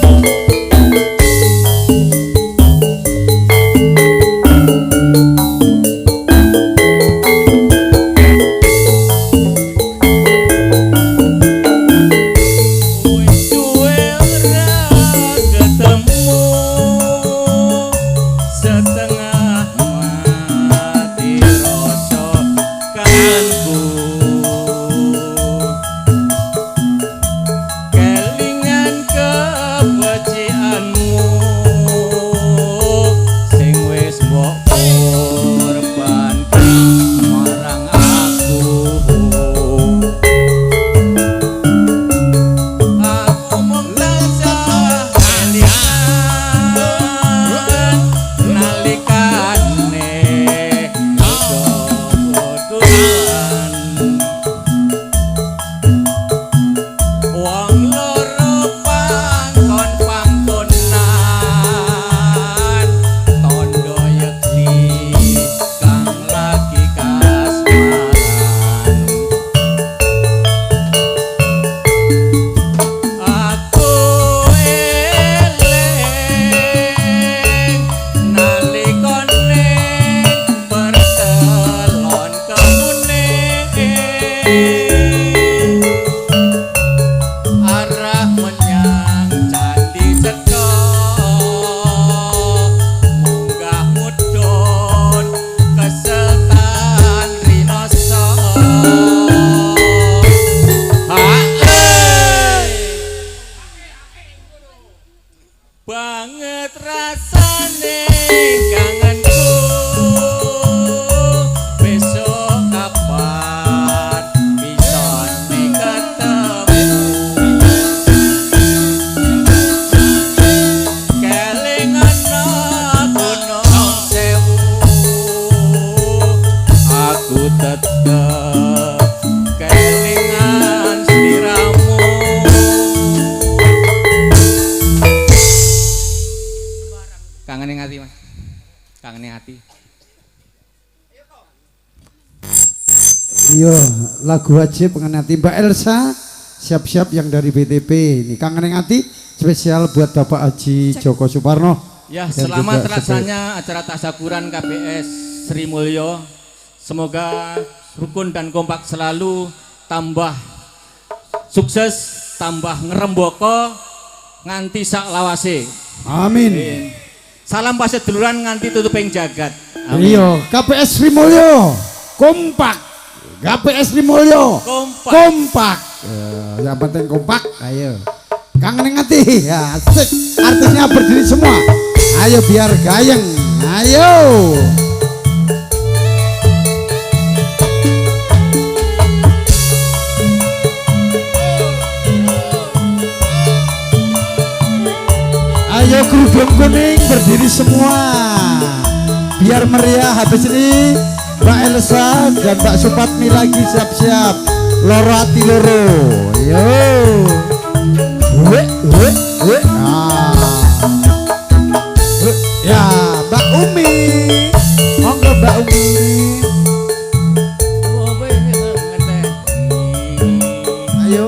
Kangen ning ati, Mas. Kangen ning ati. Iya, lagu wajib Kangen Ati. Mbak Elsa, siap-siap yang dari BTP ini. Kangen ning ati spesial buat Bapak Haji Joko Suparno. Ya, Dan selamat juga terlaksananya acara tasyakuran KPS Sri Mulyo. Semoga rukun dan kompak selalu, tambah sukses, tambah ngeremboko nganti sak lawase. Amin. Salam paseduluran nganti tutuping jagat. Amin. Iya, KPS Sri Mulyo kompak. KPS Sri Mulyo kompak. Kompak. Ya, yang penting kompak. Ayo. Kangen ning ati. Ya, asik. Artinya berdiri semua. Ayo biar gayeng. Ayo. Ayo kerudung kuning berdiri semua. Biar meriah habis ini Mbak Elsa dan Mbak Supatmi lagi siap-siap. Loro ati loro. Yo. We we we. Ah. Ya, Mbak Umi. Monggo Mbak Umi. Ayo.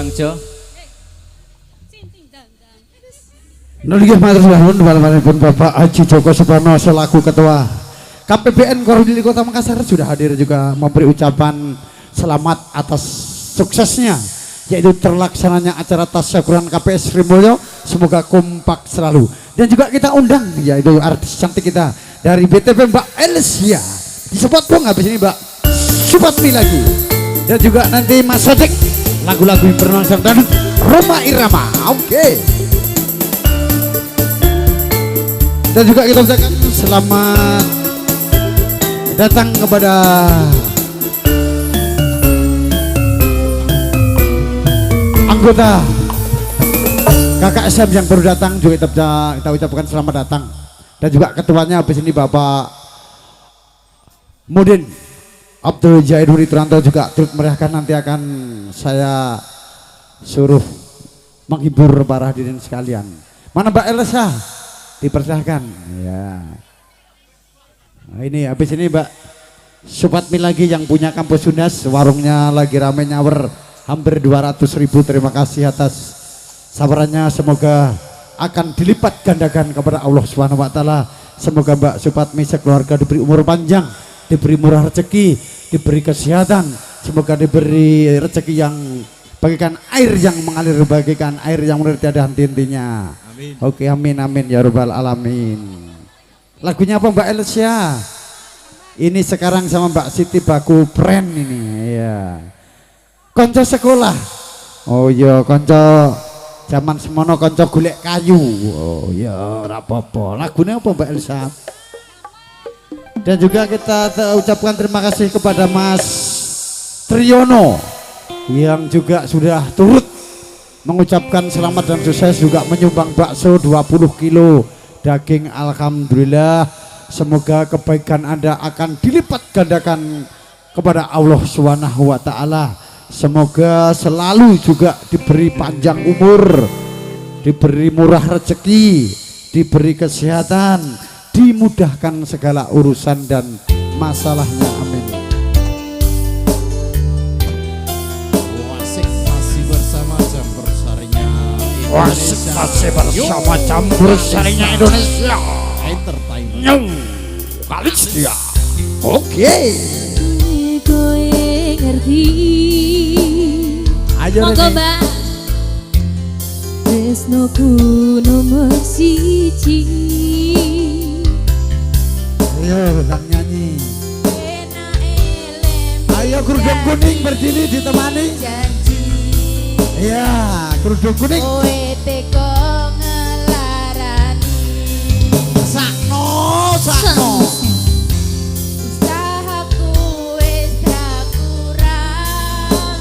Bang Jo. Nggih matur nuwun pun Bapak Haji Joko Suparno selaku Ketua KPBN Korwil Kota Makassar sudah hadir juga memberi ucapan selamat atas suksesnya yaitu terlaksananya acara tasyakuran KPS Srimulyo, semoga kompak selalu. Dan juga kita undang yaitu artis cantik kita dari BTP Mbak Elsia. Disebut dong habis ini Mbak Supatmi lagi. Dan juga nanti Mas Sodik lagu-lagu yang bernuansa dangdut Roma Irama. Oke. Dan juga kita ucapkan selamat datang kepada anggota KKSM yang baru datang, juga kita ucapkan selamat datang. Dan juga ketuanya habis ini Bapak Mudin Abdul Jaiduri Turanto juga turut meriahkan, nanti akan saya suruh menghibur para hadirin sekalian. Mana Mbak Elsa? Dipersilahkan ya. Nah, ini habis ini Mbak Supatmi lagi yang punya kampus Undas, warungnya lagi rame nyawer hampir 200.000. Terima kasih atas sabarannya, semoga akan dilipat gandakan kepada Allah Subhanahu wa taala. Semoga Mbak Supatmi sekeluarga diberi umur panjang, diberi murah rezeki, diberi kesehatan, semoga diberi rezeki yang bagaikan air yang mengalir, bagaikan air yang mengalir tiada henti-hentinya. Amin. Oke, amin amin ya rabbal alamin. Lagunya apa Mbak Elsia? Ini sekarang sama Mbak Siti Baku Pren ini ya. Konco sekolah. Oh iya, konco zaman semono konco golek kayu. Oh iya, ora apa-apa. Lagunya apa Mbak Elsa? Dan juga kita ucapkan terima kasih kepada Mas Triyono yang juga sudah turut mengucapkan selamat dan sukses, juga menyumbang bakso 20 kilo daging. Alhamdulillah, semoga kebaikan Anda akan dilipat gandakan kepada Allah Subhanahu wa taala. Semoga selalu juga diberi panjang umur, diberi murah rezeki, diberi kesehatan, dimudahkan segala urusan dan masalahnya. Amin. Wasik masih bersama campur sarinya Wasik masih bersama campur sarinya Indonesia Entertainment. Kalistia. Oke. Ngerti. Ayo monggo Mbak. Tresnoku nomor siji. Ayo sedang nyanyi. Ayo kerudung kuning berdiri ditemani. Iya, kerudung kuning. Kowe teko ngelarani. Sakno, sakno. Usahaku wis ra kurang-kurang.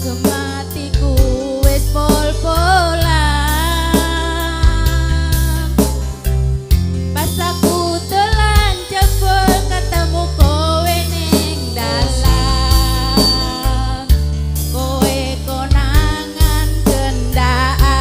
Kematiku wis pol-polan. Pas aku dolan jebul ketemu kowe ning dalan. Kowe konangan gendaan.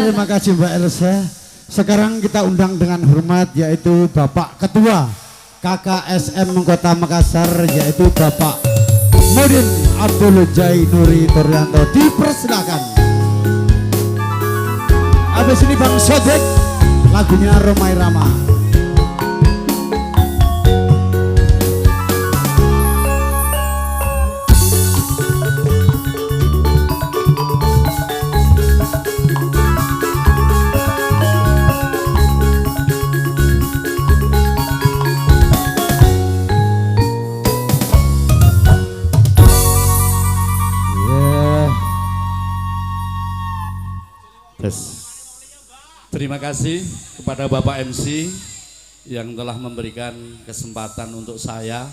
Terima kasih Mbak Elsa. Sekarang kita undang dengan hormat yaitu Bapak Ketua KKSM Kota Makassar, yaitu Bapak Mudin Abdul Jainuri Torianto. Dipersilakan. Habis ini Bang Sodek, lagunya Romai Rama. Terima kasih kepada Bapak MC yang telah memberikan kesempatan untuk saya.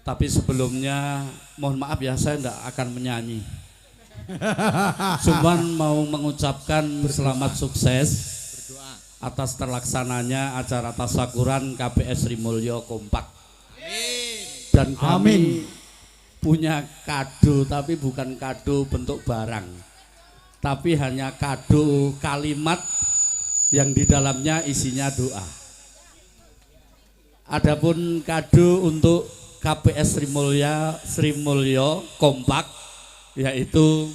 Tapi sebelumnya mohon maaf ya, saya tidak akan menyanyi. Cuman mau mengucapkan selamat sukses atas terlaksananya acara tasyakuran KPS Srimulyo Kompak. Dan kami punya kado, tapi bukan kado bentuk barang, tapi hanya kado kalimat yang di dalamnya isinya doa. Adapun kado untuk KPS Srimulyo Kompak yaitu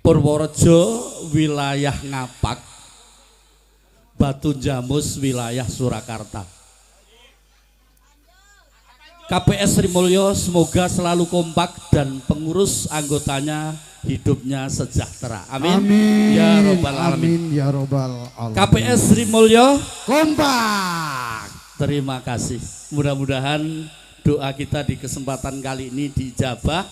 Purworejo wilayah Ngapak, Batu Jamus wilayah Surakarta. KPS Srimulyo semoga selalu kompak dan pengurus anggotanya hidupnya sejahtera. Amin. Amin. Ya robbal alamin. Amin ya robbal alamin. KPS Srimulyo kompak. Terima kasih. Mudah-mudahan doa kita di kesempatan kali ini diijabah.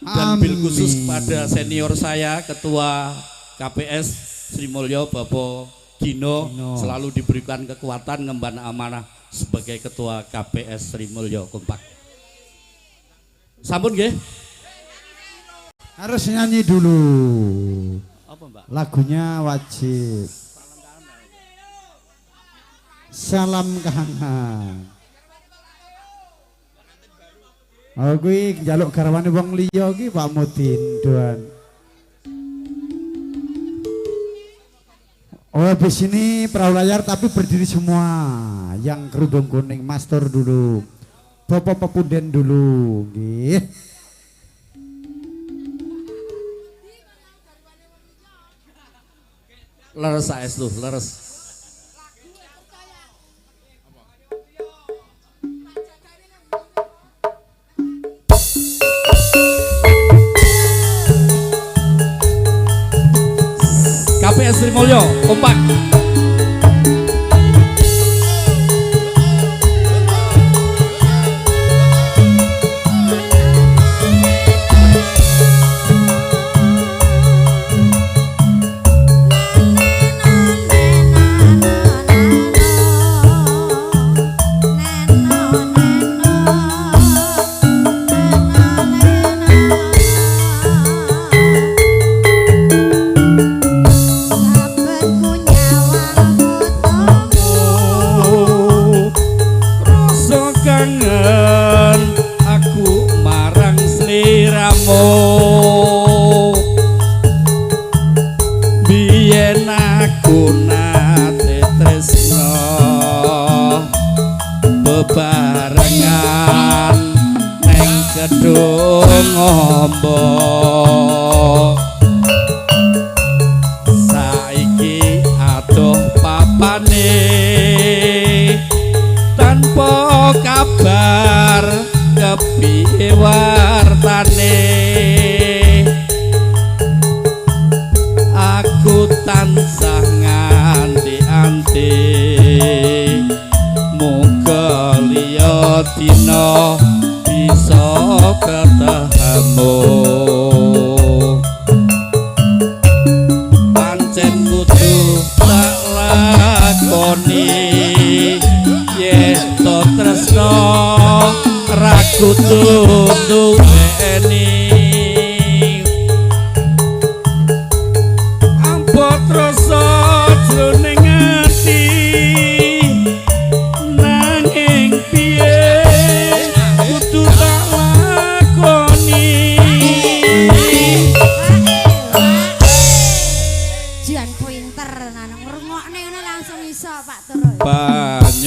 Dan bil khusus pada senior saya, Ketua KPS Srimulyo Bapak Gino, selalu diberikan kekuatan ngemban amanah sebagai Ketua KPS Srimulyo Kompak. Sampun nggih? Harus nyanyi dulu. Apa, Mbak? Lagunya wajib. Salam kangen. Oh kuwi njaluk garwane wong liya ki Pak Mudin doan. Oh habis ini perahu layar tapi berdiri semua. Yang kerudung kuning master dulu. Bapak pepunden dulu nggih. Leres saestu, leres. KPS Srimulyo kompak.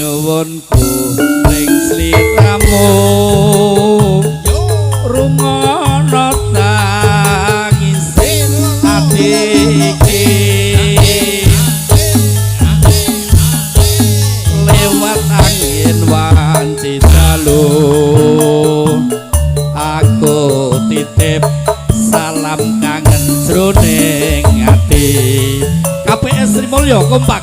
Panyuwunku ring sliramu rungono tangise ati iki lewat angin wanci dalu aku titip salam kangen jroning ati. KPS Srimulyo kompak.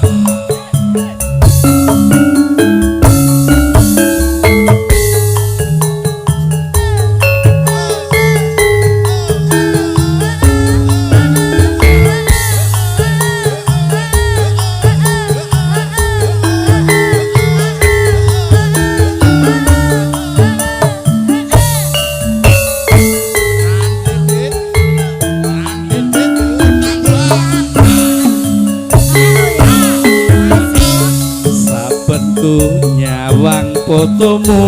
Nyawang fotomu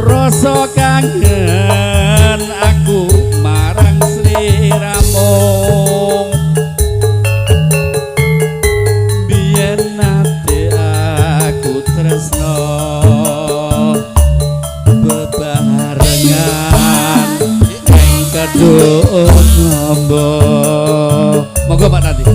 rasa kangen aku marang sliramu biyen nate aku tresno bebarengan ing kedung ngombo. Monggo Pak Nadi.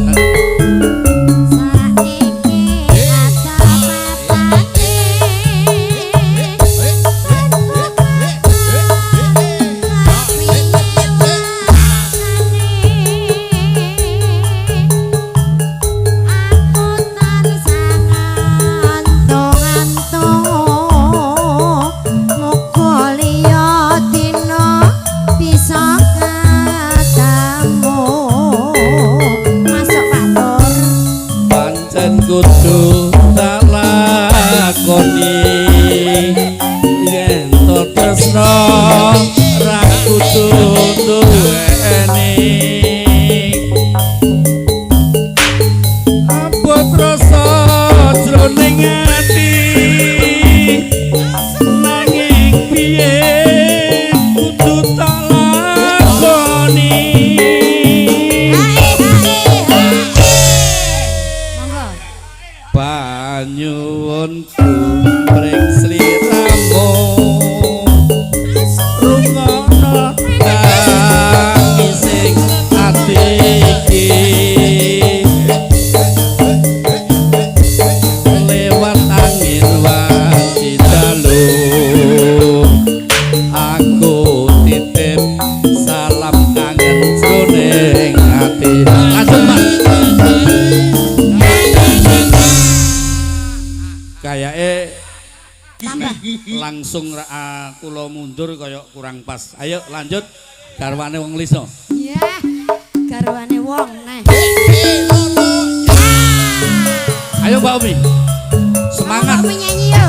Kudu tak lakoni yen to tresno ra kudu duweni abot rasa jroning ati nanging piye kudu tak lakoni. Panyuwunku pring sliramu rungono tangising ati iki lewat angin wanci dalu aku titip salam kangen jroning ati. Lanjut Mas. Kayake langsung kula mundur kaya kurang pas. Ayo lanjut garwane wong liso. Iya, garwane wong neh. Ayo Mbak Umi. Semangat. Mbak Umi nyanyi yo.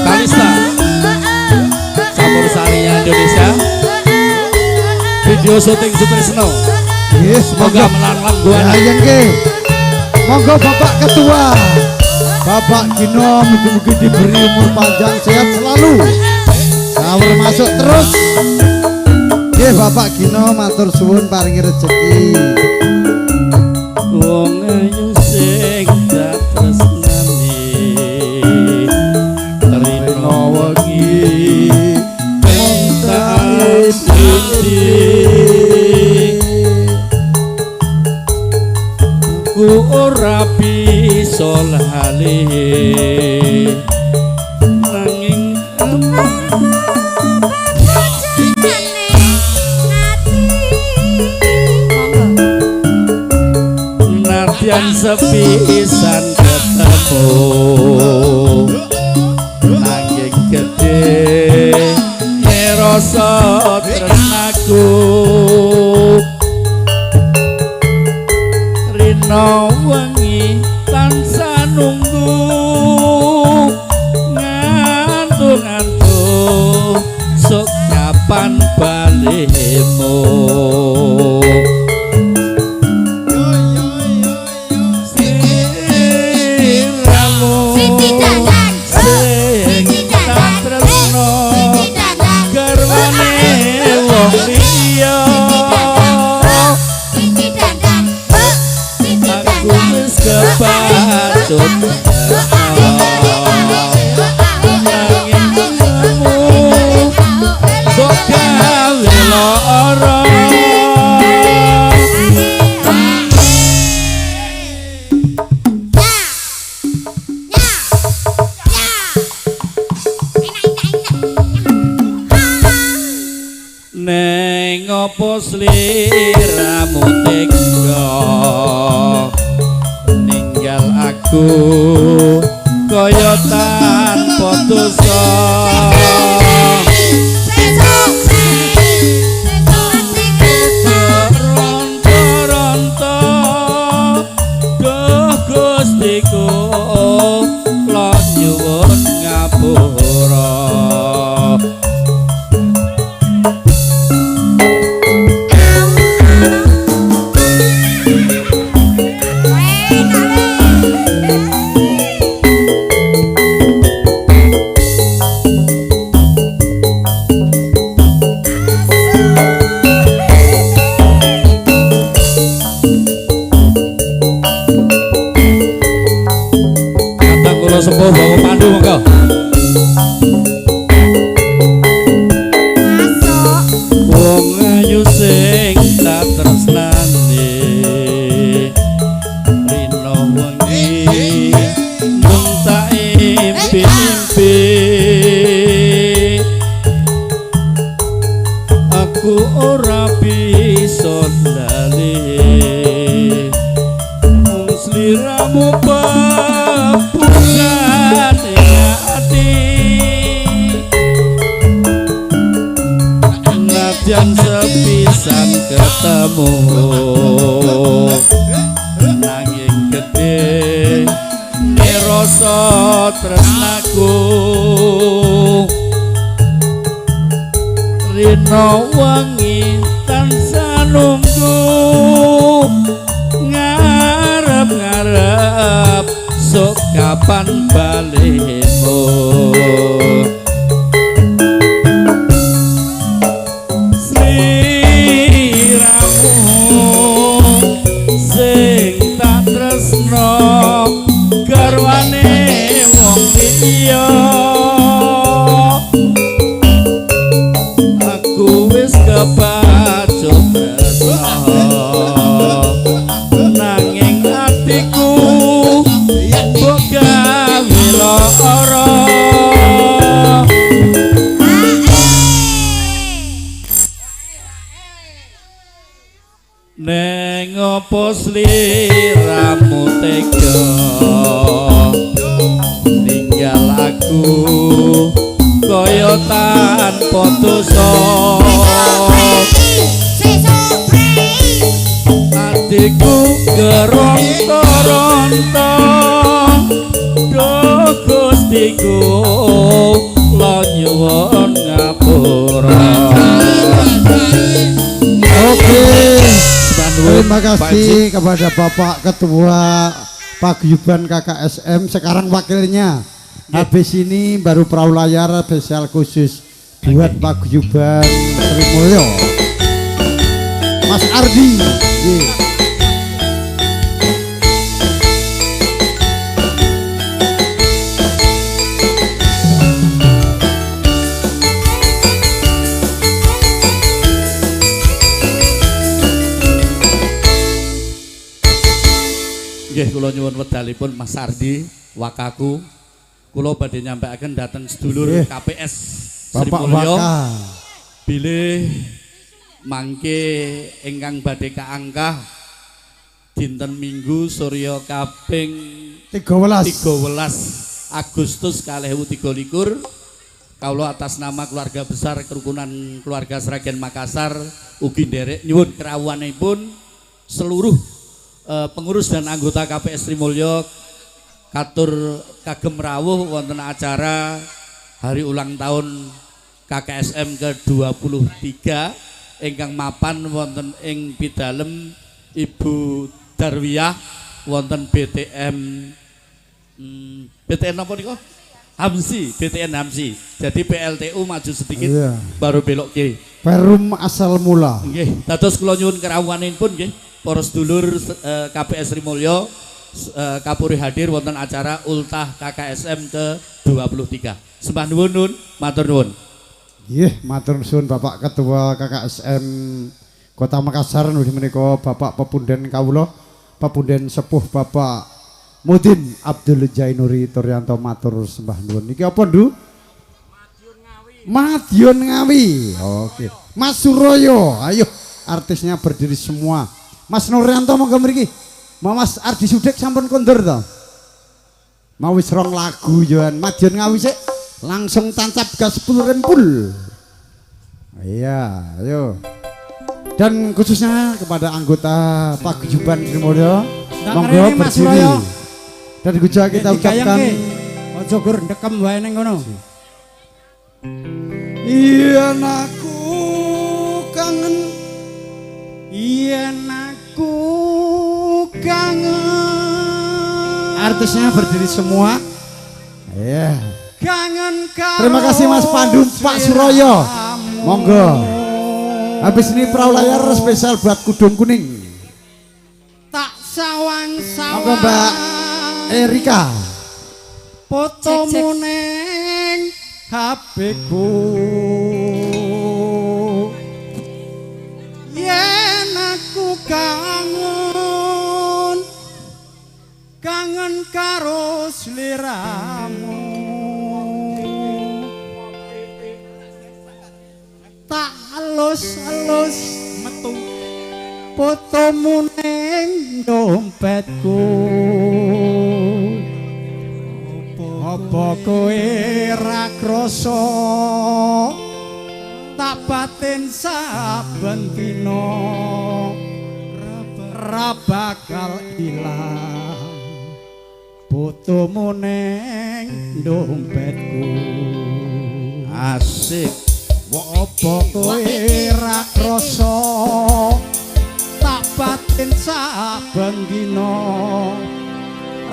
Kalista. Campur sarinya Indonesia. Video syuting Sutrisno. Yes, semoga melarang gua. Ya nggih. Monggo Bapak Ketua. Bapak Gino mugi-mugi diberi umur panjang sehat selalu. Sawur masuk terus. Nggih Bapak Gino matur suwun paringi rezeki. Wong ayu sing tak tresnani rino wengi tak ku ora bisa lali nanging nadyan sepisan ketemu nanging gedhe rasa tresnaku rino wengi tansah nunggu ngantuk-ngantuk sok kapan balimu siramu sing tak tresno garwane wong liya. sliramu tega ninggal aku kaya tanpa dosa. Ronto-ronto duh Gustiku kula nyuwun ngapura. Kadang kula sepuh bawa pandu monggo. Wong ayu sing tak tresnani rino wengi mung tak impi-impi. Aku ora bisa lali mung sliramu pepukan ing ati. Nadyan sepisan ketemu nanging gedhe rasa tresnaku. Rino wengi tansah nunggu ngarep-ngarep sok kapan balikmu. Sliramu sing tak tresno garwane wong liya. Aku wis kebacut tresno nanging atiku mbok gawe lara. Neng opo sliramu tega ninggal aku kaya tanpa dosa. Atiku geronto-ronto duh Gustiku kula nyuwun ngapura. Oke, terima kasih kepada Bapak Ketua Paguyuban KKSM, sekarang wakilnya. Habis ini baru perahu layar spesial khusus buat Paguyuban Sri Mulyo, Mas Ardi. Nggih, kula nyuwun wedalipun Mas Ardi wakaku. Kula badhe nyampaikan dhateng sedulur KPS Sri Mulyo bilih mangke ingkang badhe kaangkah dinten Minggu surya kaping 13 Agustus 2023 kawula atas nama keluarga besar kerukunan keluarga Sragen Makassar ugi nderek nyuwun kerawuhanipun seluruh pengurus dan anggota KPS Sri Mulyo katur kagem rawuh wonten acara hari ulang tahun KKSM ke-23 ingkang mapan wonten ing pidalem Ibu Darwiyah wonten BTM BTN apa niku? Hamsi, BTN Hamsi. Jadi PLTU maju sedikit iya, baru belok kiri. Perum asal mula. Nggih, dados kula nyuwun kerawuhanipun nggih para sedulur KPS Sri Mulyo kapuri hadir wonten acara ultah KKSM ke-23. Sembah nuwun nun, matur nuwun. Nggih, matur suwun Bapak Ketua KKSM Kota Makassar nggih menika Bapak pepunden kawula, pepunden sepuh Bapak Mudin Abdul Jainuri Turyanto matur sembah nuwun. Niki apa, Ndu? Madiun Ngawi. Madiun Ngawi. Oke. Mas Suroyo, ayo. Artisnya berdiri semua. Mas Nuryanto monggo mriki. Mas Ardi Sudek sampun kondur to. Mau wis rong lagu yoan. Madiun Ngawi sik langsung tancap gas 10 rempul. Iya, ayo. Dan khususnya kepada anggota Paguyuban Sri Mulyo, monggo berdiri. Dan juga kita ucapkan ojo gur ndekem wae ning kono. Yen aku kangen, yen aku kangen. Artisnya berdiri semua. Iya. Kangen karo. Terima kasih Mas Pandu, Pak Suroyo. Monggo. Habis ini perahu layar spesial buat Kudung Kuning. Tak sawang-sawang. Monggo Mbak Erika. Fotomu ning HP-ku. Yen aku kangen, kangen karo sliramu. Tak elus-elus metu fotomu ning dompetku. Apa kowe ra krasa tak batin saben dina ra bakal ilang fotomu ning dompetku. Asik. Apa kowe ra krasa tak batin saben dina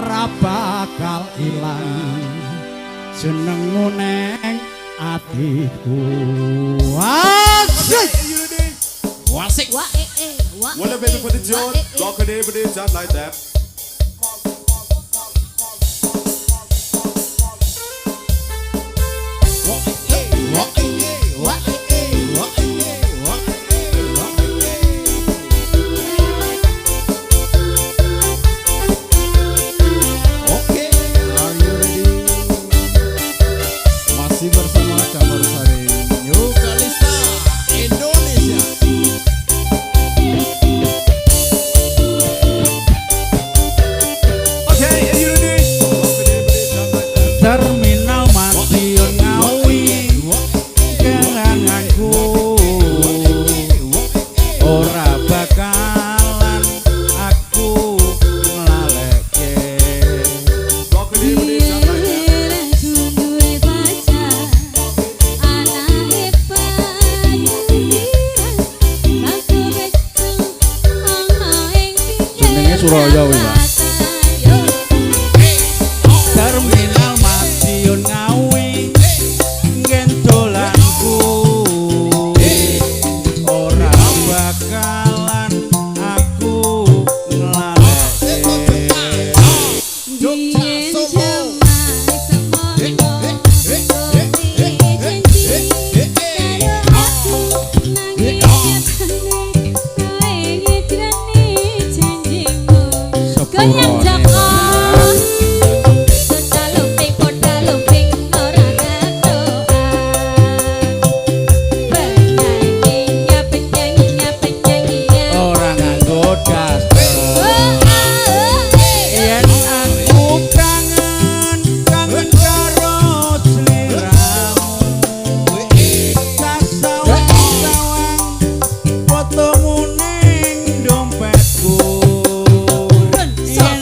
ra bakal ilang jenengmu neng atiku. Asik. Wasik. Well, baby, put it on. Rock it, baby, just like that. Terminal Madiun Ngawi kenanganku ora bakalan aku nglaleke. Jenenge Suraya kuwi, Pak. Terminal Madiun Ngawi ngendolanku ora bakalan aku nglaleke. Goyang Joko. Ora nganggo daster. Yen aku kangen, kangen karo sliramu. Tak sawang-sawang fotomu ning dompetku. Yen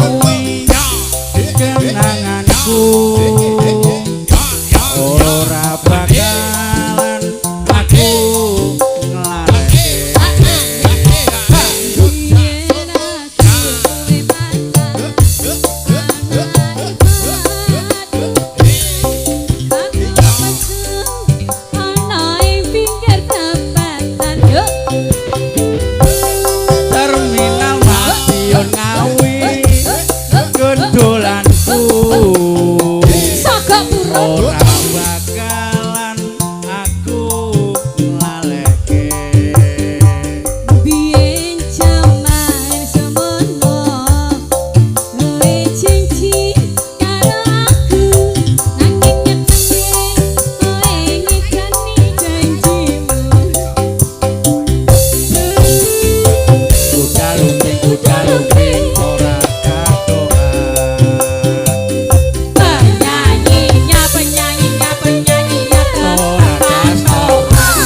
Ngawi kenanganku ora bakalan aku nglaleke. Yen aku duwe pacar anake aku pesen ana ing pinggir perapatan yo. Terminal Madiun Ngawi gendolanku Sogok purun. ora bakalan aku nglaleke. Biyen jaman semono kowe janji karo aku, nanging nyatane kowe ngekani janjimu. Kuda lumping ora katokan. Penyanyinya penyanyinya penyanyinya Ora tetap katokan.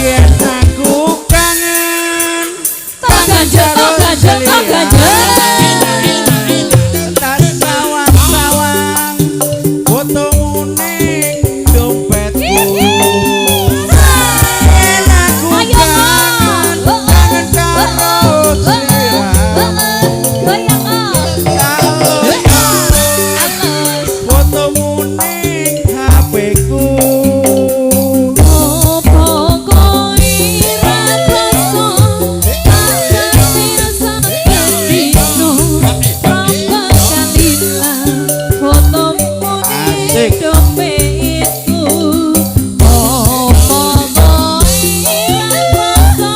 Yen aku kangen Tok ganjel tok ganjel tok ganjel. Tak sawang-sawang fotomu ning dompetku. Yen aku Ayo kangen kangen karo sliramu. Goyang oh. Tak elus fotomu ning HP-ku. Opo kowe ra krasa tak saben dino rapa kalilah fotomu ning Asik. dompetku. Opo kowe ra krasa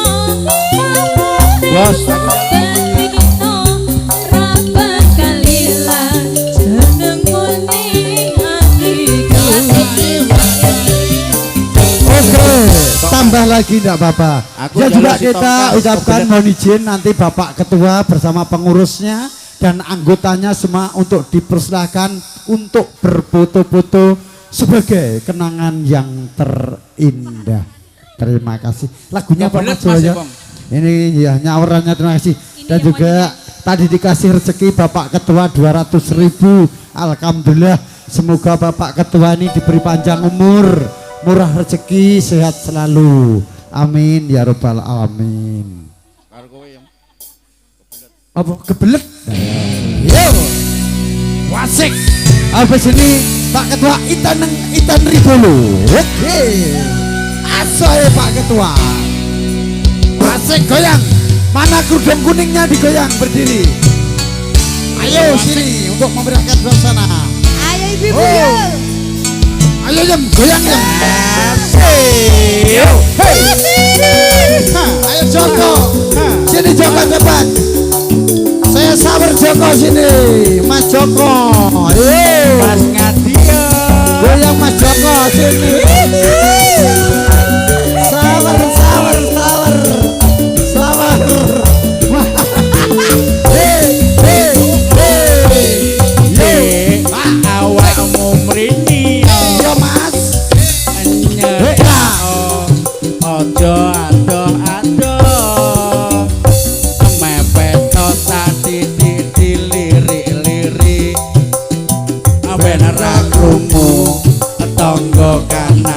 Bos, saben dino rapa kalilah jenengmu ning atiku. Oke, tambah lagi enggak apa-apa. Aku Ya juga jalur si kita tongkat, ucapkan kebelet. mohon izin nanti Bapak Ketua bersama pengurusnya dan anggotanya semua untuk dipersilahkan untuk berfoto-foto sebagai kenangan yang terindah. Terima kasih. Lagunya apa Kebelet, Mas Mas Joyo? Ipong. Ini ya nyawerannya terima kasih. Ini Dan yang juga tadi dikasih rezeki Bapak Ketua 200.000. Alhamdulillah. Semoga Bapak Ketua ini diberi panjang umur, murah rezeki, sehat selalu. Amin ya robbal alamin. Karo kowe yang Apa kebelet? Yo. Wasik. Habis ini Pak Ketua Itan Itan Ribolo. Oke. Asoy Pak Ketua. Wasik goyang. Mana kerudung kuningnya digoyang berdiri. Ayo sini untuk memeriahkan suasana. Ayo ibu-ibu Oh. yo. Ayo Yem, goyang Yem. Hey. Hey. Ha, ayo Joko. Sini Joko cepat. Saya sawer Joko sini, Mas Joko. Ayo. Mas Ngadio. Goyang Mas Joko sini. Sawer, sawer, sawer. Sawer. Hey, hey, hey. Yo. Awakmu mrini Yo Mas. nyedhak aja adoh-adoh mepet tak titi lirik-lirik ben ra krungu tangga kanan.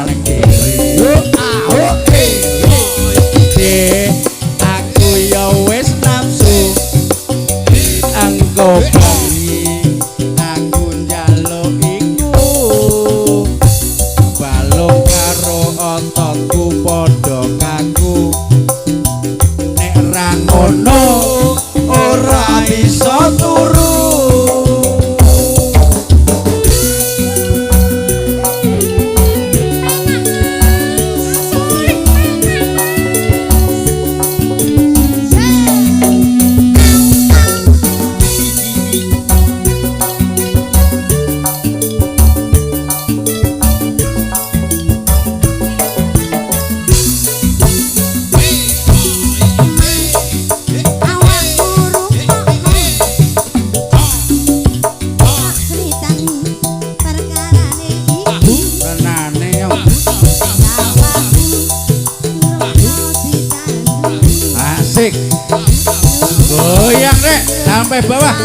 Goyang rek sampai bawah.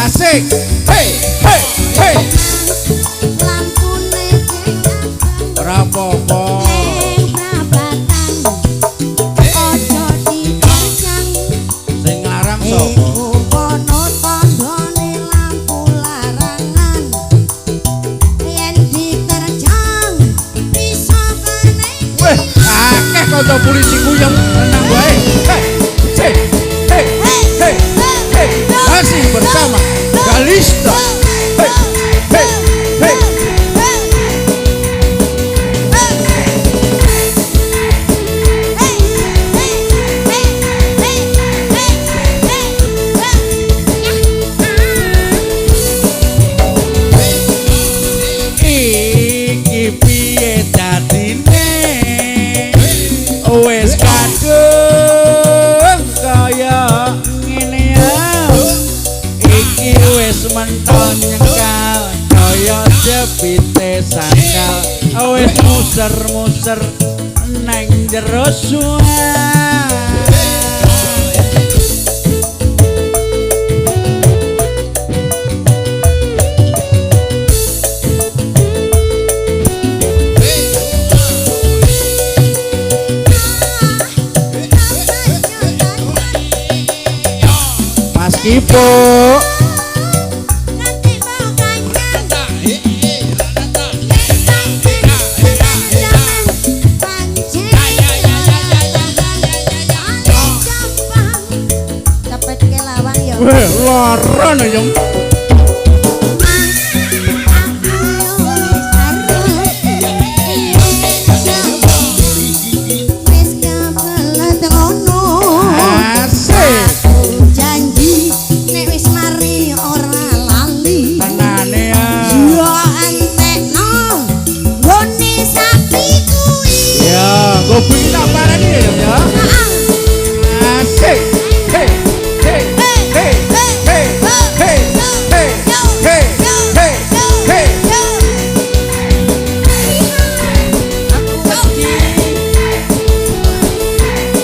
Asik. Hey hey hey. Ora apa-apa. Sing nglarang sapa? Kono tandane lampu larangan. Yen diterjang bisa kene. Weh, akeh kanca polisiku yang tenang wae. Hey, hey, hey, hey, hey. Masih bersama Galista. Hey, hey, hey. Iki piye dadine? Wis kadung kaya ngene ya. Iki wis mentol nyengkal kaya jepite sangkal. Wis muser-muser neng jero suwan. Mas Kipo. Weh, lara no yung. Asik. Janji nek wis mari ora lali. Tenane ya. Yo entekno nggone sapi kuwi. Ya, kopi tak parani ya, Yum, ya. Asik. Hey, hey, hey, hey, hey, hey, hey, hey, hey. Aku wedi.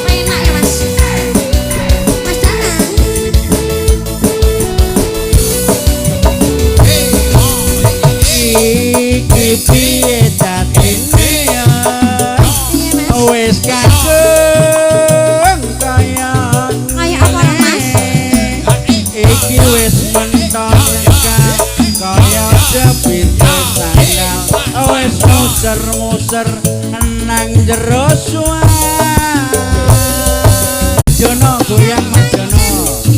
Enak ya, Mas. Mas Danang. Iki piye dadine ya? Wis kadung kaya Kaya apa ora, Mas? Iki wis mentol nyengkal kaya jepite sandal. Wis muser-muser nang jero suwan. Jono goyang Mas Jono.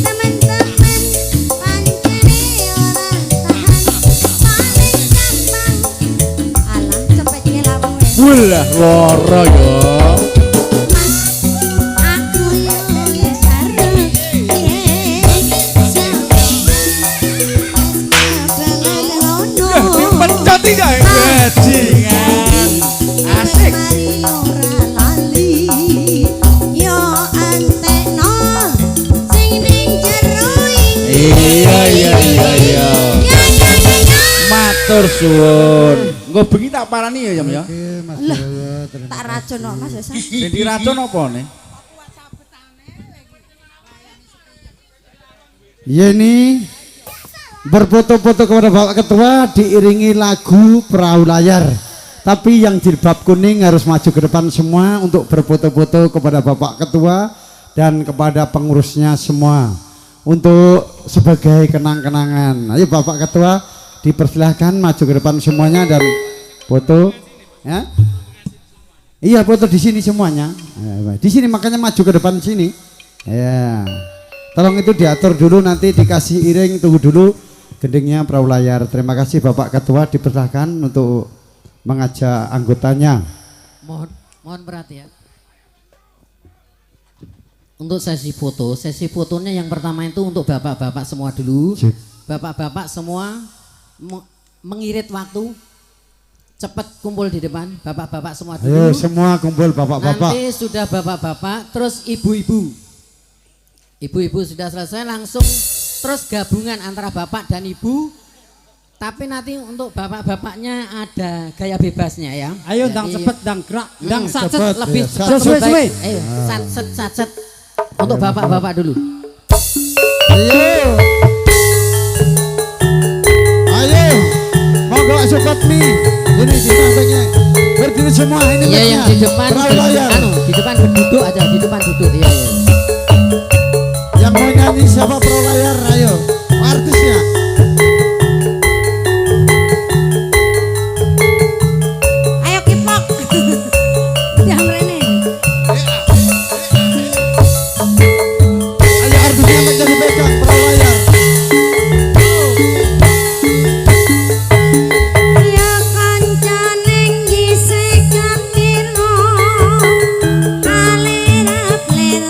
Teman-teman pancene ora tahan paling gampang. Alah cepetke lawang wis. Walah lara ya. Mas, aku yo wis arep Dipencet iki kae. Bajingan. Asik. Mari ora lali. Yo antekno sing ning jero iki. Iya iya iya iya. Ya ya ya ya. Matur suwun. Engko bengi tak parani ya, Yam ya. Oke, Mas Lah, Joyo, terima tak racun kok Mas wis. Sing diracun apa ne? Iya ini berfoto-foto kepada Bapak Ketua diiringi lagu Perahu Layar. Tapi yang jilbab kuning harus maju ke depan semua untuk berfoto-foto kepada Bapak Ketua dan kepada pengurusnya semua untuk sebagai kenang-kenangan. Ayo Bapak Ketua dipersilahkan maju ke depan semuanya dan foto ya. Iya foto di sini semuanya. Di sini makanya maju ke depan sini. Ya. Tolong itu diatur dulu, nanti dikasih iring, tunggu dulu gendingnya Perahu Layar. Terima kasih Bapak Ketua, dipersilahkan untuk mengajak anggotanya. Mohon perhatian. Untuk sesi foto, sesi fotonya yang pertama itu untuk bapak-bapak semua dulu. Bapak-bapak semua mengirit waktu, cepat kumpul di depan, bapak-bapak semua dulu. Ayo semua kumpul bapak-bapak. Nanti sudah bapak-bapak, terus ibu-ibu. Ibu-ibu sudah selesai langsung terus gabungan antara bapak dan ibu. Tapi nanti untuk bapak-bapaknya ada gaya bebasnya ya. Ayo ndang cepet, ndang gerak, ndang satset lebih cepat. Suwe-suwe. Ayo satset satset. Untuk bapak-bapak dulu. Ayo. Ayo. Monggo Sukatmi. Ini di sampingnya. Berdiri semua ini. Iya, yang di depan anu, di depan berduduk aja, di depan duduk. Iya, iya. Yang mau nyanyi siapa pro layar, ayo. Artisnya. Ayo kipok. Yang rene. Ayo artisnya menjadi pegang pro layar. Ya kancane ngisih kamilo alirap-lirap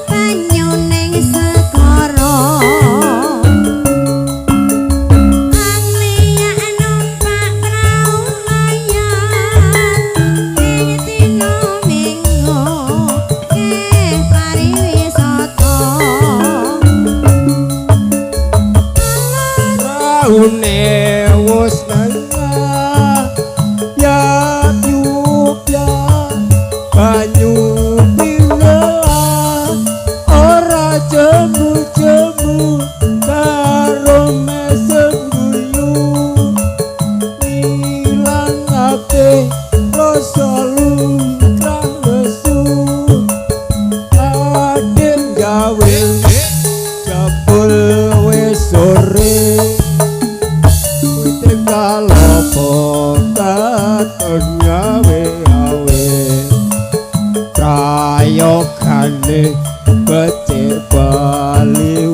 banyu ning segara Anglia numpak prau layar ing dina Minggu ke pariwisata. Praune wis nengah ya yupya banyu pinelah ora jemu-jemu karo mesem guyu ngilangake rasa lumrah lesu adem gawe jebul wis sore. Kalopo katon gawe-awe prayogane becik bali.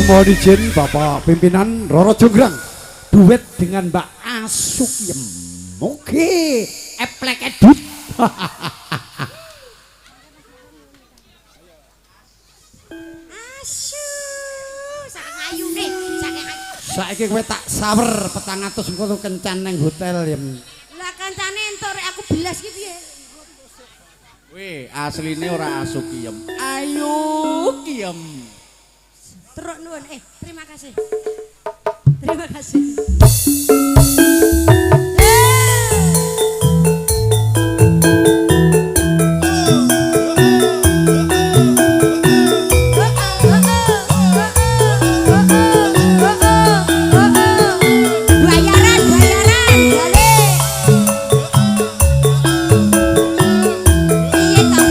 Mohon izin Bapak pimpinan Roro Jonggrang duet dengan Mbak Asukiem. Oke, eplek edit. Asu, saking ayune, saking ayu. Saiki kowe tak sawer 400 engko kencan nang hotel ya. Lah kancane entuk rek aku belas ki piye? Weh, asline ora Asukiem. Ayu Kiem. Teruk nuwun. Terima kasih. Terima kasih. Bayaran, bayaran, balik. Piye to?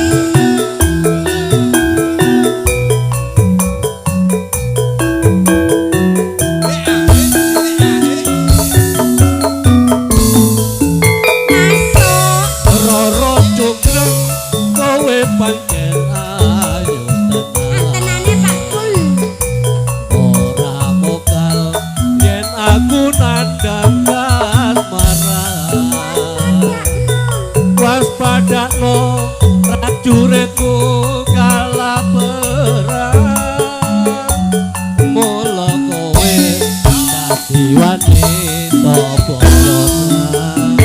Roro Jonggrang kowe pancen ayu tenan. Antenane Pak Kul. Ora mokal yen aku nandhang kasmaran. Waspadakno prajuritku kalah perang. Mula kowe dadi wanita boyonan.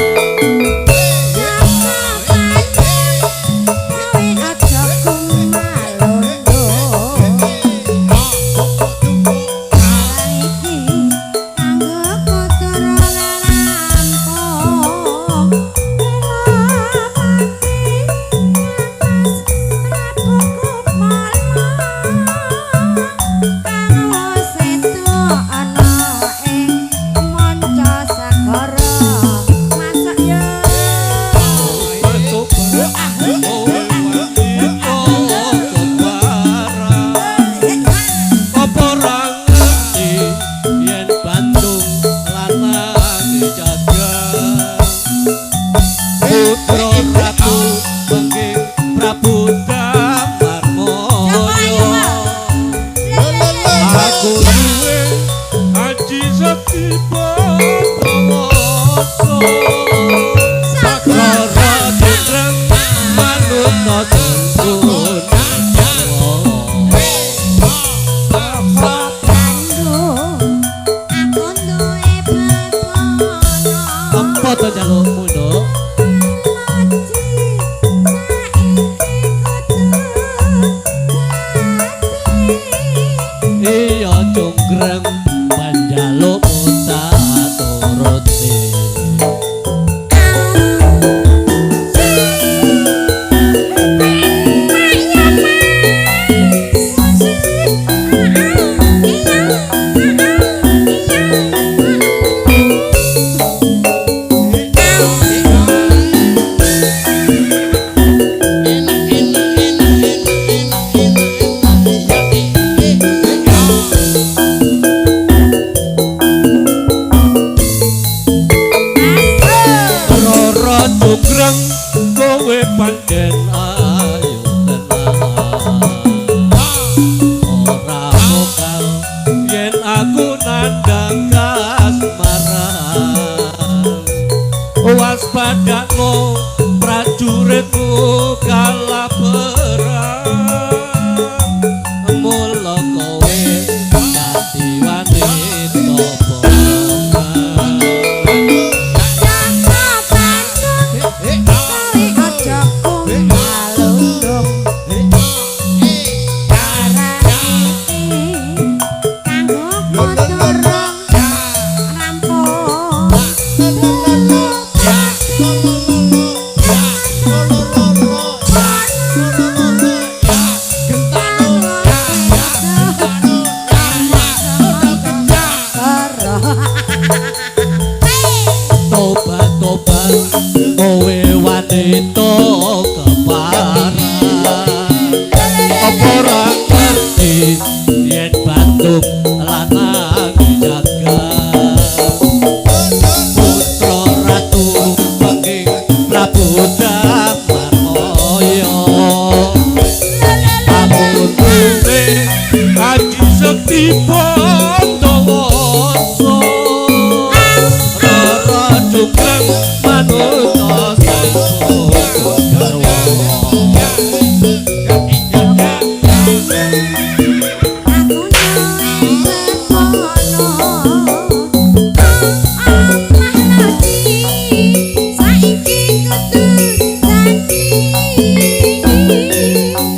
Apa to jalukmu, Nduk? Iya Jonggrang panjalukmu tak turuti. Roro Jonggrang kowe pancen ayu tenan. Ora mokal yen aku nandhang kasmaran. Waspadakno prajuritmu kalah perang. Mula kowe dadi wanita boyongan. Tobat-tobat kowe wanita keparan. Apa ora ngerti yen Bandung lanang jagat. Putra Ratu Pengging Prabu Damarmaya. Aku duwe aji sekti. Gelem manut sampun garwa.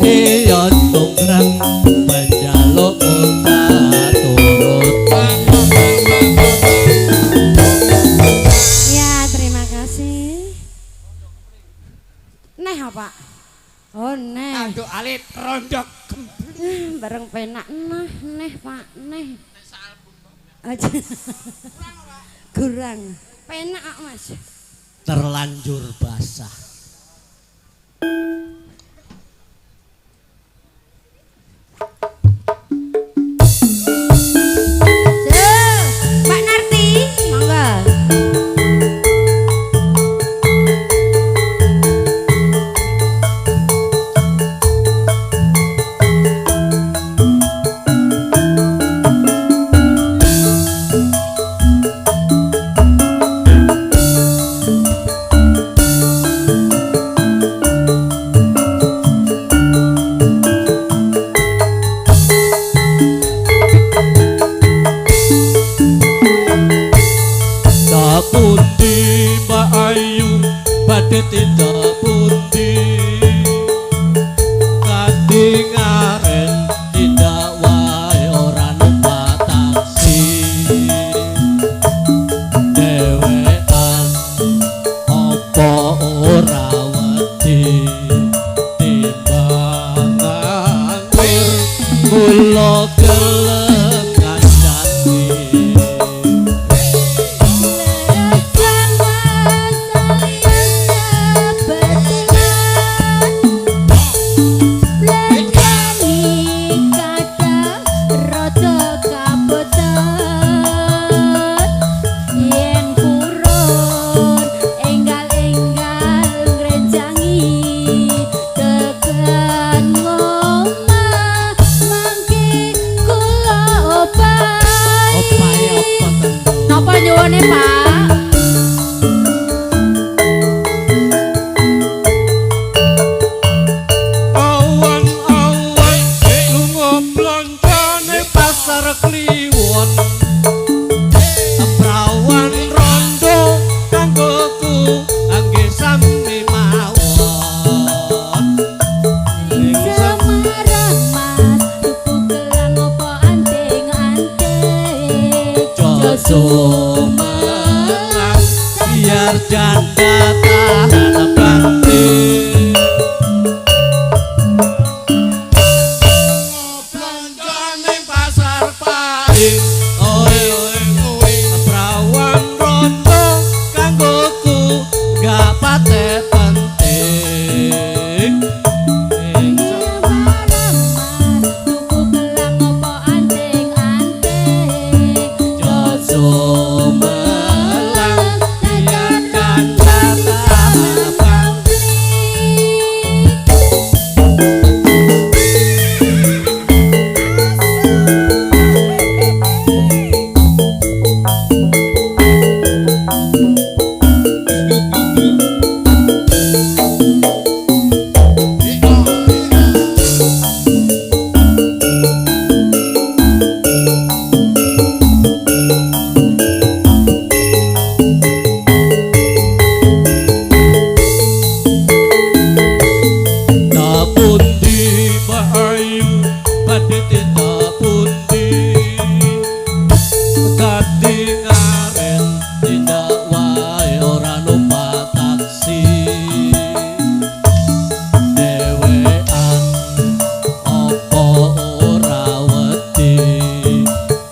Iya tungkrang panjalukmu tak turut. Ya, terima kasih. Neh apa? Oh, neh. Anduk alit rondok. Bareng penak neh, neh Pak, neh. Aja. Kurang. Penak kok, Mas. Terlanjur basah. Pak Narti, monggo. Pundi Mbak Ayu badhe tindak pundi, kanthi ngaren tindak wae ora numpak taksi. Dhewean apa ora wedi timbang nganggur kula gelem kancane. Napa nyuwune, Pak? Awan-awan lunga bloncone pasar Kliwon, prawan rondo kanggoku angge sami mawon. Ing Semarang Mas, tuku gelang apa anting-anting. Joso biar janda tahan banting. Blonjone pasar Pahing, oe oe oe, prawan rondo kanggoku gak pate penting. Ing Semarang Mas, tuku gelang apa anting-anting. Joso melang biar janda tahan banting. Pundi Mbak Ayu badhe tindak pundi, kanthi ngaren tindak wae ora numpak taksi. Dhewean apa ora wedi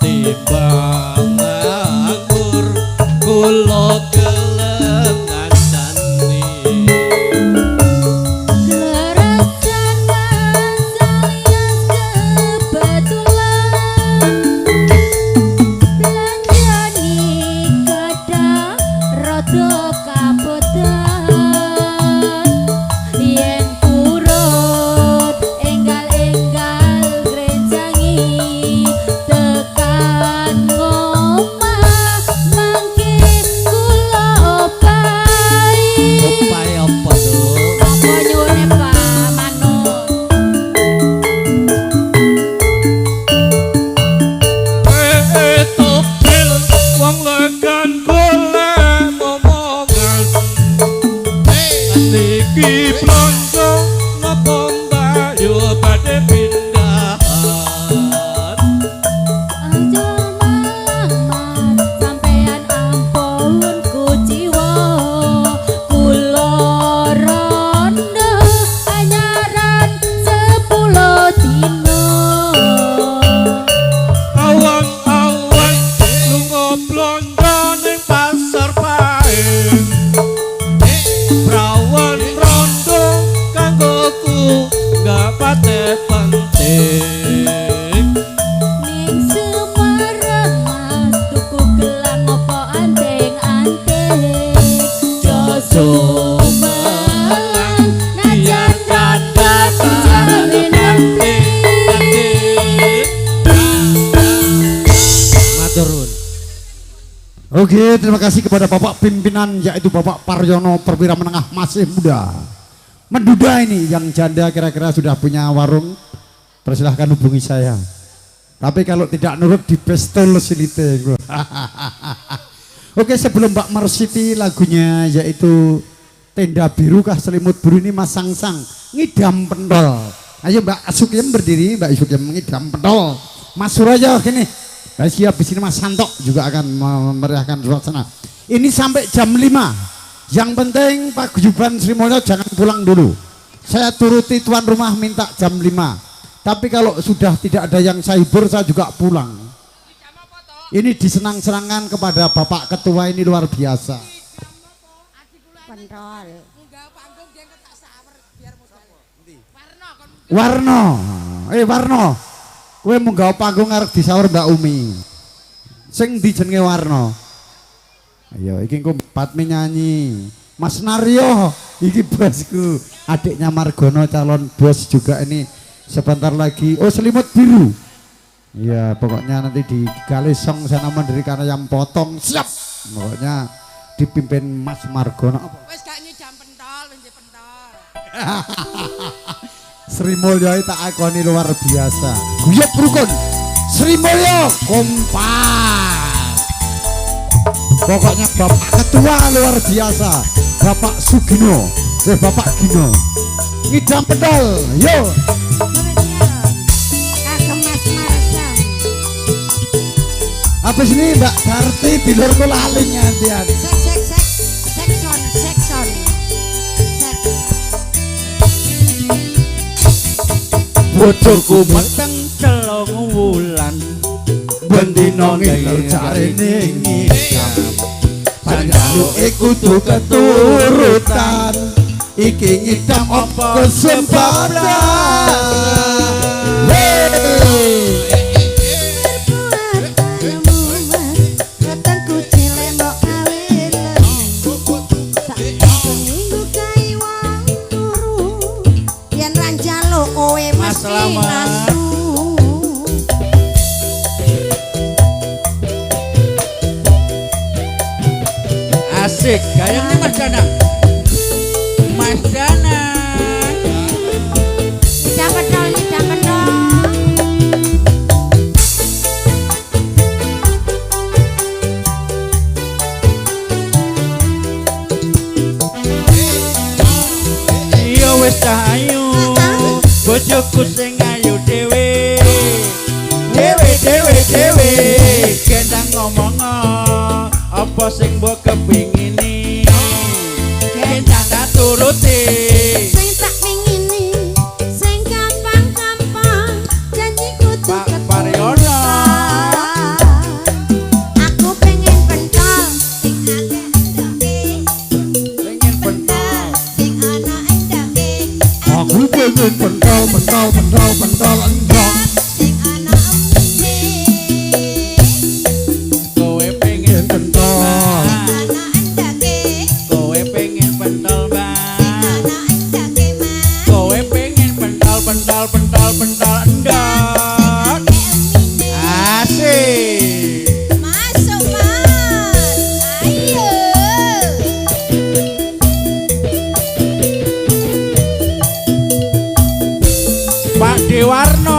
timbang nganggur kula gelem ngancani. Kleresan Mas alias kebetulan, belanjane kathah rada kabotan. Yen purun enggal-enggal ngrencangi tekan ngomah mangke kula obahi. Iki blonjo napa mbayu badhe pindahan. Aja malang Mas, sampean ampun kuciwa. Kula rondo anyaran 10 dina. Awang-awang lunga blonjo ning pasar Pahing. Prawan rondo kanggoku gak pate penting. Ning Semarang Mas, tuku gelang opo anting-anting. Joso Malang najan rondo dijamin penting. Matur nuwun. Oke, terima kasih kepada Bapak pimpinan yaitu Bapak Paryono Perwira Menengah masih muda. Menduda ini yang janda kira-kira sudah punya warung, persilahkan hubungi saya. Tapi kalau tidak nurut di pistol silite. Oke, sebelum Mbak Marsiti lagunya yaitu Tenda Biru kah Selimut Biru ini Mas Sangsang ngidam pentol. Ayo Mbak Sukiem berdiri, Mbak Sukiem ngidam pentol. Mas Suraya gini. Nah, siap di sini Mas Santok juga akan memeriahkan suasana. Ini sampai jam 5. Yang penting Paguyuban Sri Mulyo jangan pulang dulu. Saya turuti tuan rumah minta jam 5. Tapi kalau sudah tidak ada yang saya hibur, saya juga pulang. Ini disenang-senangkan kepada Bapak Ketua ini luar biasa. Pentol. Warno, Warno, kowe munggah panggung arep disaur Mbak Umi. Sing ndi jenenge Warno? Ayo, iki engko Patmi nyanyi. Mas Naryo, iki bosku, adiknya Margono calon bos juga ini sebentar lagi. Oh, selimut biru. Iya, pokoknya nanti di Galesong sana mendirikan ayam potong. Siap. Pokoknya dipimpin Mas Margono. Wis gak nyidam pentol, wis pentol. Sri Mulyo tak akoni luar biasa. Guyub rukun. Sri Mulyo kompak. Pokoknya Bapak Ketua luar biasa. Bapak Sugino, Bapak Gino. Ngidam pentol, yo. Kagem Mas Marsa. Habis ini Mbak Darti dulurku lali ngantian. Sek sek sek sekson sekson. Sek. Bojoku meteng celong wulan Bendino ngiler jarene ngidam. Panjaluke kudu keturutan. Iki ngidam apa kesempatan. Hey. Perbuatanmu Mas, wetengku cilik mbok gawe lesu. Sak minggu kae wong turu, yen ra njaluk kowe Mas mesti Slamet. ngasu. Asik, gayeng nih Mas Danang. Mas Danang. Ngidam pentol, ngidam pentol. Iya wis cah ayu, bojoku sing ayu dhewe. Dhewe dhewe dhewe, gendang ngomong apa sing mbok kepingini. Gendang tak turuti. Sing tak pingini, sing gampang-gampang, janji kudu Pak keturutan. Paryono. Aku pengen pentol, sing akeh endoke, Pengen pentol. sing ana endoke, Aku pengen pentol, pentol, pentol, pentol, endok. sing ana emine, Kowe pengen Pentol. ana endoke, Kowe pengen pentol, Mbak. ana endoke Mas. Kowe pengen pentol, pentol, pentol, pentol endok. Asik. Masuk Mas, ayo. Pak Dewarno.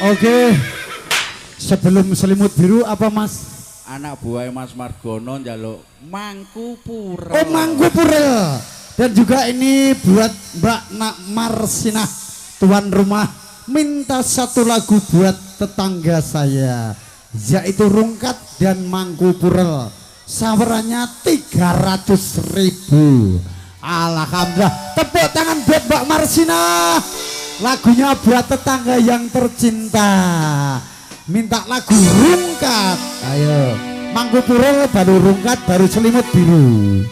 Oke. Sebelum selimut biru apa Mas? Anak buah Mas Margono njaluk mangku purel. Oh, mangku purel. Dan juga ini buat Mbak Nak Marsinah, tuan rumah, minta satu lagu buat tetangga saya, yaitu Rungkat dan Mangku Purel. Sawerannya 300.000. Alhamdulillah. Tepuk tangan buat Mbak Marsinah. Lagunya buat tetangga yang tercinta. Minta lagu Rungkat. Ayo. Mangku Purel baru Rungkat baru selimut biru.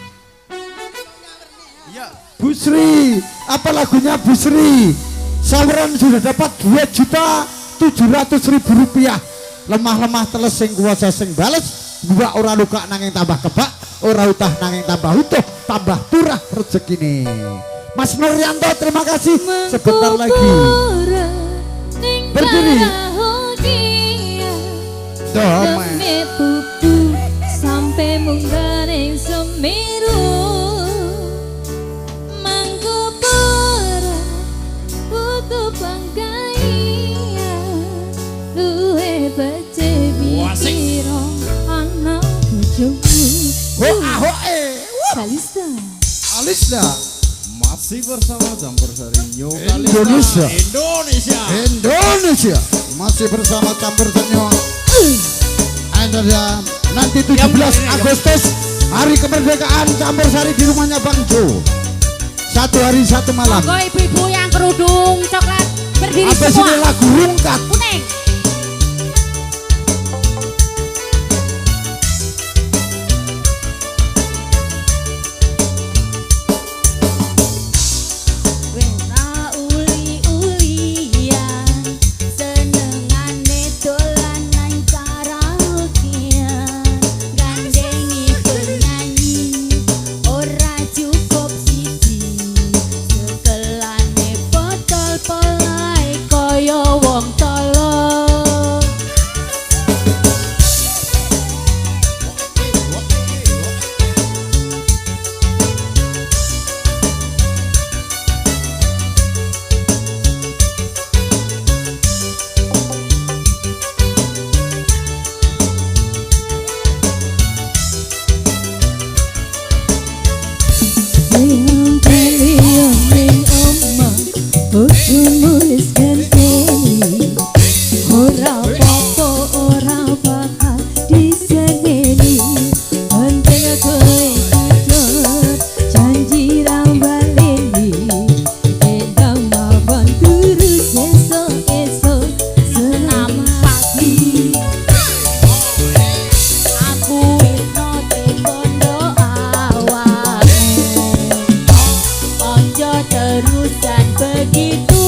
Bu Sri, apa lagunya Bu Sri? Saweran sudah dapat 2.700.000 rupiah. Lemah-lemah teles sing kuwasa sing bales, gua ora luka nanging tambah kebak, ora utah nanging tambah utuh, tambah turah rezekine. Mas Nuryanto terima kasih. Sebentar lagi berdiri. Damai sampai munggah ning Semeru. Mangku pura putu pangkaian luwe becik piro ana bojoku. Oh ahoe. Kalista. Kalista. Masih bersama Campur Sari New Indonesia. Indonesia. Indonesia. Masih bersama Campur Sari New. Ada nanti 17 Agustus hari kemerdekaan Campur Sari di rumahnya Bang Jo. Satu hari satu malam. Monggo ibu-ibu yang kerudung coklat berdiri apa semua. Apa sini lagu Rungkat? Kuning. Wong tolong. Terusan begitu.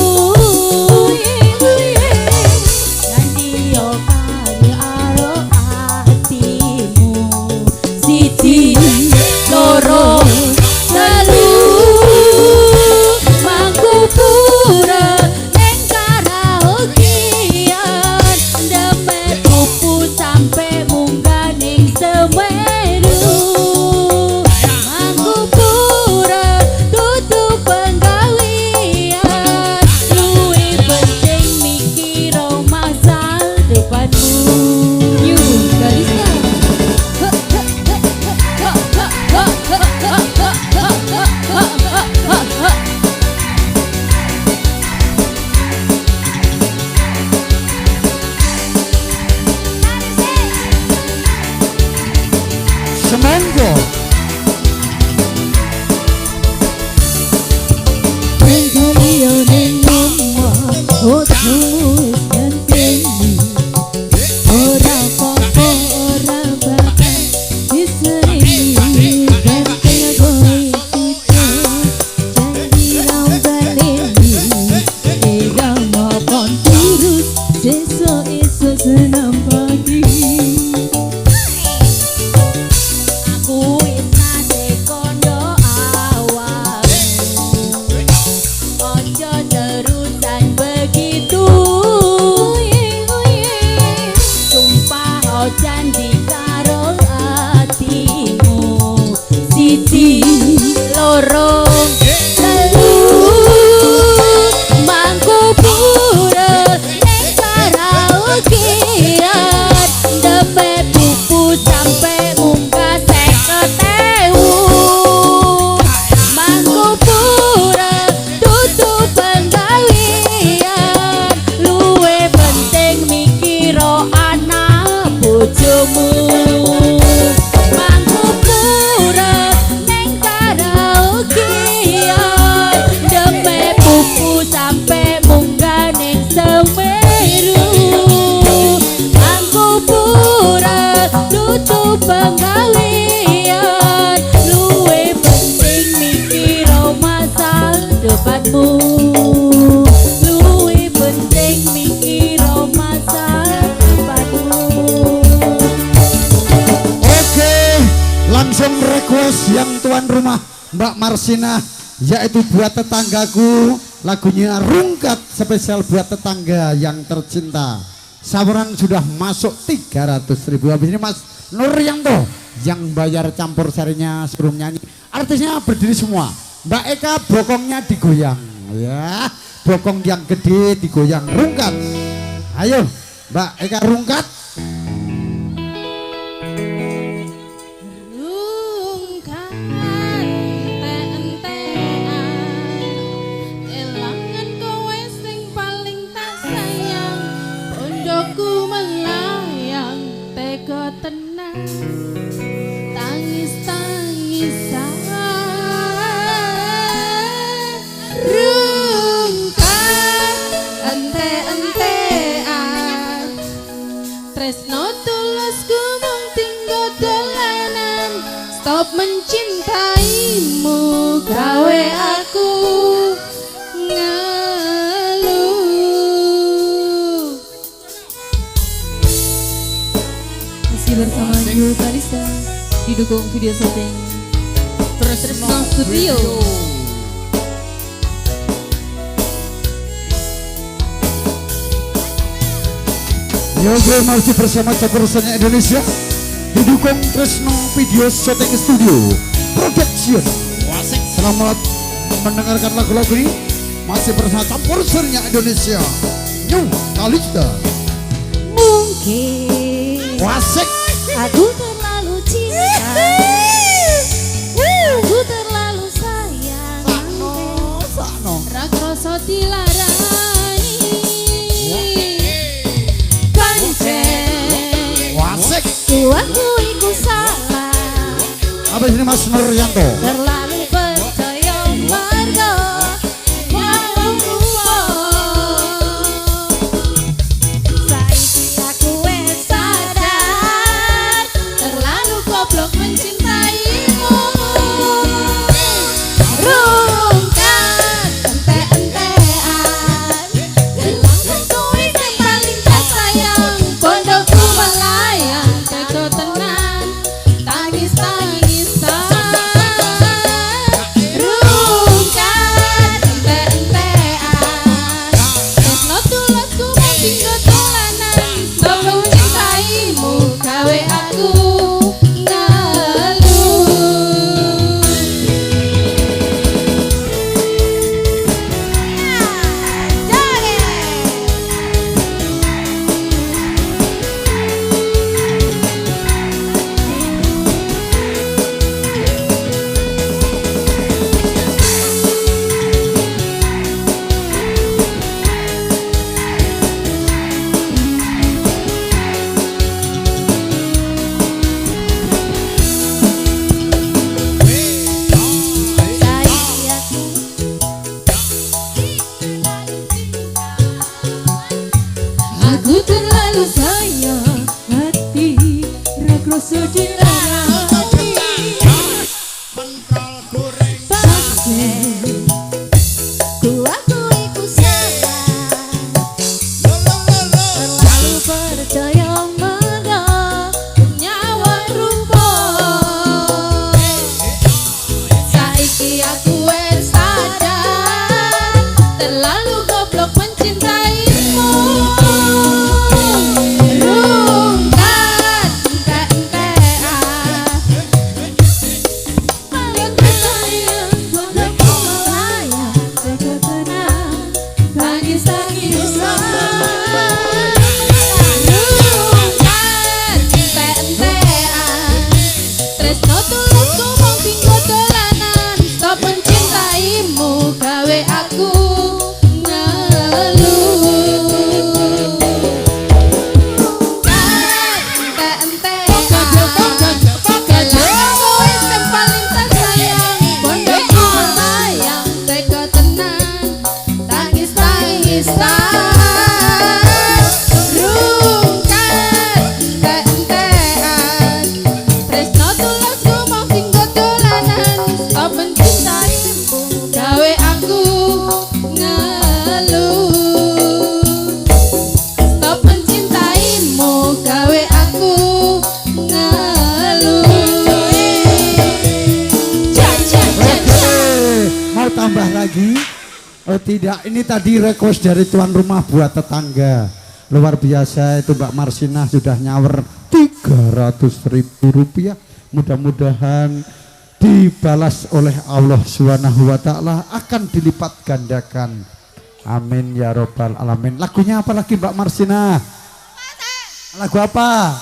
Mbak Marsina, yaitu buat tetanggaku, lagunya Rungkat spesial buat tetangga yang tercinta. Saweran sudah masuk 300.000. Habis ini Mas Nuryanto yang bayar campur sarinya sebelum nyanyi. Artisnya berdiri semua. Mbak Eka bokongnya digoyang ya, bokong yang gede digoyang rungkat. Ayo Mbak Eka rungkat. Rungkat ente-entean, elangan kowe sing paling tak sayang, pondoku melayang tega tenan, tangis-tangisan. Rungkat ente-entean, tresno tulusku mung tinggo dolanan, stop mencintaimu gawe aku ngeluh. Masih bersama New Kalista, didukung video syuting Tresno Studio. Yo bro, masih bersama Campursarinya Indonesia, didukung Tresno Video Shooting Studio Production. Selamat mendengarkan lagu-lagu ini. Masih bersama Campursarinya Indonesia, New Kalista. Mungkin Wasik. Aku terlalu cinta, aku terlalu sayang, Sakno. Ra kroso dilarani kancen. Wasik. Aku iku salah, Apa ini Mas Nuryanto? terlalu percaya marga nyawang rupa. Saiki aku wis sadar, terlalu goblok mencintaimu. Rungkat ente-entean, Elangan kowe sing paling tak sayang, pondoku melayang tega tenan, tangis-tangisan. Rungkat ente-entean, tresno tulusku mung tinggo dolanan, stop mencintaimu gawe aku ngeluh. Saiki aku Aku terlalu sayang hati, ra kroso dilarani. Pancen ku aku iku salah, terlalu percaya marga Nyawa rupa. Saiki aku wis sadar, terlalu goblok mencintaimu. Rungkat ente-entean, paling sayang, pondoku melayang tega tenan, tangis-tangisan. Rungkat ente-entean, tresno tulusku mung tinggo dolanan, stop mencintaimu gawe aku ngeluh. Ente-entean, elangan kowe sing paling tak sayang, pondoku melayang tega tenan, tangis-tangisan. Oh tidak, ini tadi request dari tuan rumah buat tetangga. Luar biasa itu Mbak Marsinah sudah nyawer 300.000 rupiah. Mudah-mudahan dibalas oleh Allah Subhanahu wa taala, akan dilipat gandakan. Amin ya robbal alamin. Lagunya apa lagi Mbak Marsinah? Lagu apa?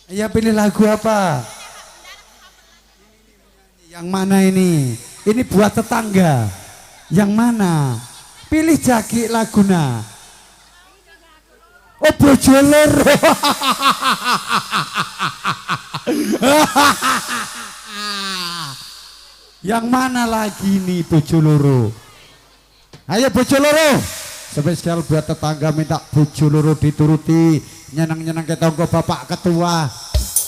Ya pilih lagu apa? Yang mana ini? Ini buat tetangga. Yang mana? Pilih jaki laguna. Oh bojo loro. Yang mana lagi nih bojo loro? Ayo bojo loro. Spesial buat tetangga minta bojo loro dituruti. Nyeneng-nyeneng ke tonggo Bapak Ketua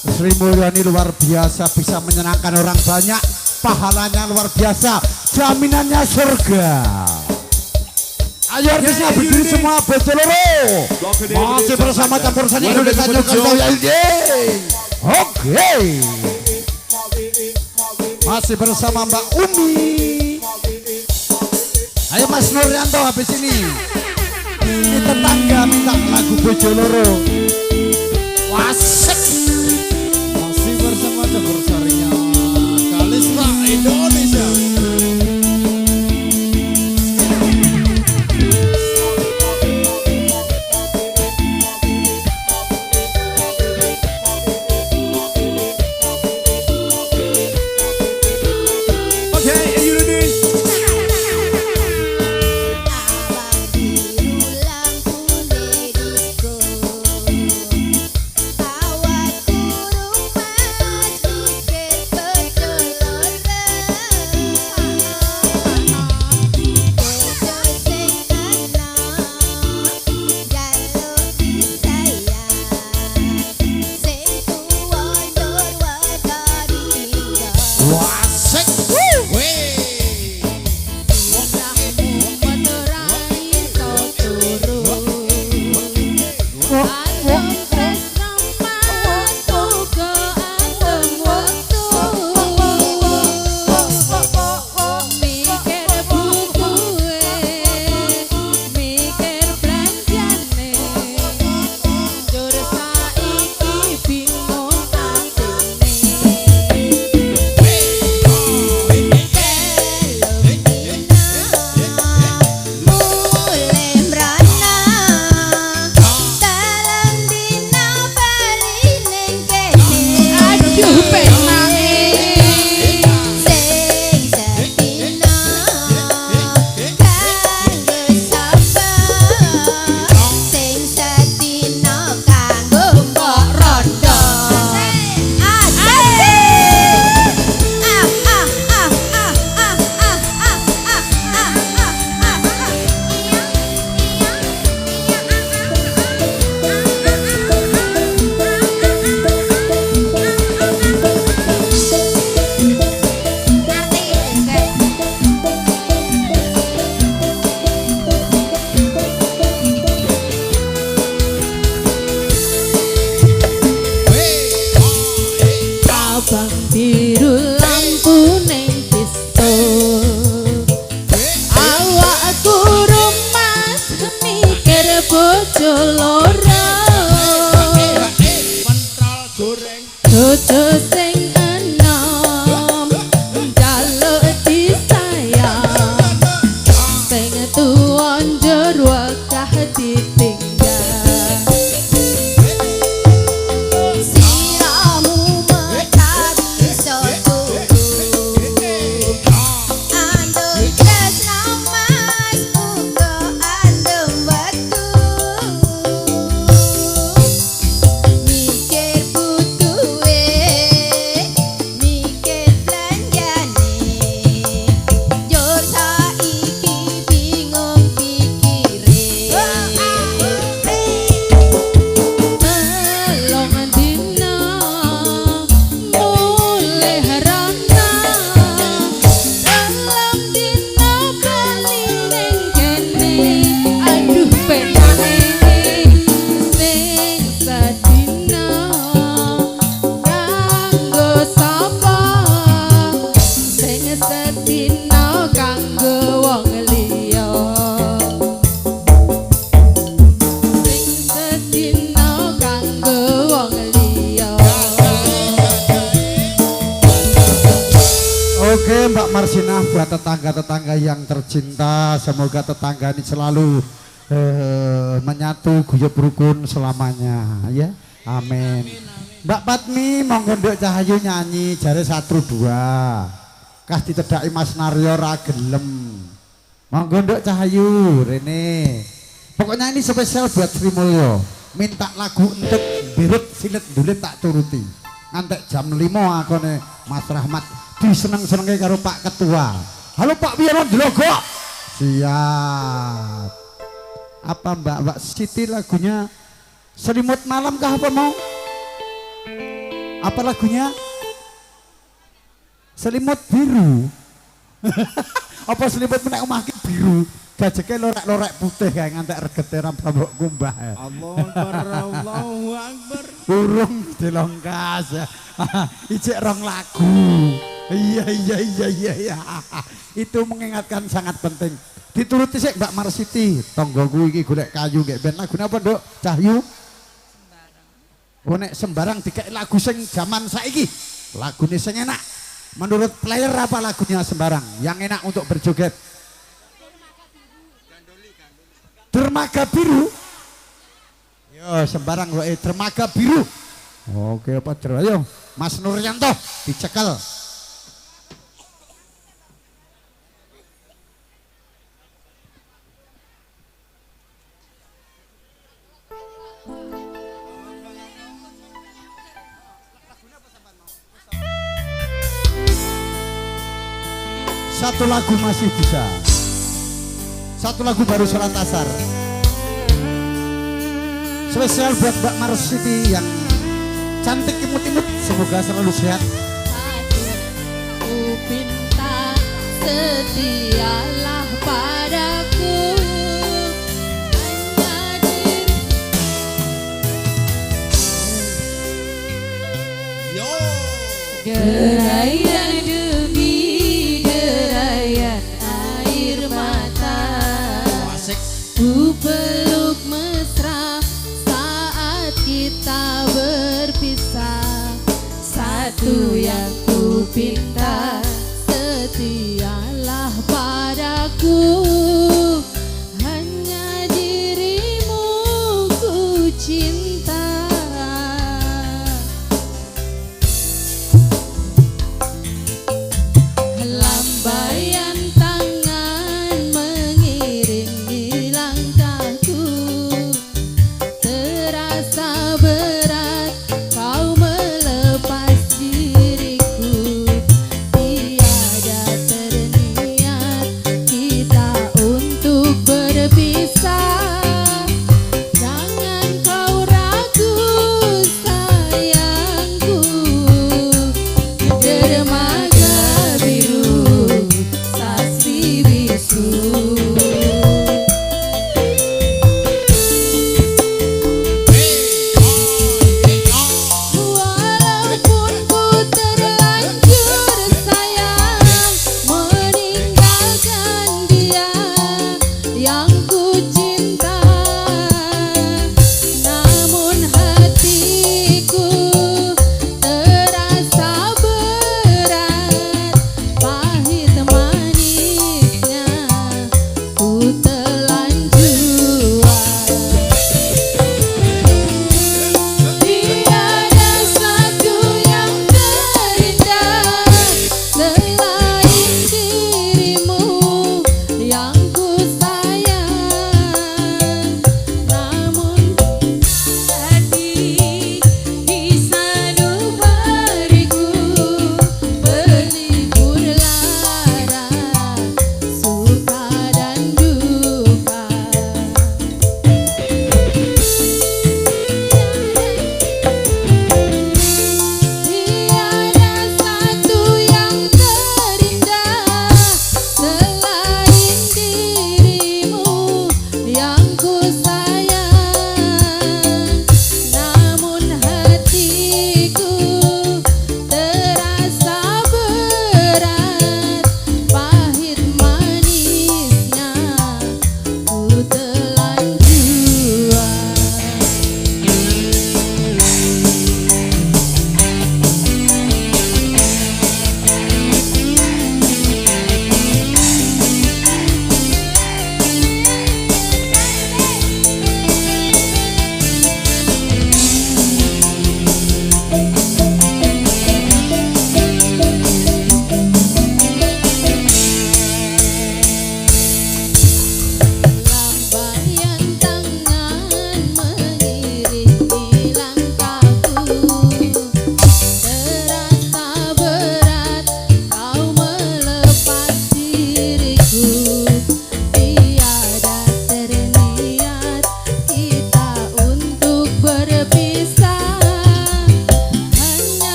Sri Mulyani luar biasa, bisa menyenangkan orang banyak, pahalanya luar biasa, jaminannya surga. Ayo artisnya berdiri semua bojo loro. Masih bersama campur sari Indonesia New. Oke. Masih bersama Mbak Umi. Ayo Mas Nuryanto habis ini. Ini tetangga minta lagu bojo loro. Wasik. Masih bersama campur sarinya Kalista Indonesia. Pikire. buat tetangga-tetangga yang tercinta. Semoga tetangga ini selalu menyatu guyub rukun selamanya ya. Amin. Mbak Patmi monggo nduk Cahayu nyanyi jare 1 2. Kas ditedhaki Mas Naryo ra gelem. Monggo nduk Cahayu rene. Pokoknya ini spesial buat Sri Mulyo. Minta lagu entuk birut silet dulit tak turuti. Ngantek jam 5 akone Mas Rahmat diseneng-senengke karo Pak Ketua. Halo Pak Wiyono Dlogo. Siap. Apa Mbak Siti lagunya Selimut Malam kah apa mau? Apa lagunya? Selimut Biru. Apa selimut menek omah ki biru? Gajeke lorek-lorek putih kae ngantek regete ra mbok kumbah. Allahu Akbar, Allahu Akbar. Urung dilongkas. Ijek rong lagu. Iya iya iya iya iya. Itu mengingatkan sangat penting. Dituruti sik Mbak Marsiti, tanggoku iki golek kayu nggih ben lagune apa, Nduk? Cahyu. Oh nek sembarang dikek lagu sing jaman saiki. Lagune sing enak. Menurut player apa lagunya sembarang yang enak untuk berjoget? Dermaga Biru. Yo sembarang wae Dermaga Biru. Oke apa ayo Mas Nuryanto dicekel. Satu lagu masih bisa. Satu lagu baru sholat asar. Spesial buat Mbak Marsiti yang cantik imut-imut. Semoga selalu sehat. Ku pinta setialah padaku. Hanya diri. Deraian demi deraian air mata. Ku peluk mesra saat kita berpisah. Satu yang ku pinta, setialah padaku. Hanya dirimu ku cinta.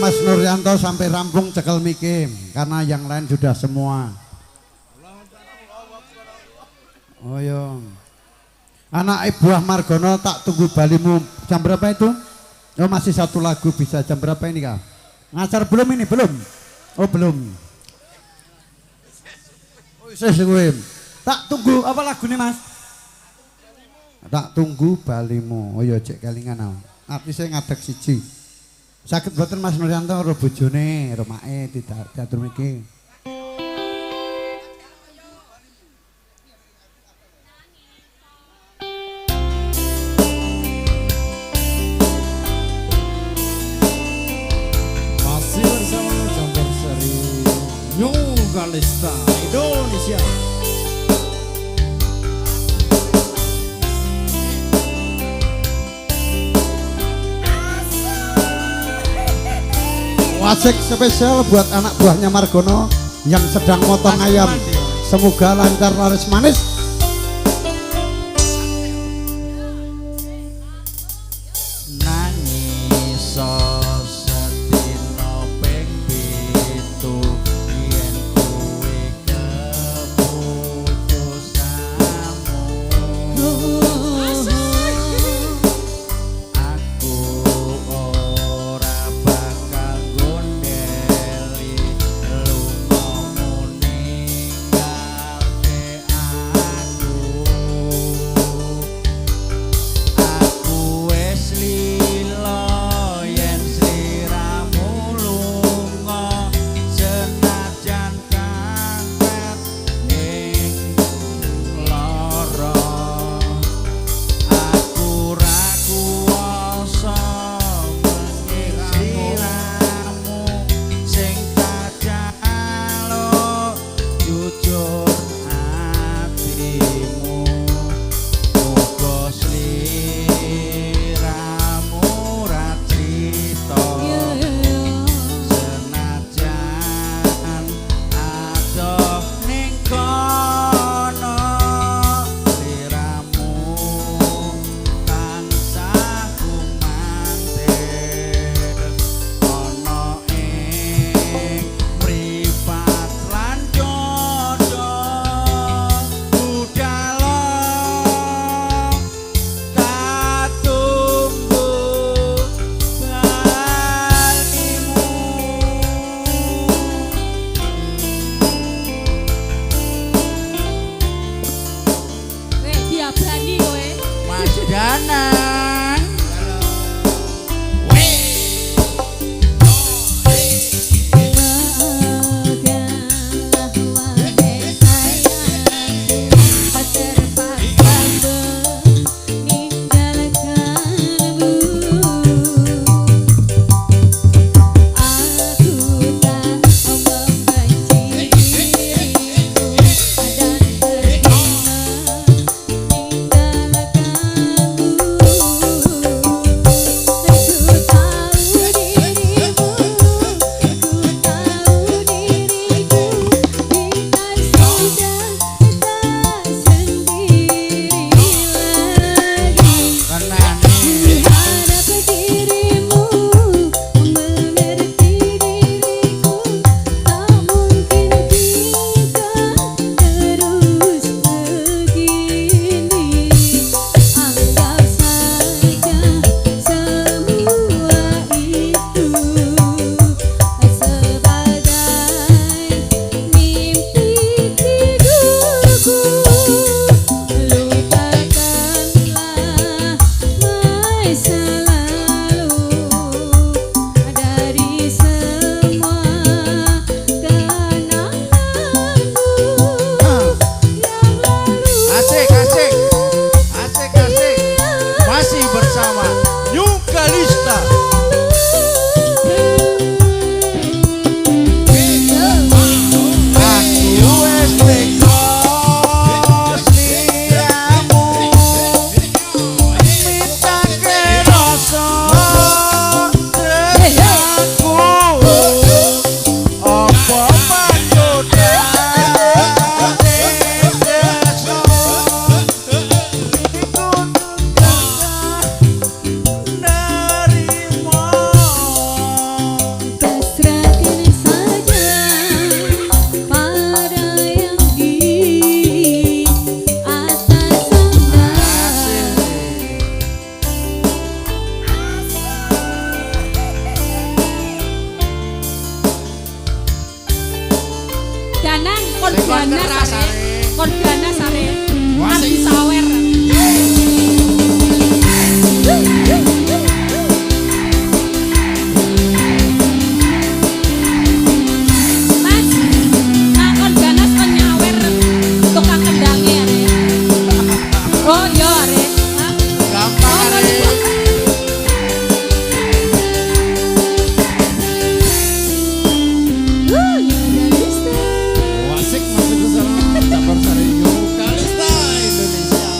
Mas Nuryanto sampai rampung cekel mike karena yang lain sudah semua. Oh iya. Anak buah Margono tak tunggu balimu. Jam berapa itu? Oh masih satu lagu bisa. Jam berapa ini kak? Ngasar belum ini? Belum? Oh belum. Oh gue. Tak tunggu apa lagu nih mas? Tak tunggu balimu. Oh iya cek kelingan. Artisnya ngadeg siji. Sakit boten Mas Nuryanto karo bojone, romake diatur mriki. Masih bersama Campur Sari New Kalista Indonesia. Wasik spesial buat anak buahnya Margono yang sedang motong ayam. Semoga lancar laris manis. Nangis sedina ping 7 yen kowe keputusanmu. Aku ora bakal gondeli lungamu ninggalke aku. Aku wis lila yen sliramu lunga senajan kangket ing lara. Aku ra kuwasa sliramu sing tak jaluk jujur atimu. Muga sliramu ra crita senajan adoh ning kono. Sliramu tansah kumantir ana ing mripat lan dada. Budalo tak tunggu balimu. Weh, dia berani kowe. Mas Danang. Aku tak membenci dirimu dan terima meninggalkanmu. Kon ganas are. Arep disawer. Mas, nah kon ganas kon nyawer tukang kendange are. Oh iya are. Hah? Gampang Oh, are. Wasik masih bersama Campur Sari New Kalista Indonesia.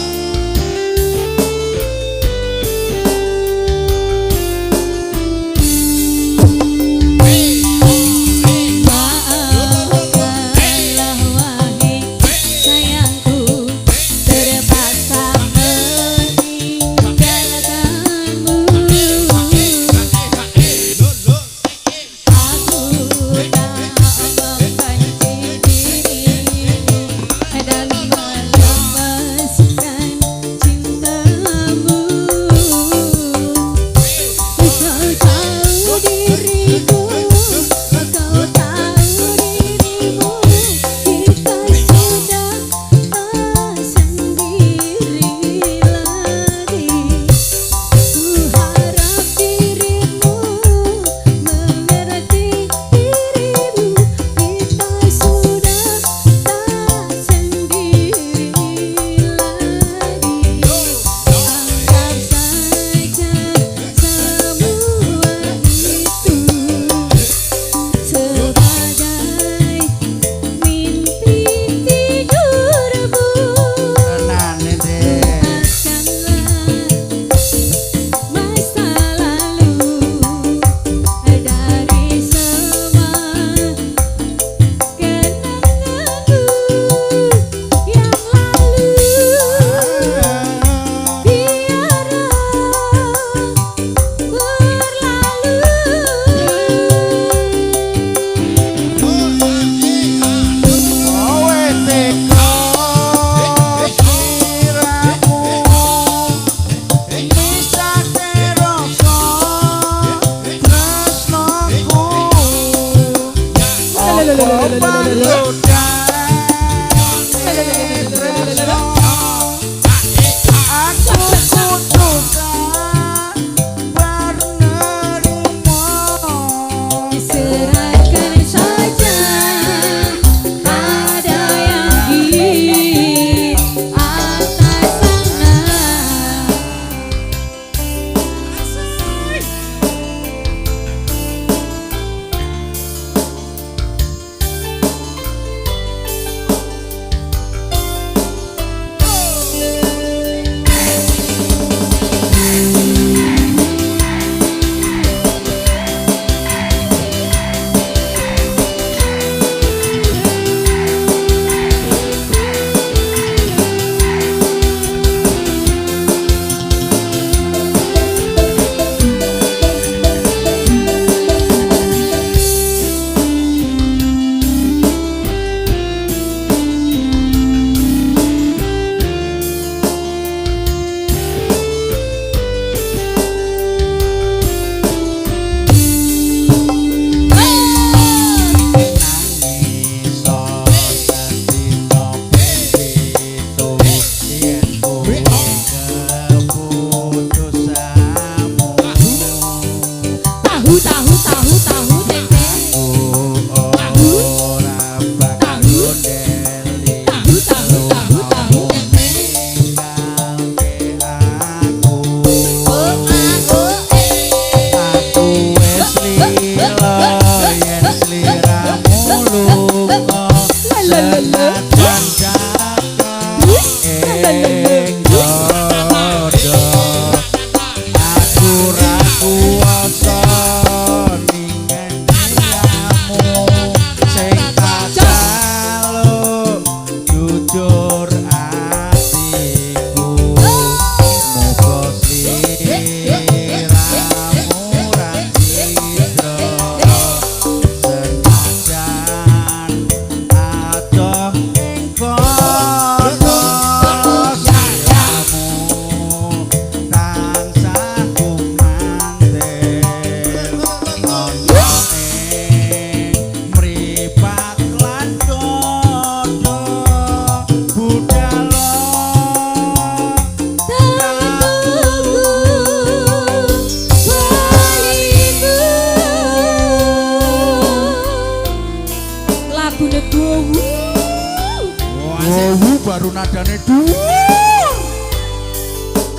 baru nadane dhuwur.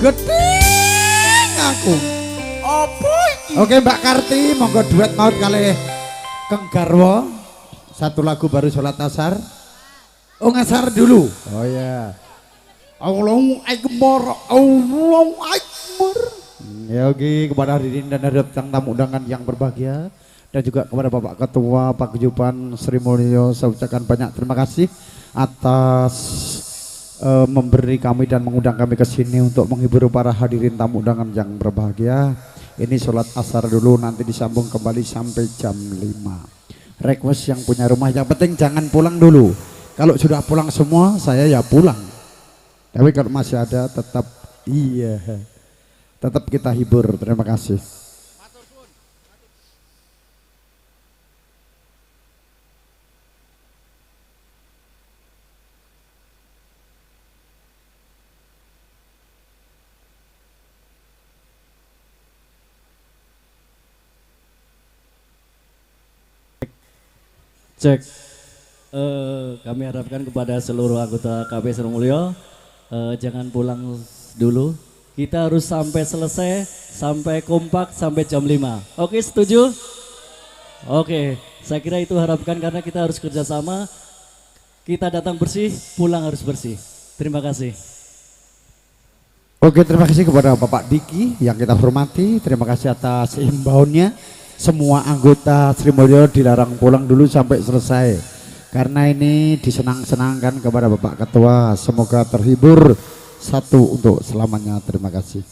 Gething aku. Apa iki? Oke Mbak Karti, monggo duet maut kalih Keng Garwo. Satu lagu baru sholat asar. Oh ngasar dulu. Oh ya. Allahu Akbar, Allahu Akbar. Ya oke, kepada hadirin dan hadirat tamu undangan yang berbahagia dan juga kepada Bapak Ketua Paguyuban Sri Mulyo, saya ucapkan banyak terima kasih atas memberi kami dan mengundang kami ke sini untuk menghibur para hadirin tamu undangan yang berbahagia. Ini sholat asar dulu, nanti disambung kembali sampai jam 5. Request yang punya rumah, yang penting jangan pulang dulu. Kalau sudah pulang semua, saya ya pulang. Tapi kalau masih ada tetap iya, tetap kita hibur. Terima kasih. Cek. Kami harapkan kepada seluruh anggota KP Sri Mulyo, jangan pulang dulu. Kita harus sampai selesai, sampai kompak, sampai jam 5. Oke, setuju? Oke, saya kira itu harapkan karena kita harus kerjasama. Kita datang bersih, pulang harus bersih. Terima kasih. Oke, terima kasih kepada Bapak Diki yang kita hormati. Terima kasih atas himbauannya. Semua anggota Sri Mulyo dilarang pulang dulu sampai selesai. Karena ini disenang-senangkan kepada Bapak Ketua. Semoga terhibur satu untuk selamanya. Terima kasih.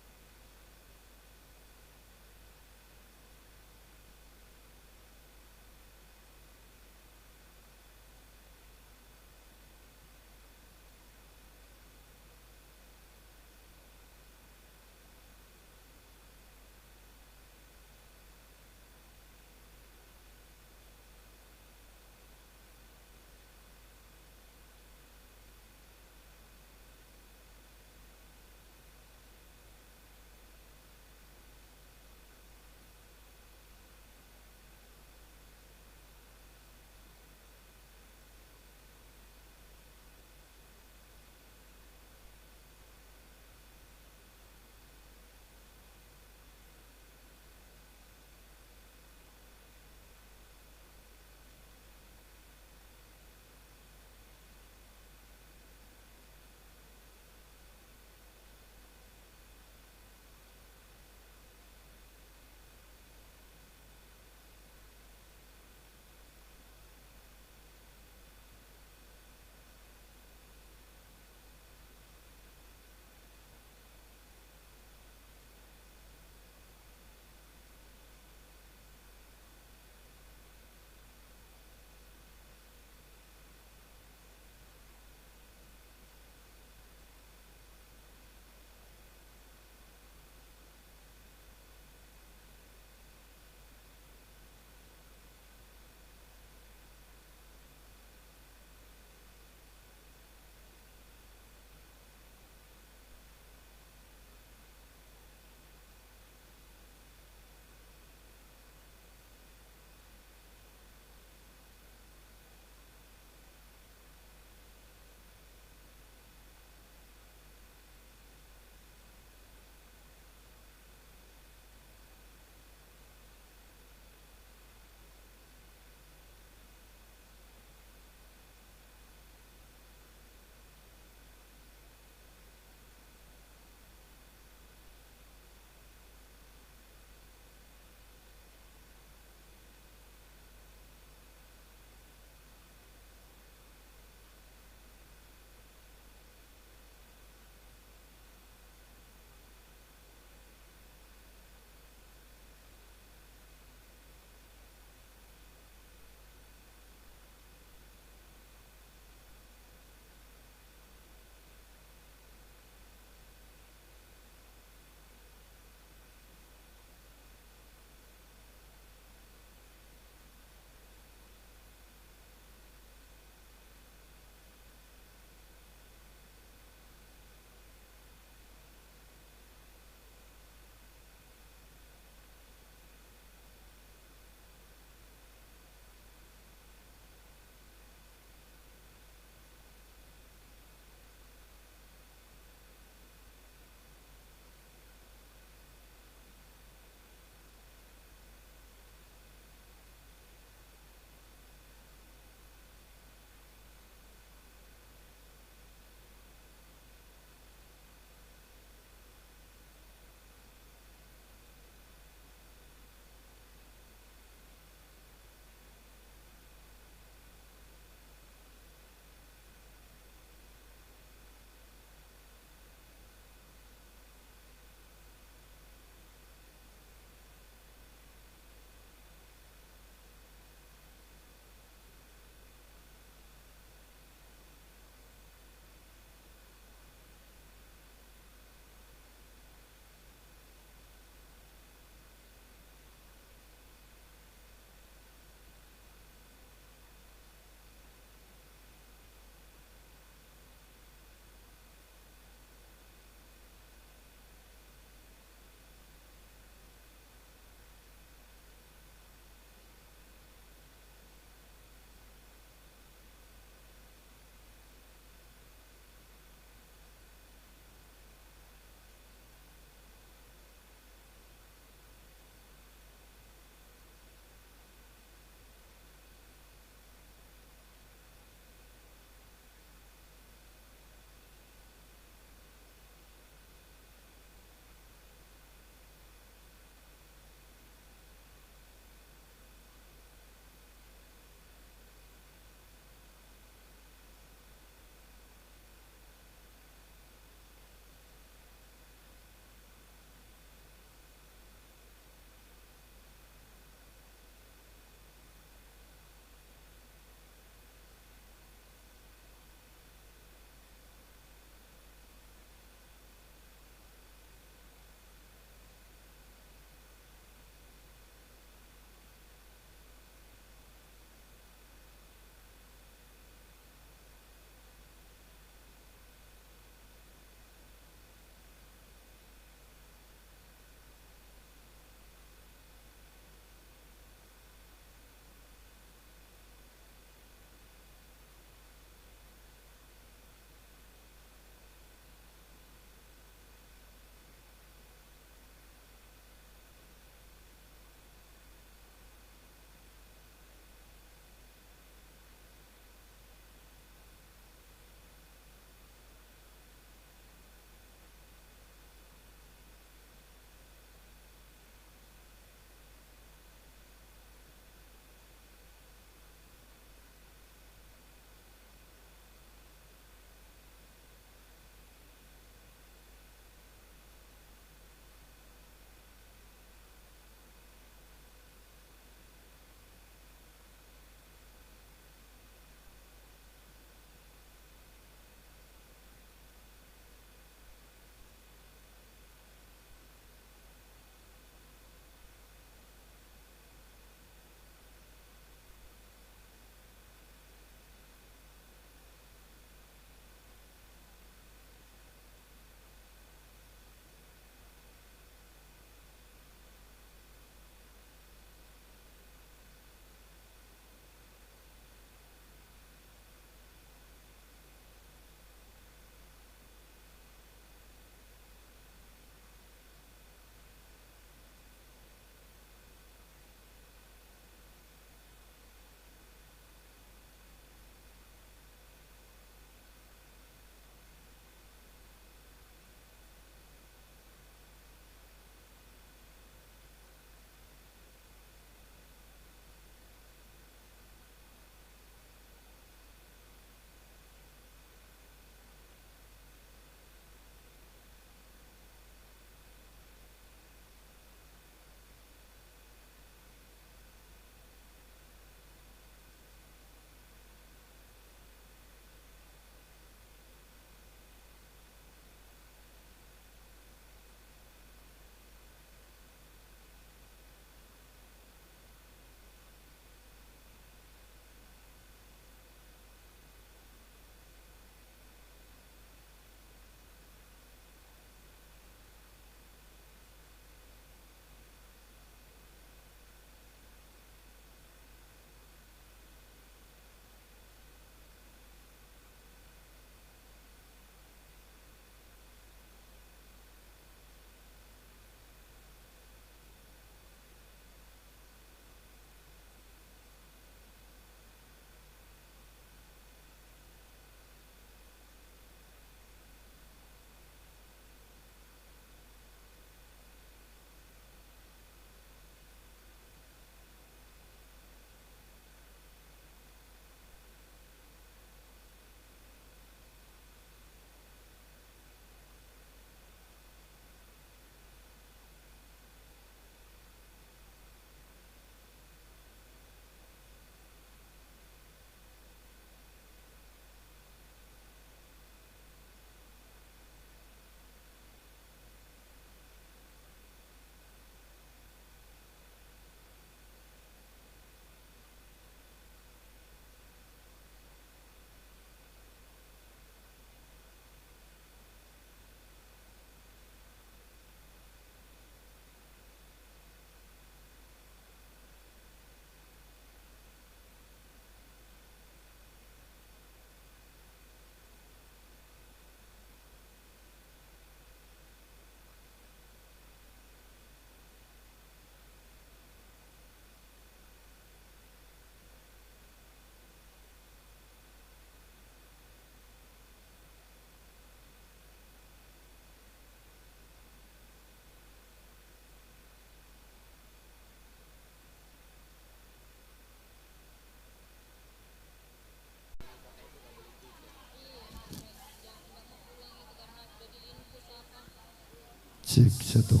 Cek satu.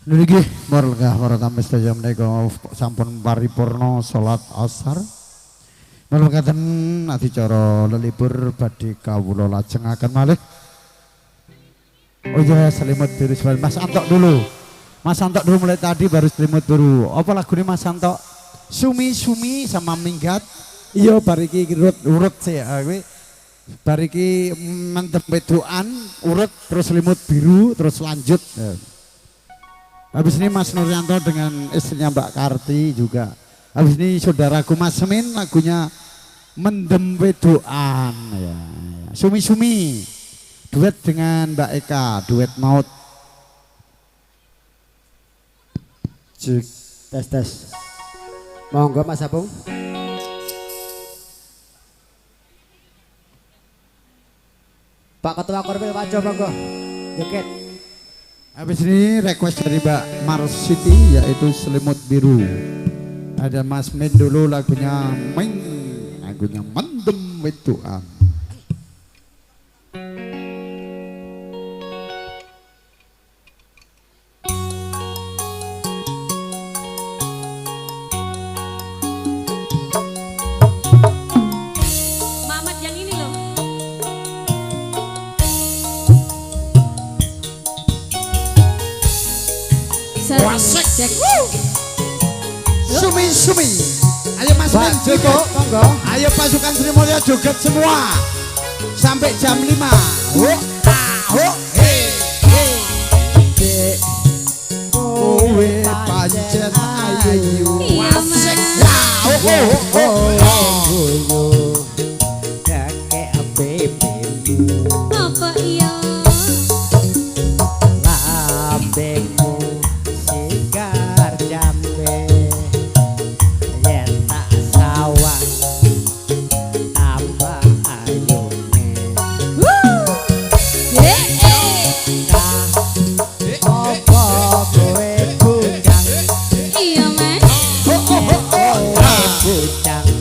Niki marlengah para tamu sedaya menika sampun paripurna salat asar. Mekaten adicara lelibur badhe kawula lajengaken malih. Oh iya, selimut biru Mas Antok dulu. Mas Antok dulu mulai tadi baru selimut biru. Apa lagune Mas Antok? Sumi-sumi sama minggat. Iya bar iki urut sih kuwi. Bar iki mendem wedokan, urut terus selimut biru terus lanjut. Habis ini Mas Nuryanto dengan istrinya Mbak Karti juga. Habis ini saudaraku Mas Semin lagunya Mendem Wedoan ya. Sumi-sumi duet dengan Mbak Eka, duet maut. Cek tes tes. Monggo Mas Apung. Pak Ketua Korwil Wajo monggo. Joget. Habis ini request dari Mbak Marsiti yaitu Selimut Biru. Ada Mas Min dulu lagunya Min, lagunya Mendem Wedoan. Mamat yang ini loh. Wasek. Sumi sumi. Ayo Mas Min joget. Ayo pasukan Sri Mulyo joget semua. Sampai jam 5. Ho ah ho he he. Dek kowe pancen ayu. Wasek. Ya ho ho ho. Kakek bebemu. Apa iya? Lambemu sigar jambe. Yen tak sawang tambah ayune. Apa kowe bujang? Iya Mas. Kowe bujang.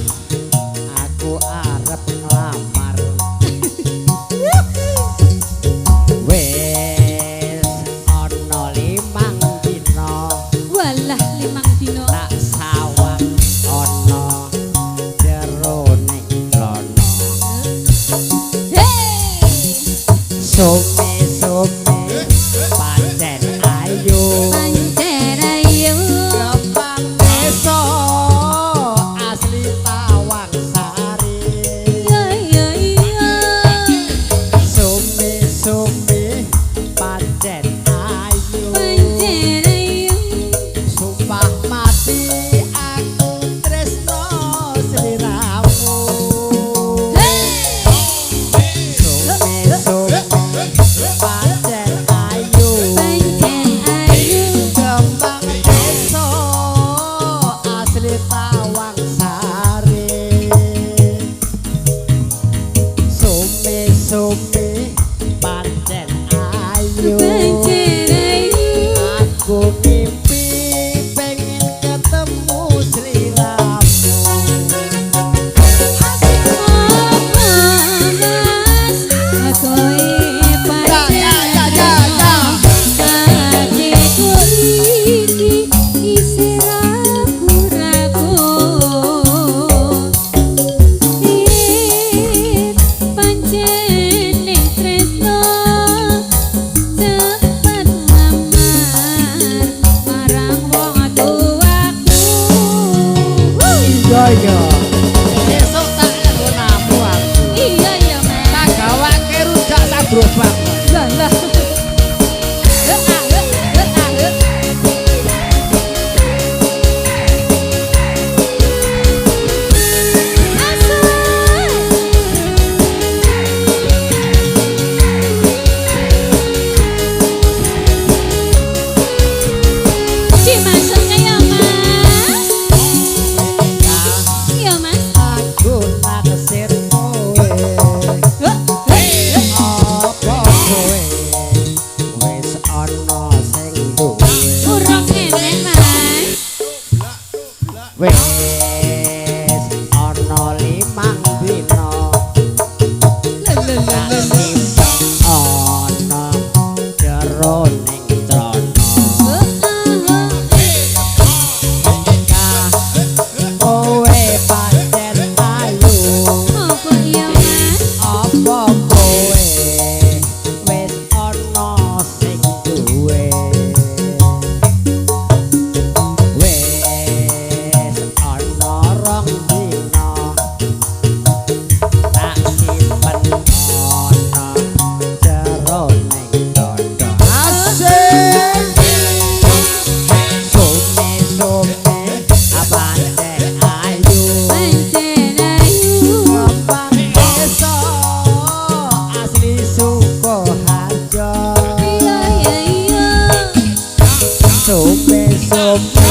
Sume-sume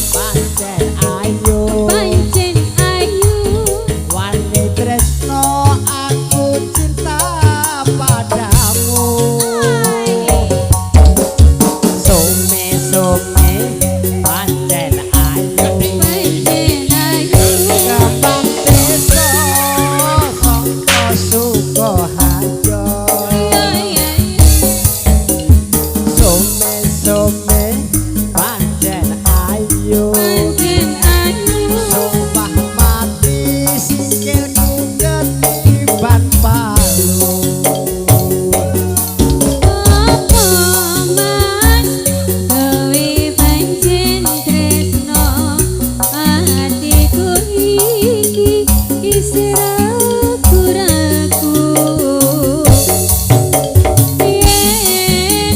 pancen ayu. Pancen ayu. Wani tresno aku cinta padamu. Sume-sume pancen ayu. Pancen ayu. Kembang desa sangka Sukoharjo. Sume-sume pancen ayu. Pancen ayu. Sumpah mati sikilku ketiban palu. Apa mas gawe pancen tresno atiku iki isih ragu-ragu. Yen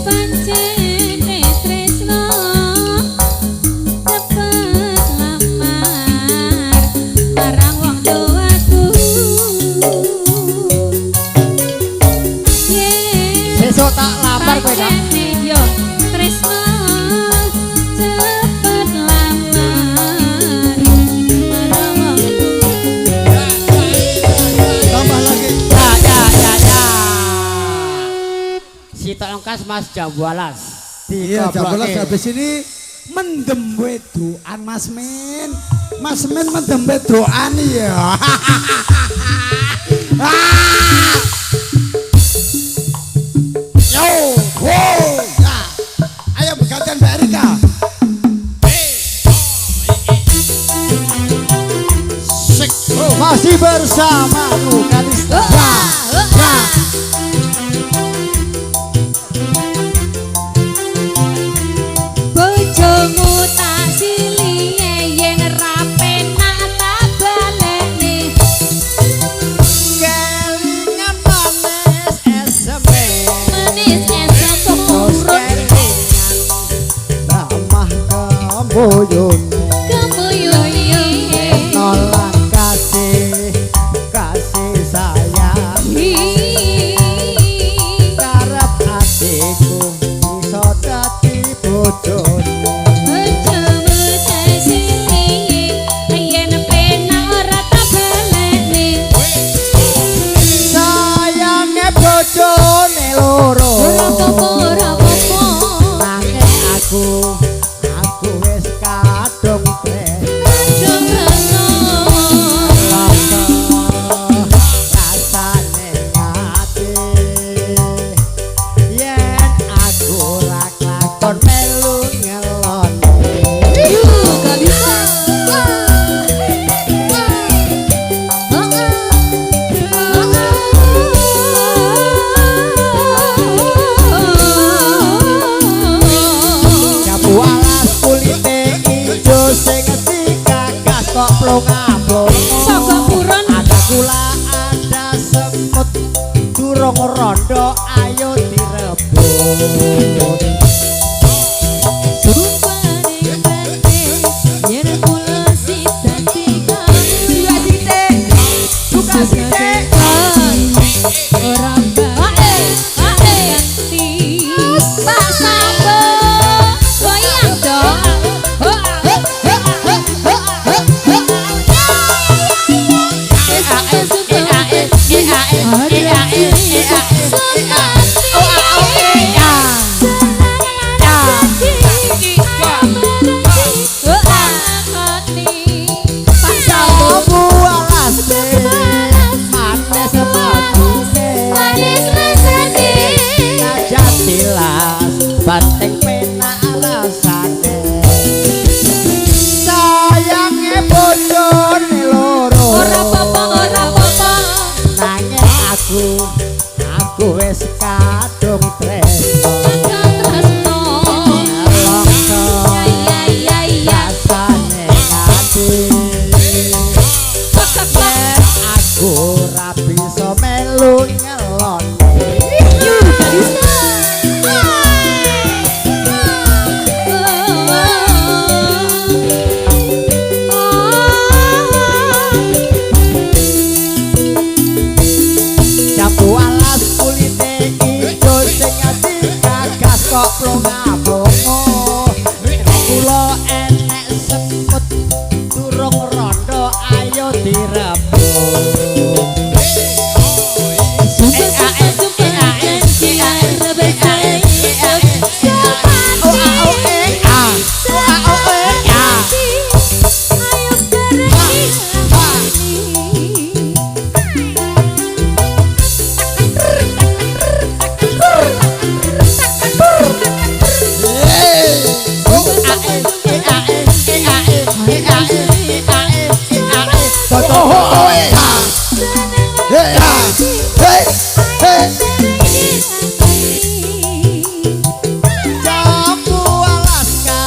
pancen tresno cepet lamar marang wong tuaku. Yen Sesuk tak lamar kowe, Kak. pancene yo tresno cepet lamar marang wong Tambah lagi. Ya ya ya ya. Sitok engkas Mas Jambualas. Iya, Jambulas habis ini mendem wedoan Mas Min. Mas Min mendem wedoan ya. Yo, wow, ya. Ayo bergantian Mbak Erika. Sik, oh. Masih bersama Kalista. Ya. Bojomu tak silihe yen ra penak tak balekne. Kelingan manis eseme. Manis esem Terus kelingan ramah kembuyune. Kembuyune. Nolak kasih kasih sayang. Karep atiku iso dadi bojone. Bojomu tak silihe yen penak ora tak balekne. Sayange bojone loro. Ora apa-apa, ora apa-apa. Nanging aku wis kadung tresno. Kadung tresno. Rasane ati yen aku ora kelakon melu ngeloni. Yuh, Kalista. Jambualas. Direbut. Jambu Alaska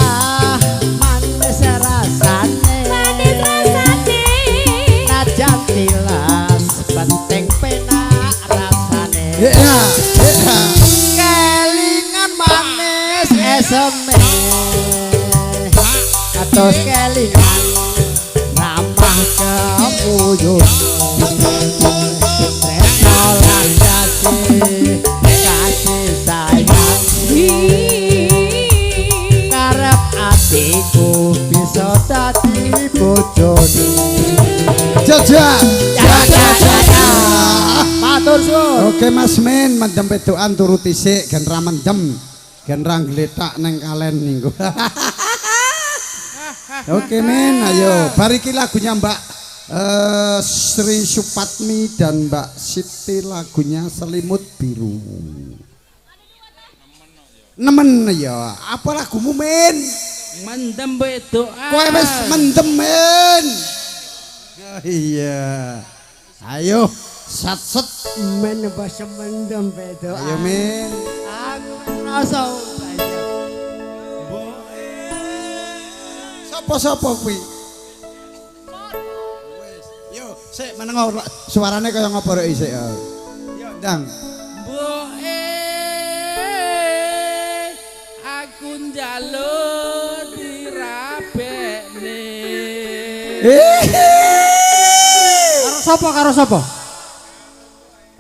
manis rasane, manis rasane. Najan tilas penting penak rasane. Kelingan manis eseme, atos kelingan ramah kemuyut. Tresno lan kasih, kasih sayang. Karep atiku bisa dadi bojone. Jajak, jajak. Matur suwun. Oke Mas Min, mendem wedokan turuti sik gen ra mendem, gen ra gletak nang kalen minggu. Oke Min, ayo. Bar iki lagunya Mbak Sri Supatmi dan Mbak Siti, lagunya Selimut Biru. Nemen ya. Apa lagumu Min? Mendem wedokan. Kowe wis mendem Min. Oh, iya. Ayo sat-set men basa mendem wedokan. Ayo Min. Aku ngrasa sapa-sapa kuwi? Wis, yo sik meneng suarane kaya ngopo rek sik. Yo ndang. Mboke aku njaluk dirabekne. Karo sapa karo sapa?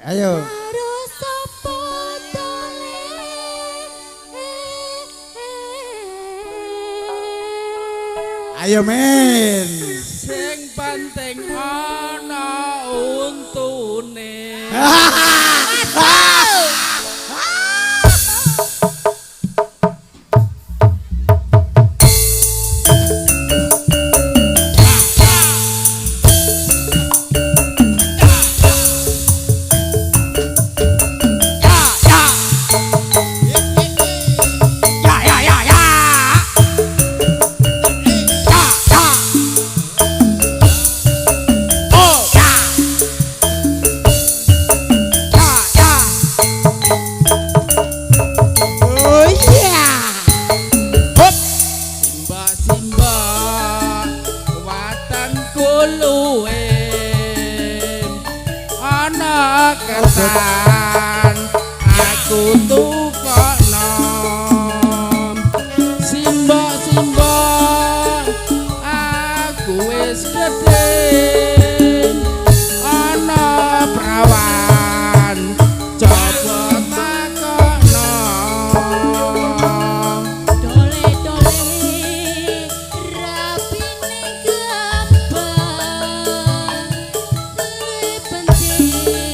Ayo. Karo sapa tole? Ayo men. Sing penting ana untune. Ketan aku tukokno simba-simba aku wis gedhe ana prawan coba takokno dole-dole rapine gabang penting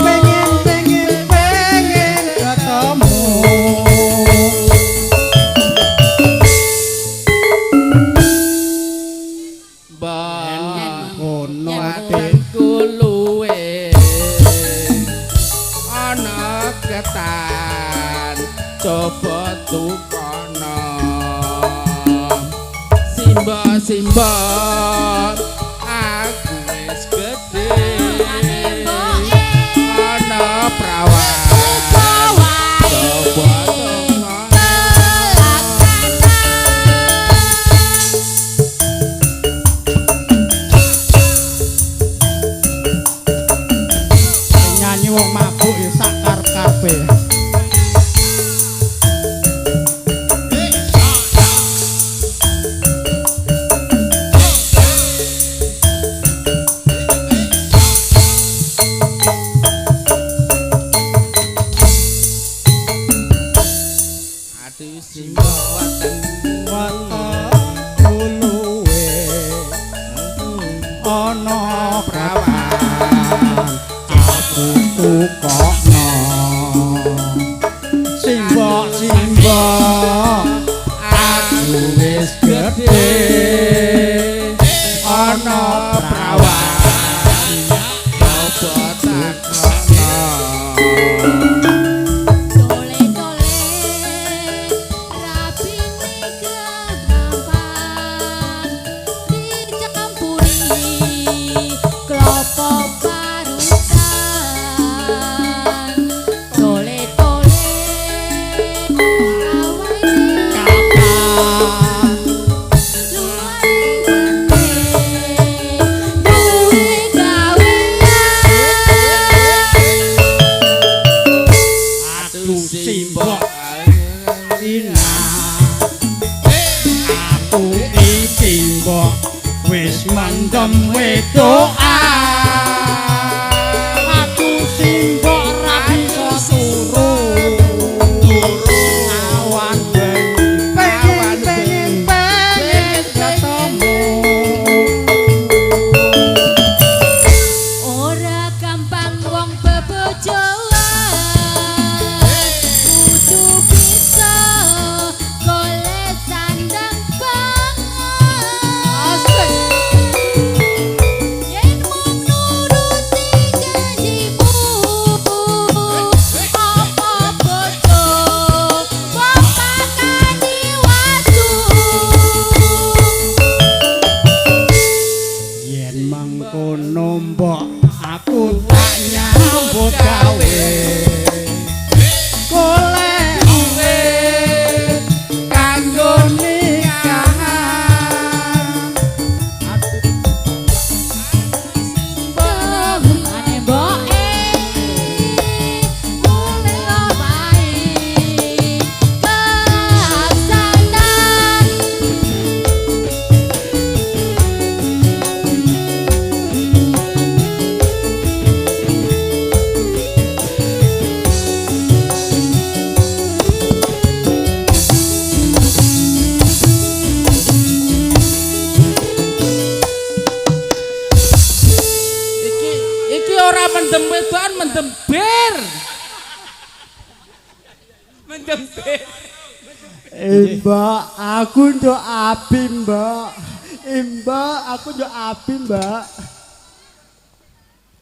pengen pengen pengen ketemu. ketan coba tukono. Simbo simbo aku wis gedhe ana prawan coba tukono. Nyanyi wong mabuk ya sak karep-karepe. Aduh simbo weteng weteng kuluwe ana prawan aku tukokno. Simbok simbok aku wis gedhe ana prawan coba takokno. Tole-tole rabine kerampan dicampuri klopo parutan. Tole-tole awake kapan luwih gede duwe gawean. Aduh simbok Ina aku iki mbok wis mendem wedokan. Aku simbok ra bisa turu awan bengi pengen pengen pengen ketemu. Ora gampang wong bebojoan kudu bisa golek sandang pangan. Yen mung nuruti janjimu apa bojo mbok pakani watu. Yen mengkono mbok aku tak nyambut gawe golek duit kanggo nikahan. Ane mboke mulih omahe keabsanan. Iki iki ora mendem wedokan, mendem bir. Mendem bir. Mbak, aku nduk abi, Mbak. Mbak, aku nduk abi, Mbak.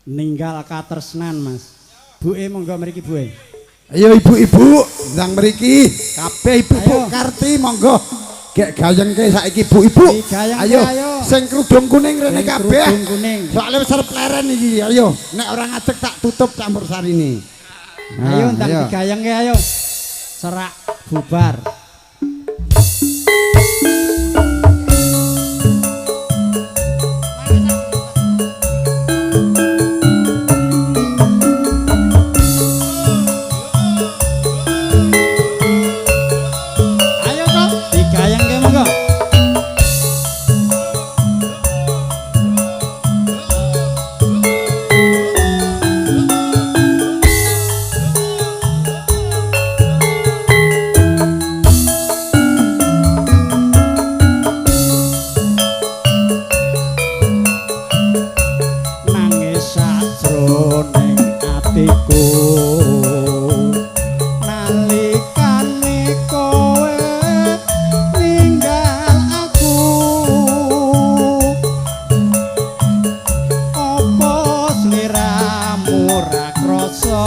Ninggal katresnan, Mas. Buke monggo mriki, Buke. Ayo ibu-ibu ndang mriki. Kabeh ibu-ibu Ayo. Karti monggo. Gek gayengke saiki ibu-ibu. Digayengke, Ayo ayo. sing kerudung kuning rene Sing kabeh. kerudung kuning. Soale wis arep leren iki. Ayo, nek ora ngadeg tak tutup campur sarine. Ayo ndang digayengke ayo. Serak bubar. Ayo kok digayengke monggo. Nangis sajroning atiku nalikane kowe ninggal aku, apa sliramu ra krasa?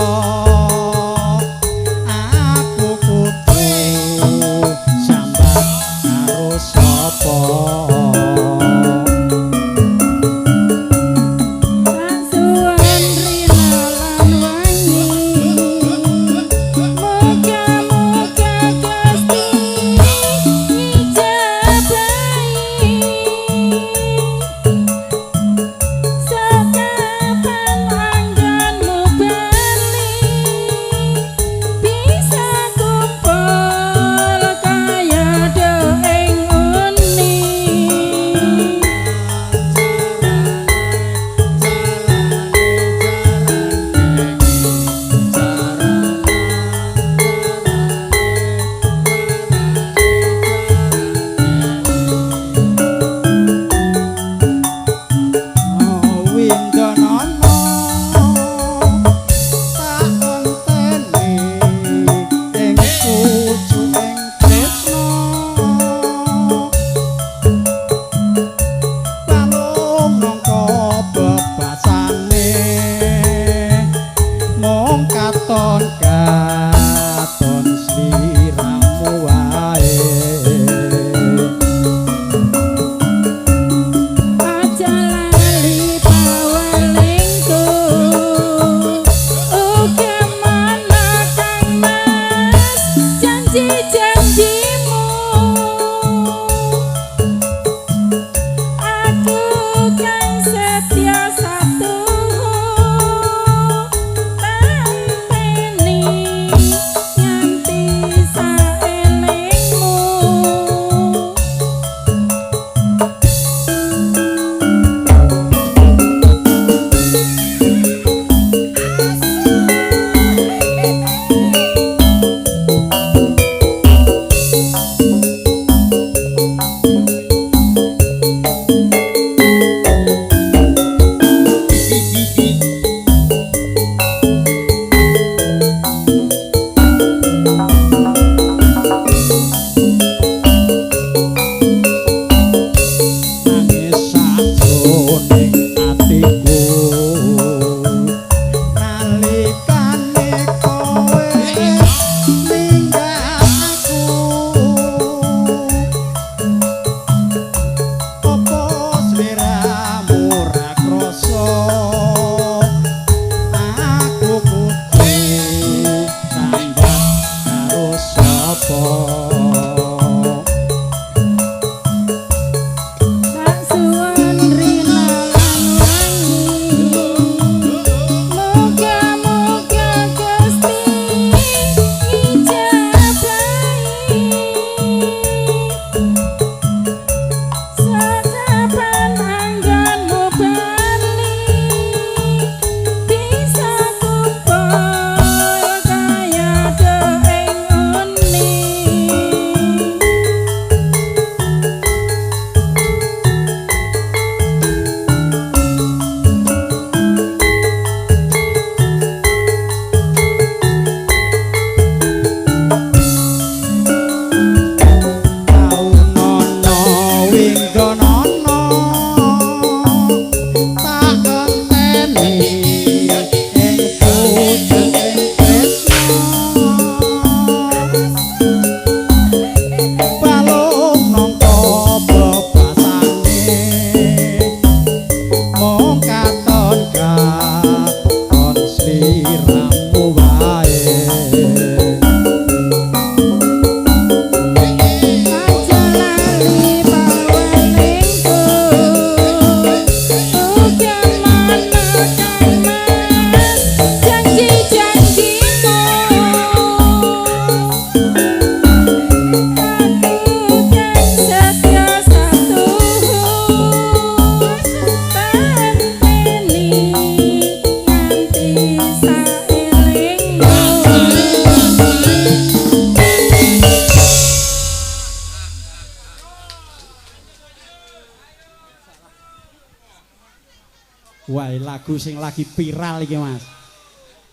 Gawe lagu sing lagi viral iki, Mas.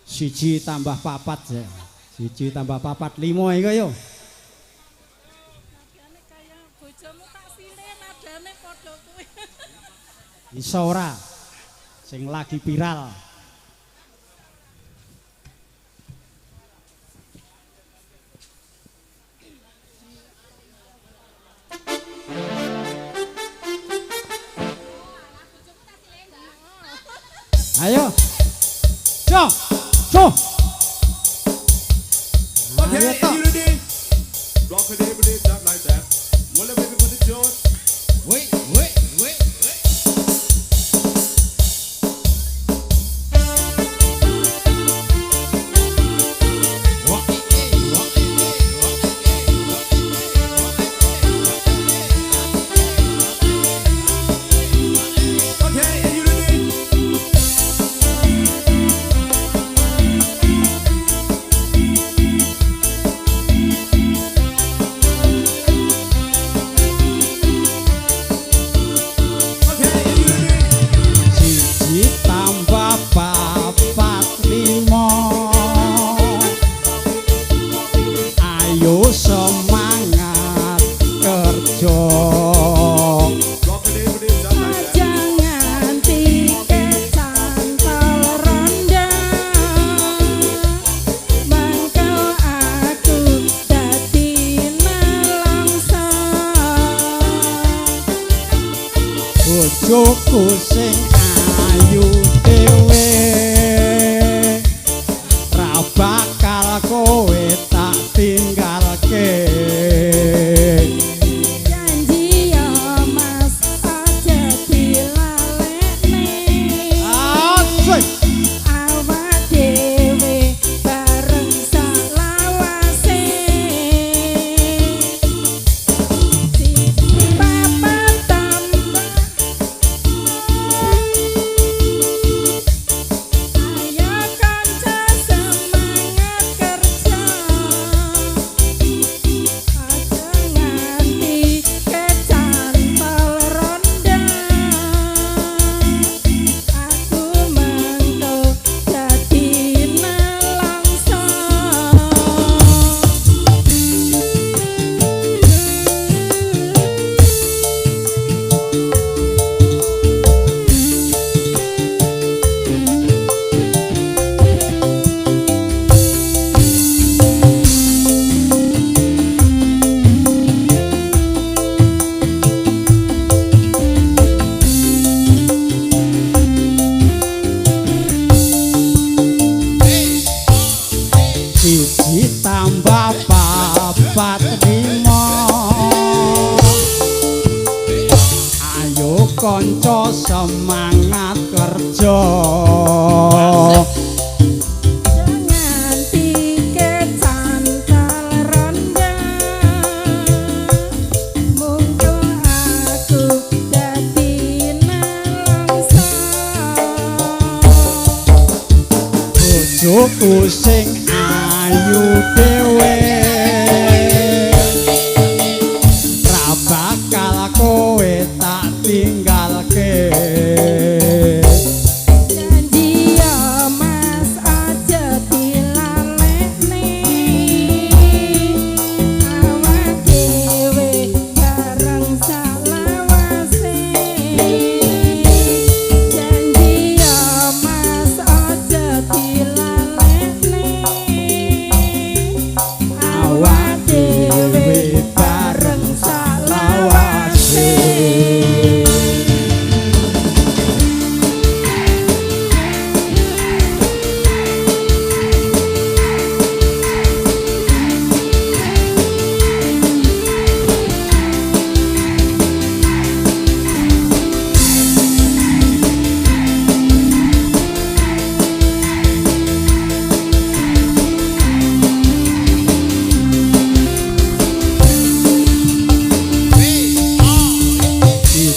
1 + 4 ya. 1 + 4 5 iku yo. Iso ora sing lagi viral. Ayo. Cok. Cok. Okay, you ready? Rock it every day, just like that. Well, baby, put it on. Wait, wait, wait, wait. Okay, you ready? Okay, you ready? 1 + 4 5. Ayo semangat kerja. Rock it every day, just like that. Aja nganti kecantol ronda. Mangko aku dadi nelongso. Bojoku sing ayu dhewe, ra bakal kowe tak tinggalke. Janji ya Mas aja dilalekne. Asik. Awak dhewe bareng salawase. 1 4 tambah. Ayo kanca semangat kerja. Aja nganti kecantol ronda. Aku mengko dadi nelongso. 1 + 4 5. Ayo kanca semangat kerja. Nganti kecantol ronda. Mungko aku dadi nelongso. Bojoku sing ayu dhewe, ra bakal kowe tak tinggalke. Janji ya Mas aja dilalekne. Awak dhewe bareng salawase. Janji ya Mas aja dilalekne. Awak dhewe bareng salawase.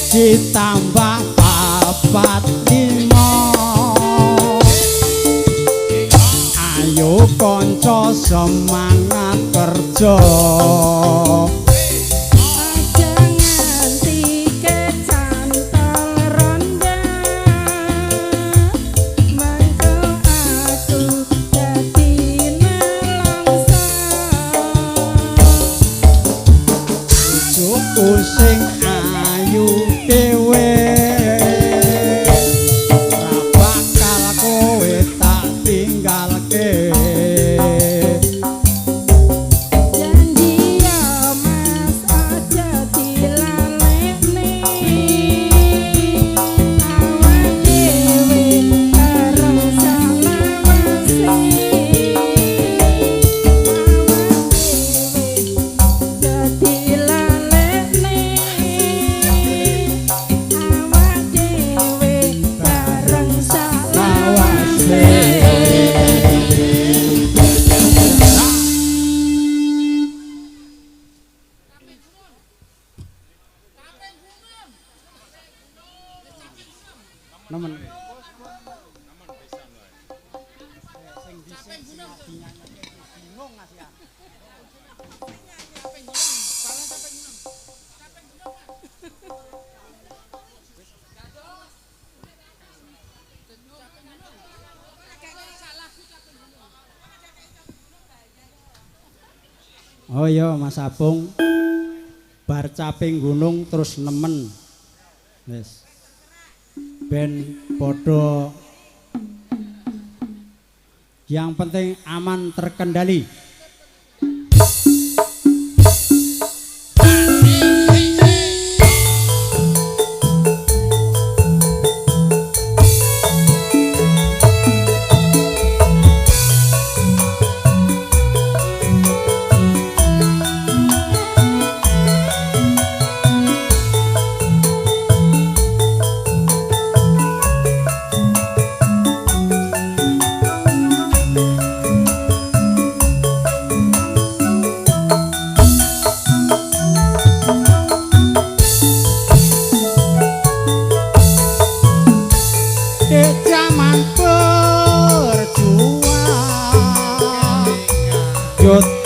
1 + 4 5. Ayo kanca semangat kerja. Aja nganti kecantol ronda. Bingung Mas ya. Oh iya Mas Apung, bar caping gunung terus nemen. Wis. Ben padha, yang penting aman terkendali.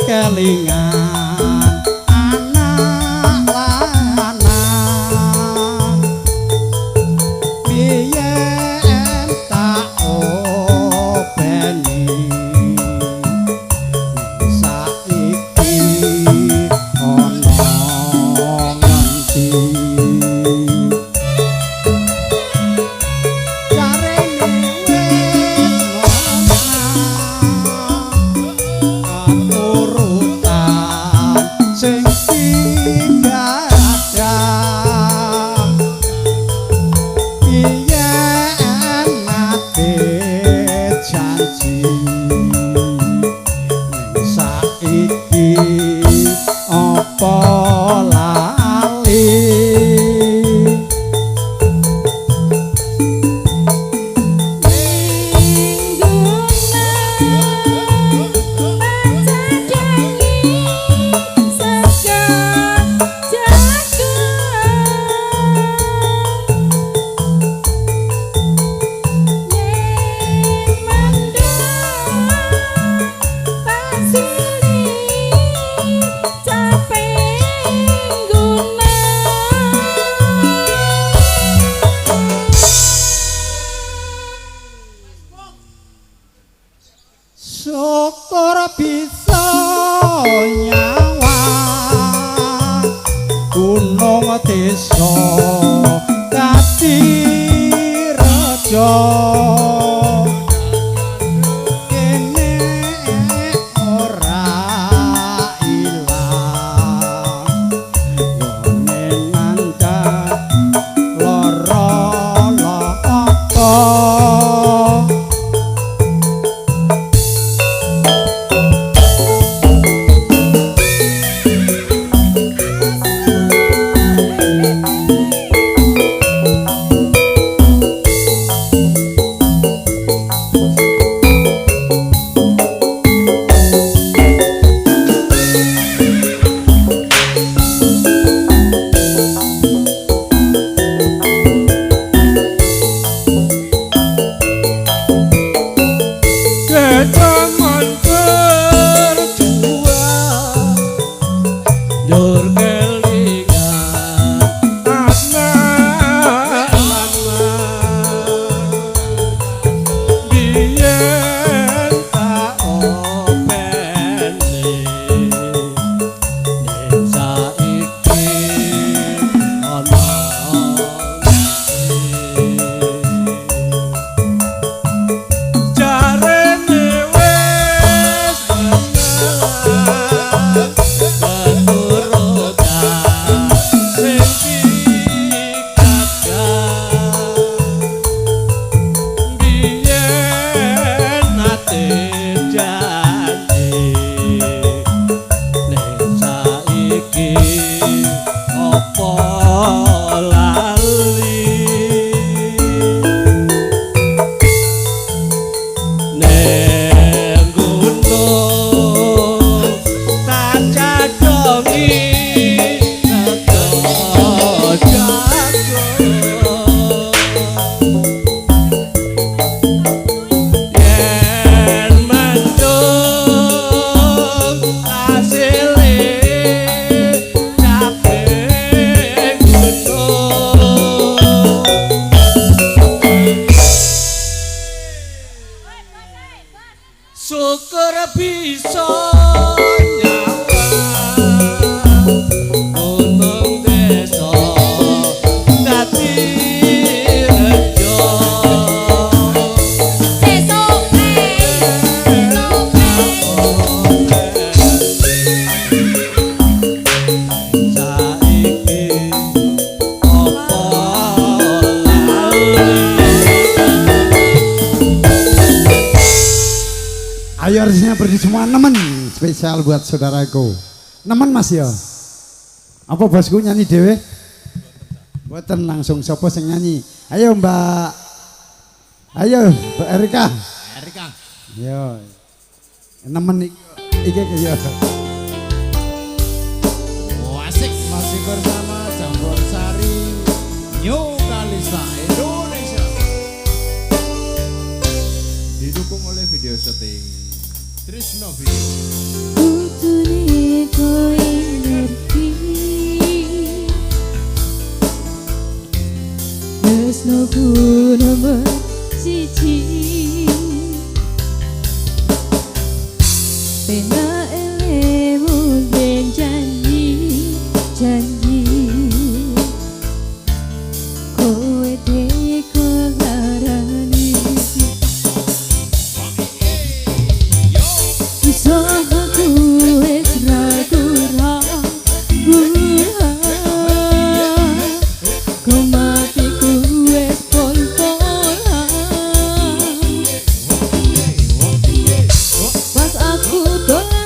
Kelingan anak lanang biyen tak openi saiki ana ngendi jarene wis sing tiada biyen nate janji saiki apa lali. Syukur bisa nyawang gunung desa dadi reja kene ora ilang wone nandhang lara apa. Syukur bisa nyawang gunung desa dadi rejo. Sesuk Saiki apa Ayo harusnya berdiri semua nemen, spesial buat saudaraku. Nemen Mas ya. Apa bosku nyanyi dhewe? Mboten, langsung sapa sing nyanyi? Ayo Mbak. Ayo Mbak Erika. Erika. Yo. Nemen iki iki ya. Oh, asik masih bersama Campur Sari New Kalista Indonesia. Didukung oleh video syuting Trisno Video. Kudune kowe ngerti tresnoku nomor siji. Pena elemu den janji janji kowe teko larani. Usahaku wis ragu ragu, kumatiku wis pol-polan. Pas aku dolan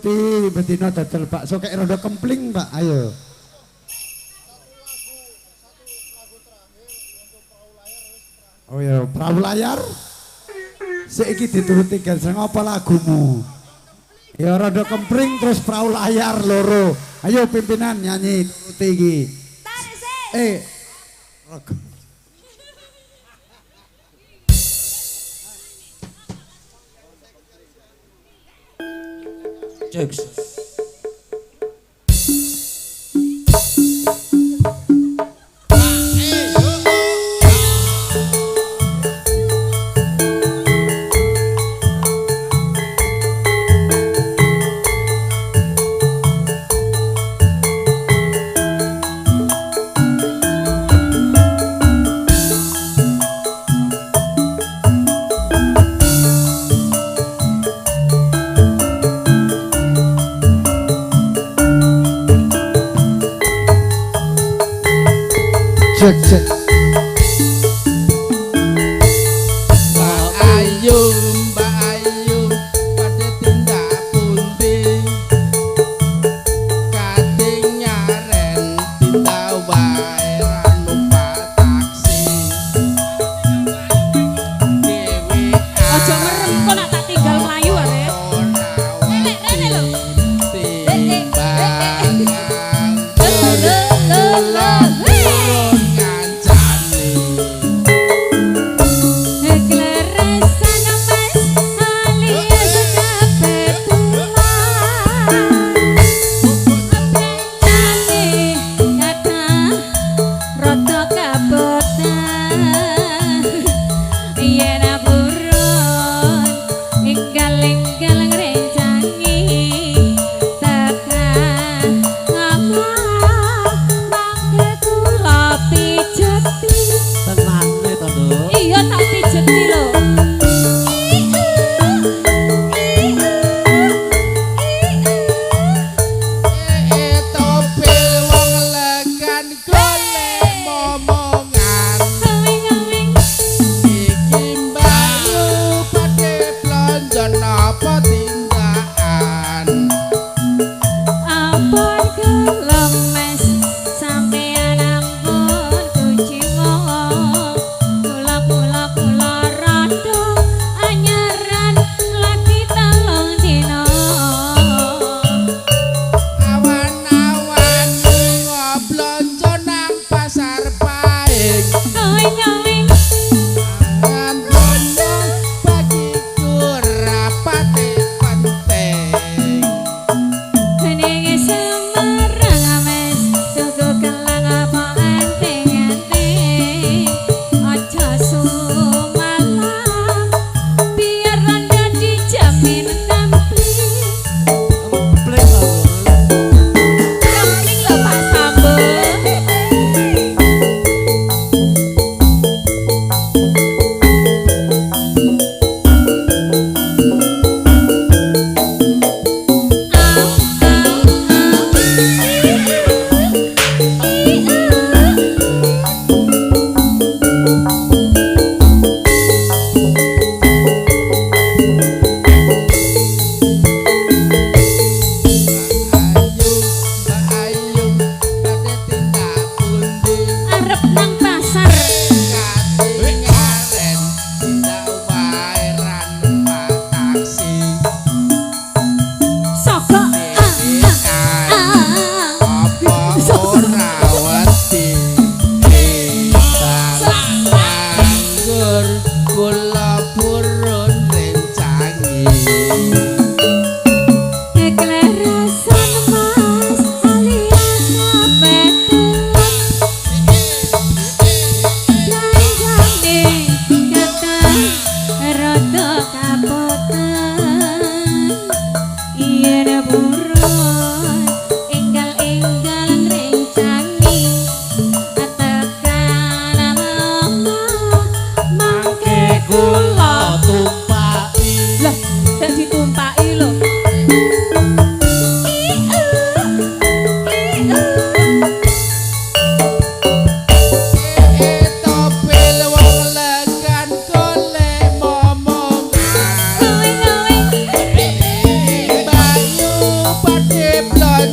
Dituruti bedino dodol bakso kayak rondo kempling, Pak. Ayo. Oh ya, perahu layar. Saiki dituruti Genseng apa lagumu? Ya rondo kempling terus perahu layar loro. Ayo pimpinan nyanyi turuti iki. Eh. Cek.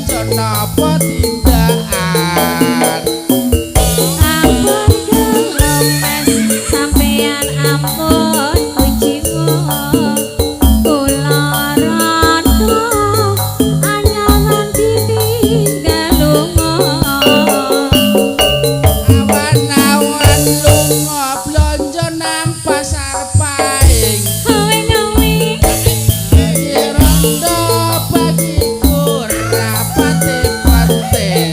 blonjo napa tindakan. Ampun kelemes sampean ampun kuciwa. Kula rondo anyaran ditinggal lunga. Awan-awan lunga blonjo nang pasar Paing. Kowe Iki rondo bagiku rapate penting.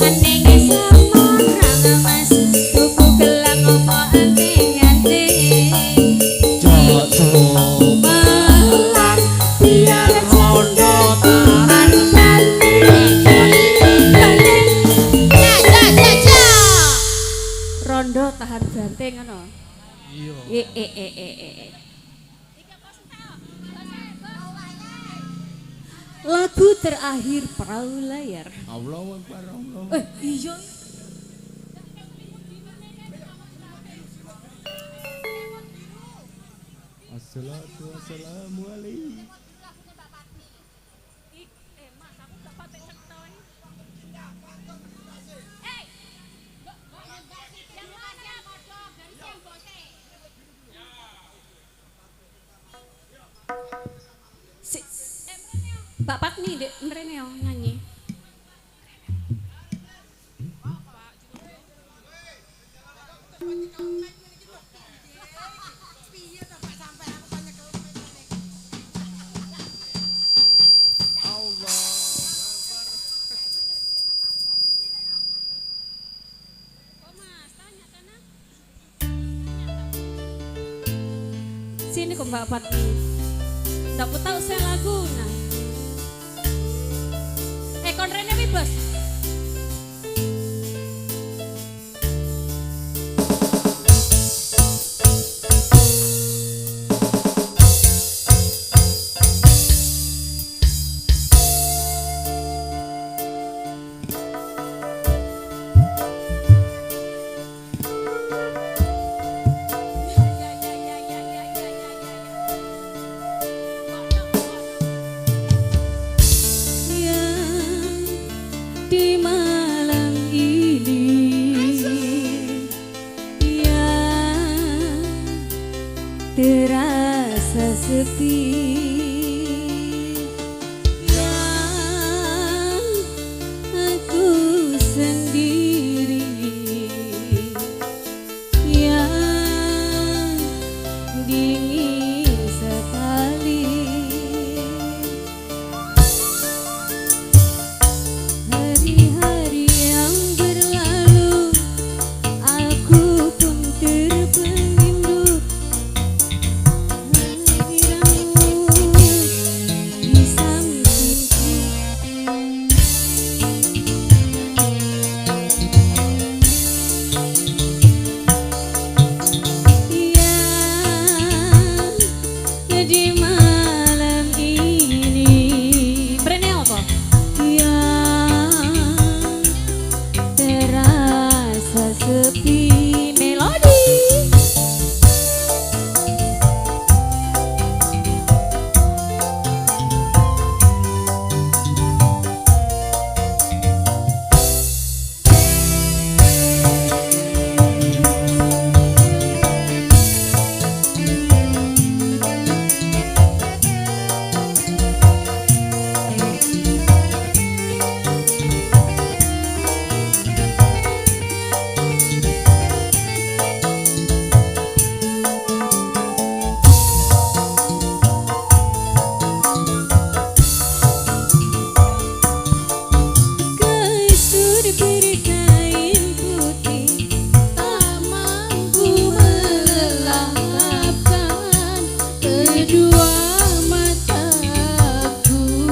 Anenge semarang Mas, tuku gelang opo anting-anting. Melang biar rondo tahan banting. Ja ja ja ja. Rondo tahan banting ngono. Iya. E e e e e. Lagu terakhir Perahu Layar. Allahu Akbar, Allah. Eh, iya. Assalatu wassalamu alaihi. Si, Mbak Patni dek mrene yo nyanyi. Sini kok Mbak Patni. Ndak tahu saya lagu nah. Kon rene wi, Bos. Di malam ini yang terasa sepi, yang aku sendiri, yang dingin sekali. Hari-hari yang berlalu, aku pun terpelindung. Hadiranmu di sampingku. Yang di malam ini, mrene apa? Yang terasa sepi. Melodi. Kasur berkain putih tak mampu melelapkan kedua mataku.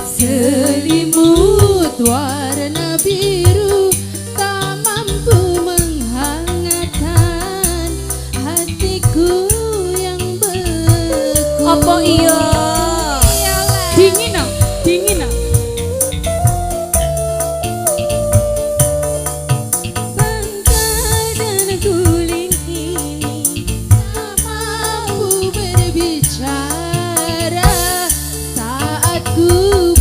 Selimut warna biru tak mampu menghangatkan hatiku yang beku. Apa iya? Dingin no? Dingin no? Bangka dan guling ini tak mampu berbicara saat ku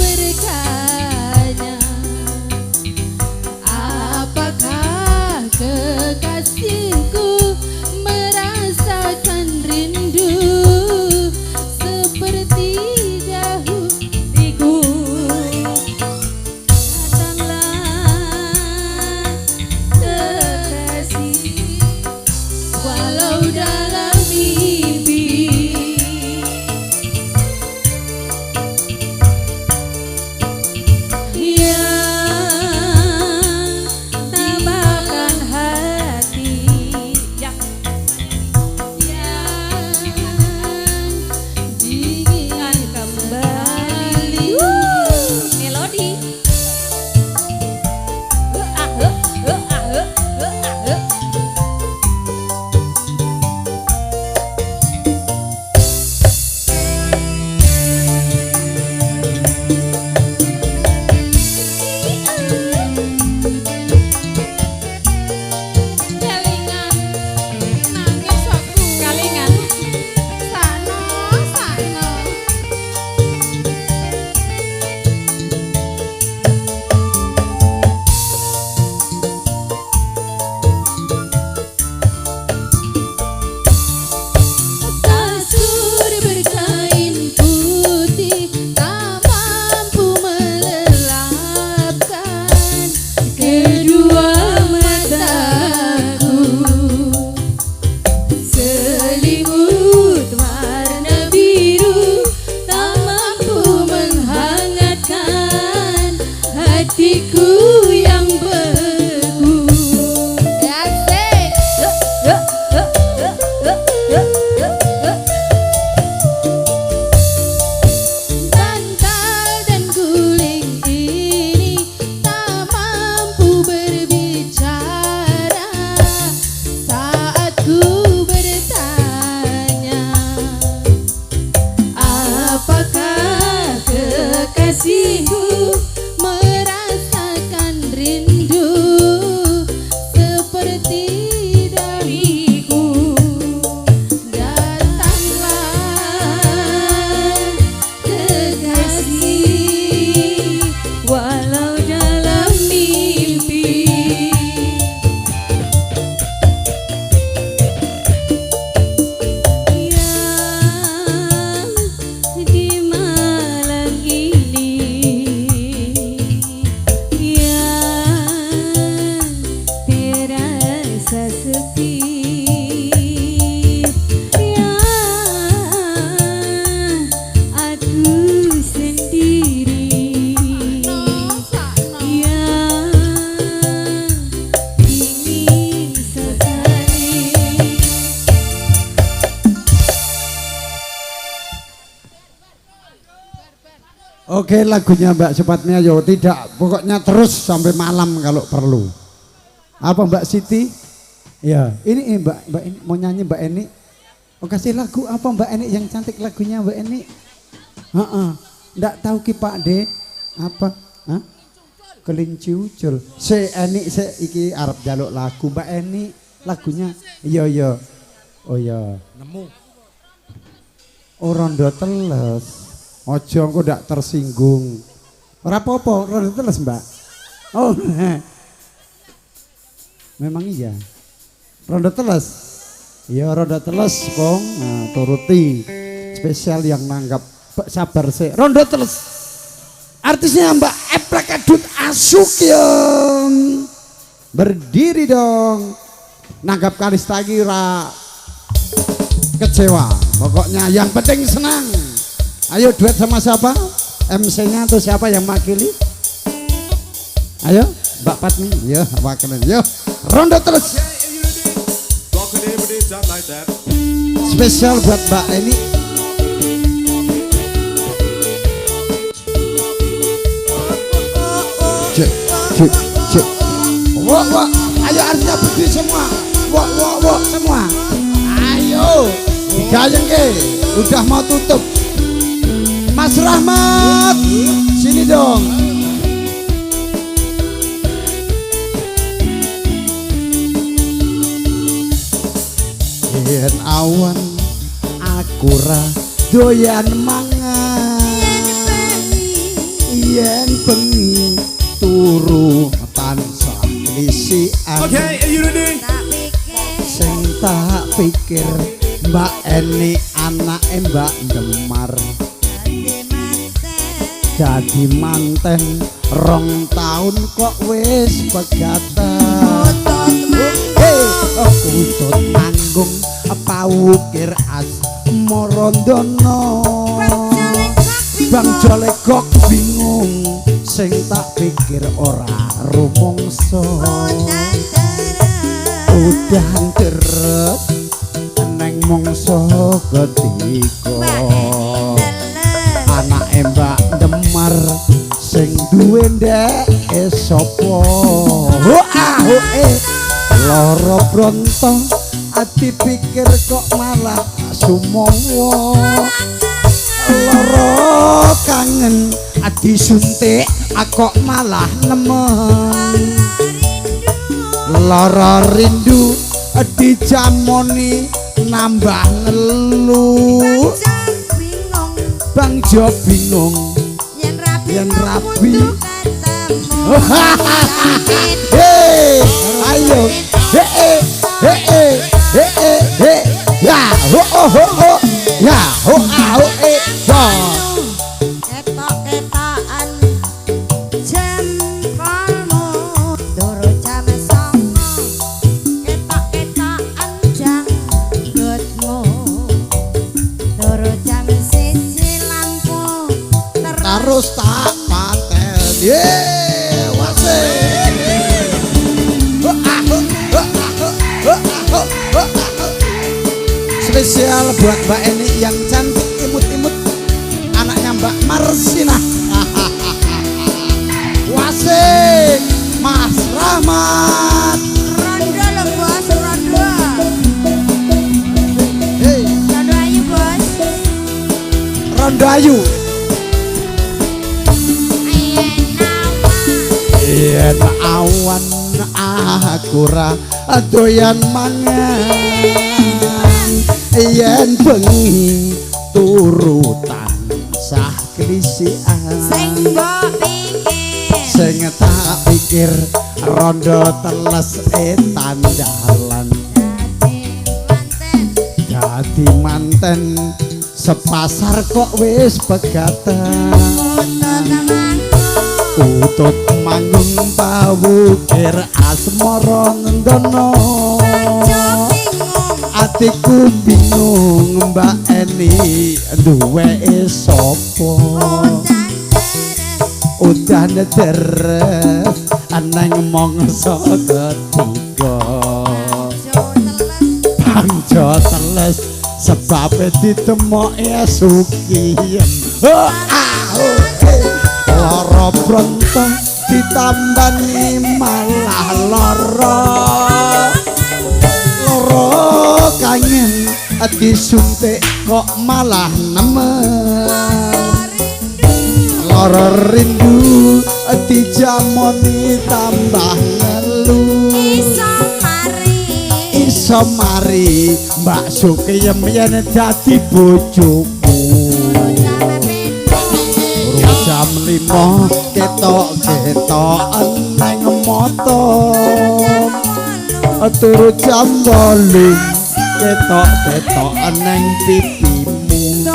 Oke, lagunya Mbak Supatmi ayo tidak, pokoknya terus sampai malam kalau perlu. Apa Mbak Siti? Ya, ini Mbak ini mau nyanyi Mbak Eni. Oh, kasih lagu apa Mbak Eni yang cantik lagunya Mbak Eni? Heeh. Ndak tahu ki Pak De apa? Hah? Kelinci ucul. Se Eni se iki arep jaluk lagu Mbak Eni lagunya. Iya iya. Oh iya. Nemu. Oh, rondo teles. Ojo engko ndak tersinggung. Ora apa-apa, rondo teles, Mbak. Oh. Memang iya. Rondo teles. Iya, rondo teles, Bong. Nah, turuti. Spesial yang nanggap sabar sih. Rondo teles. Artisnya Mbak Eplek Adut Asukion. Berdiri dong. Nanggap Kalista iki ora kecewa. Pokoknya yang penting senang. Ayo duet sama siapa? MC-nya atau siapa yang makili? Ayo, Mbak Patmi. Yo, wakilin. Yo, rondo terus. Spesial buat Mbak Eni. Cek, cek, cek. Wah, wah. Ayo artinya berdiri semua. Wah, wah, wah, semua. Ayo, digayeng ke. Udah mau tutup. Mas Rahmat, sini dong. Yen awan aku ra doyan mangan, yen bengi turu tansah klisikan. Okay, are you ready? Sing tak pikir Mbak Eni anake Mbak Demar. Dadi manten 2 tahun kok wis pegatan. Hey, kutut manggung pawukir asmarandono. Bang Jolegok bingung, sing tak pikir ora rumangsa. Udan deres neng mangsa ketiga. Anake Mbak Demar sing duwe ndeke sapa? Ho ah ho e lara bronto ati pikir kok malah sumowo. Lara kangen ati suntik kok malah nemen. Lara rindu dijamoni nambah ngelu. Bang Jo bingung yen rabi hei, ayo he he he he ya ho ho ho ya ho a ho e ho. Ketok-ketokan jempolmu turu jam 09.00, ketok-ketokan janggutmu turu jam 1 lampu terus tak paten. Ye wase. Spesial buat Mbak Eni yang cantik imut-imut, anaknya Mbak Marsinah. Wase Mas Rahmat. Rondo lho bos, rondo. Hey. Rondo ayu bos. Rondo ayu. Yen awan aku ra doyan mangan, yen bengi turu tansah klisikan. Sing mbok pikir, sing tak pikir rondo teles etan dalan. Dadi manten sepasar kok wis pegatan. Kutut manggung pawukir asmara ngendono. Atiku bingung Mbak Eni duweke sapa? Udan deres neng mangsa ketiga. Bangjo teles sebabe ditemoke sukien. Oh, ah, oh, eh. Lara bronto ditambani malah lara. Lara kangen disuntik kok malah nemen. Lara rindu dijamoni tambah ngelu. Iso mari Mbak Sukiyem yen dadi bojoku. Turu jam 5 ketok-ketok neng moto. Turu jam 8 ketok-ketok neng pipimu.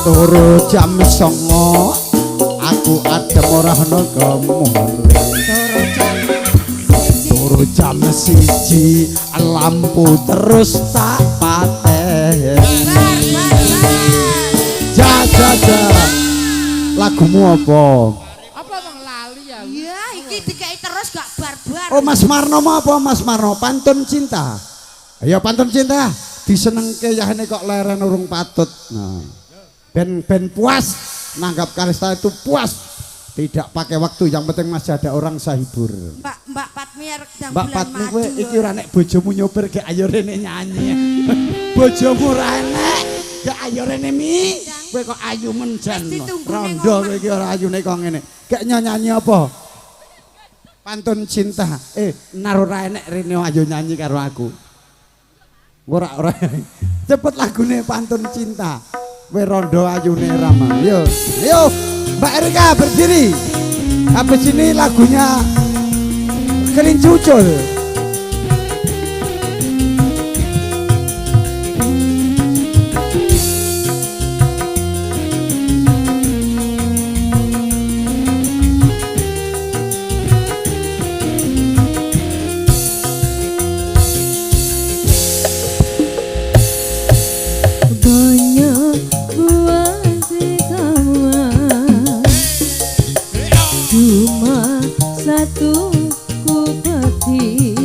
Turu jam 9 aku adem ora ana kemule. Turu jam 1 lampu terus tak pateni. Ja ja ja. Lagumu apa? Apa wong lali ya? Iya, iki dikei terus gak barbar. Oh, Mas Marno mau apa Mas Marno? Pantun cinta. Ayo pantun cinta. Disenengke yahene kok leren urung patut. Nah. Ben ben puas nanggap Kalista itu puas. Tidak pakai waktu, yang penting masih ada orang saya hibur. Mbak Patmi arep ndang Mbak bulan Patmi madu. Kowe iki ora nek bojomu nyopir gek ayo rene nyanyi. Bojomu ora enek, gek ayo rene mi. Kowe kok ayu men jan. Rondo kowe iki ora ayune kok ngene. Gek nyanyi apa? Pantun cinta. Nar ora enek rene ayo nyanyi karo aku. Ora ora. Cepet lagune pantun cinta. Kowe rondo ayune Rama. Yo, yo. Mbak Erika berdiri. Habis ini lagunya Kelinci Ucul. Banyak buah sekawan, cuma satu ku petik.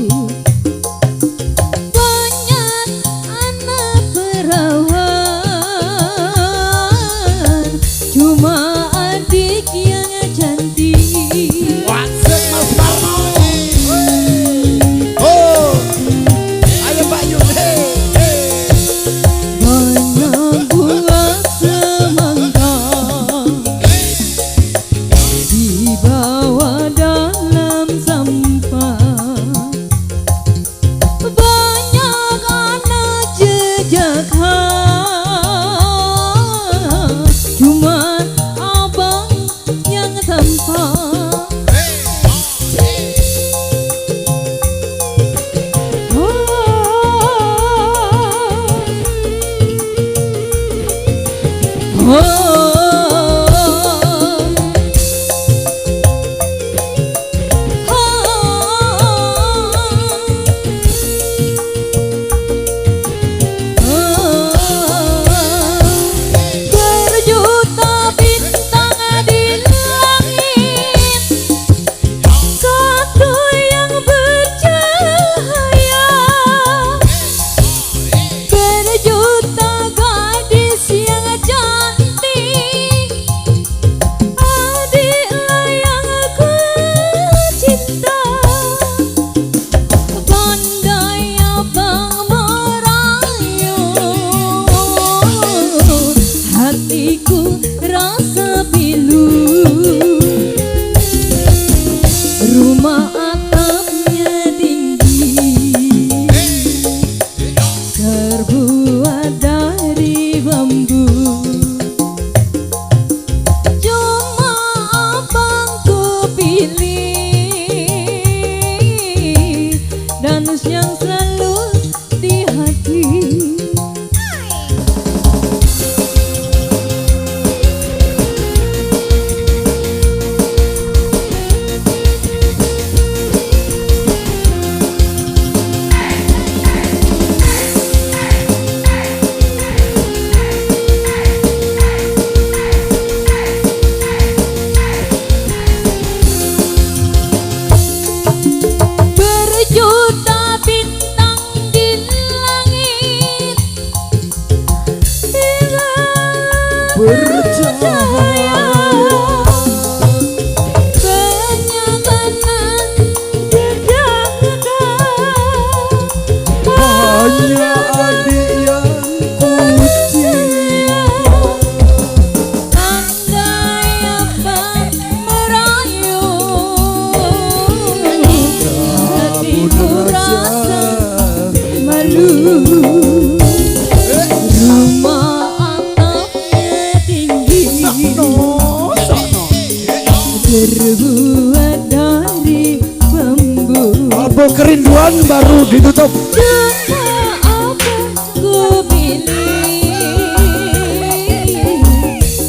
Terbuat dari bambu. Album Kerinduan baru ditutup. Dan tak apa ku pilih,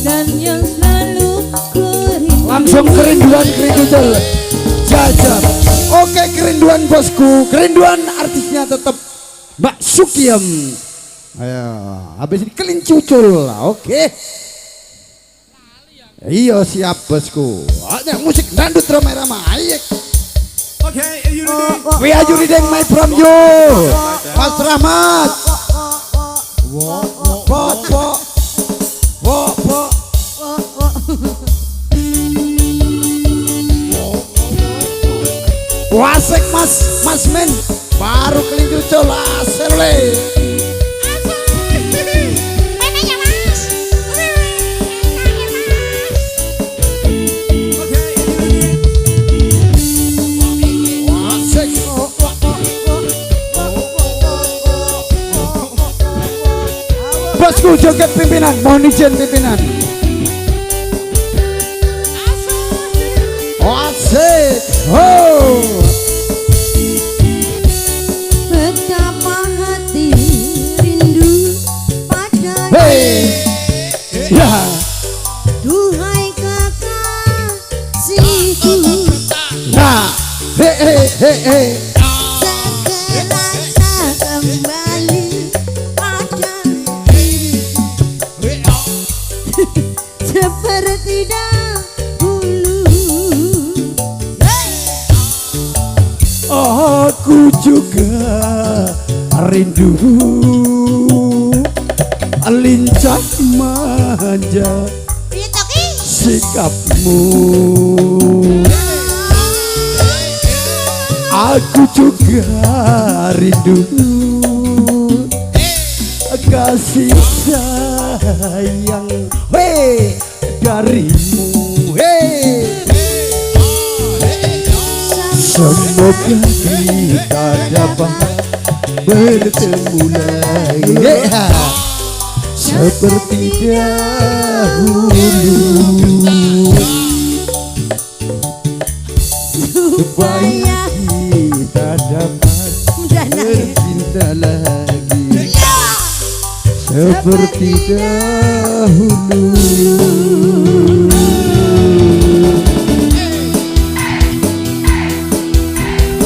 dan yang selalu ku rindu. Langsung Kerinduan Kerinduan jajar. Oke, Kerinduan bosku, Kerinduan artisnya tetap Mbak Sukiem. Ayo, habis ini kelinci ucul. Oke. Iya siap bosku. Ada musik dangdut ramai-ramai. Ayo. Oke, you ready? We are you ready my from you. Mas Rahmat. Wo wo wo wo wo. Wasek mas, mas men, baru kelinci ucul asele. Enak ya mas. Enak ya mas. Wasek. Bosku joget pimpinan, mohon izin pimpinan. Wasek. Oh. Betapa hati rindu padamu. Hey. Ya. Duhai kekasihku. Nah. Hey hey hey hey. Segeralah kembali pada diriku. Seperti dahulu. Aku juga rindu lincah manja sikapmu. Aku juga rindu kasih sayang hey, darimu. Hey. Semoga kita dapat bertemu lagi seperti dahulu. Supaya kita dapat bercinta lagi seperti dahulu.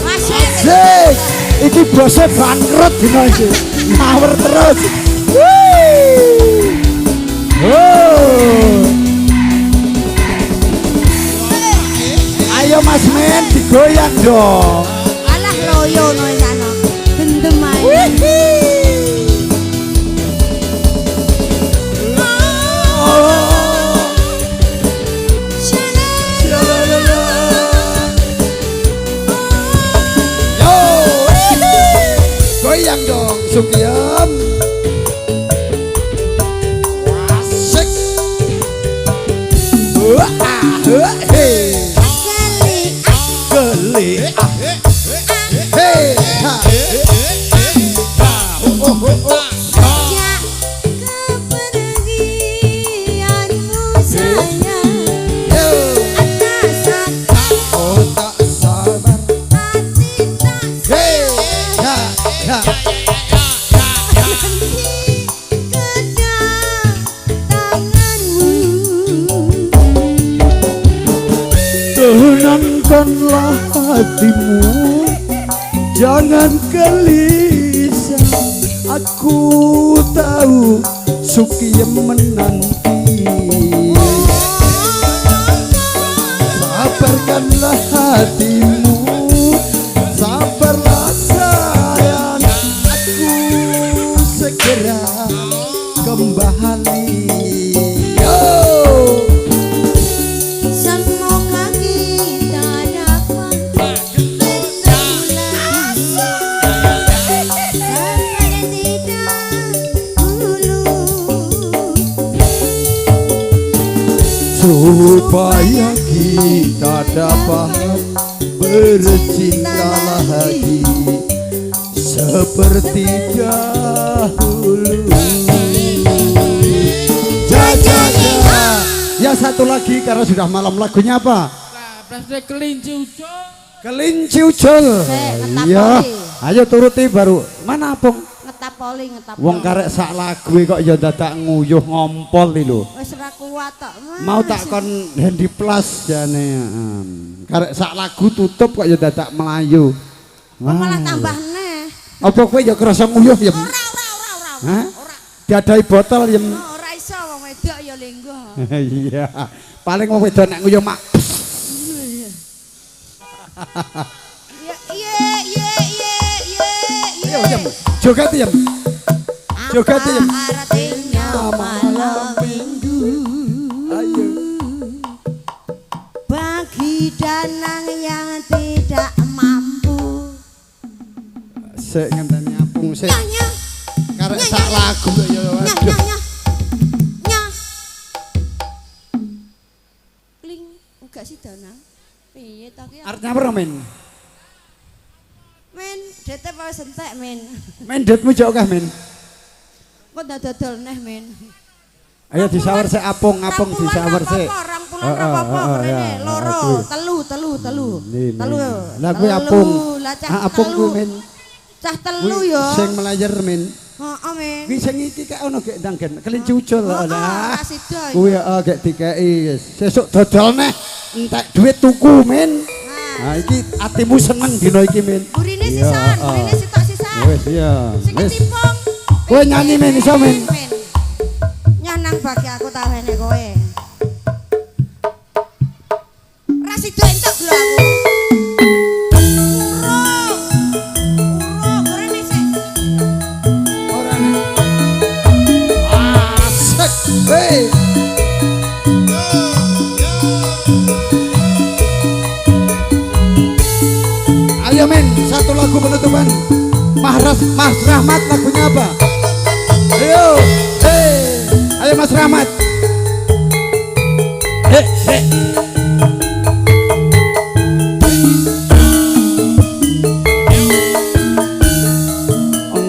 Asik, iki bose bangkrut dina iki. Ngawur terus. Wih. Oh. Ayo Mas Men digoyang dong. Alah loyo no sana. Gendem ae. Goyang dong Sukiem. Asik. Wah, hei. Geli. Hei. Oh, oh, oh. Sejak kepergianmu sayang, tak sabar, oh tak sabar, hati tak Hei, ya, ya. Nanti kedatanganmu. Tenangkanlah hatimu, jangan gelisah. Aku tahu Sukiem menanti. Sabarkanlah hatimu, sabarlah sayang. Aku segera kembali. Yo. Semoga kita dapat bertemu lagi seperti dahulu. Supaya kita dapat bercinta lagi seperti dahulu. Ja, ja, ja. Ya satu lagi karena sudah malam, lagunya apa? Bablasne kelinci ucul. Kelinci ucul. Iya. Ayo turuti baru. Mana Apung? Ngetapoli, ngetapoli. Wong karek sak lagu kok ya dadak nguyuh ngompol iki lho. Wis ora kuat tok, Mas. Mau tak kon Handy Plus jane. Karek sak lagu tutup kok ya dadak melayu. Kok malah tambah neh. Apa kowe ya krasa nguyuh ya? Ora, ora, ora, ora. Hah? Diadahi botol ya. Ora iso wong wedok ya lenggo. Iya. Paling wong wedok nek nguyuh mak. Iya, iya, iya, iya, iya. Ayo, Yem. Joget, Yem. Joget, Yem. Artinya malam minggu. Ayo. Bagi danang yang tidak mampu. Sik ngenteni Apung sik. Karek sak lagu ya waduh. Nyah. Kling, enggak sih danang. Piye ta ki? Arep nyapa men? Men, dete apa wis entek, men. Men detmu jek akeh, men. Kok ndak dodol neh, men. Ayo disawer sik Apung, Apung disawer sik. Rangkulan ora apa-apa, rene loro, telu, telu, telu. Telu. Lah kuwi Apung. Apung kuwi, men. Cah telu ya. Sing melayer, men. Heeh, men. Kuwi sing iki kek ono gek ndang gen kelinci ucul lah. Kuwi heeh gek dikeki. Sesuk dodol neh entek duit tuku, men. Nah, iki atimu seneng dina iki, men. Burine sisan, burine sitok sisan. Wis iya. Sing ketimpung. Kowe nyanyi men iso, men. Nyanang bagi aku ta wene kowe. Ra sido entuk lho aku. Urung. Urung, rene sik. Ora nek. Asik. Hei. Ayo men, satu lagu penutupan. Mas Rahmat lagunya apa? Ayo, hey, ayo Mas Rahmat. Hey, hey.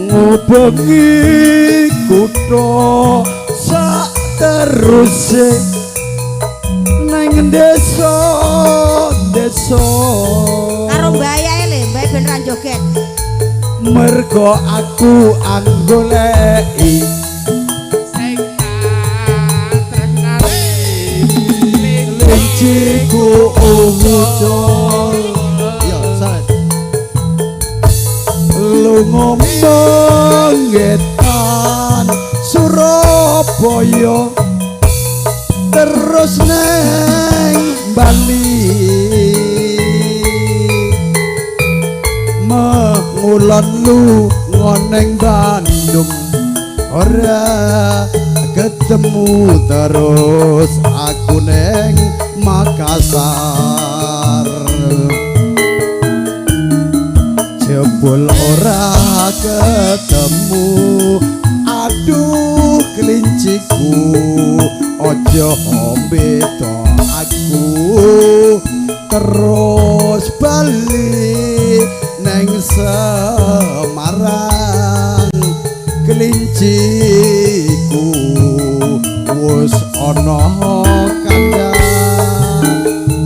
Ngubengi kutha sak teruse nang desa desa. Karo mbayae le, mbae ben ra joget. Mergo aku anggoleki sing tak tresnani linciku ucul. Yo, salah. Lunga mengetan Surabaya terus neng Bali. Mengulon lunga neng Bandung ora ketemu terus aku neng Makassar. Jebul ora ketemu, aduh kelinciku, ojo beda aku terus bali neng Semarang. Kelinciku wis ana kandhang.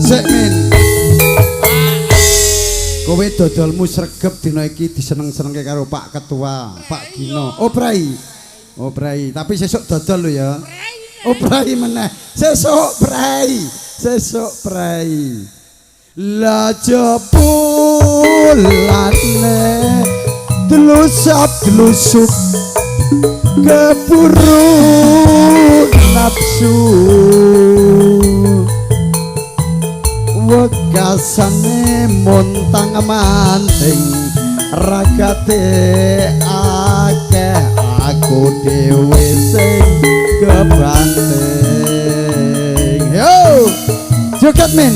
Sik men, kowe dodolmu sregep dina iki diseneng-senengke karo Pak Ketua, Pak Gino. Oh prai. Oh prai, tapi sesuk dodol lho ya. Oh prai meneh. Sesuk prai, sesuk prai. La jebulane dlusap dlusup keburu nafsu wekasane montang manting ragate akeh aku dhewe sing kebanting. Yo joget men.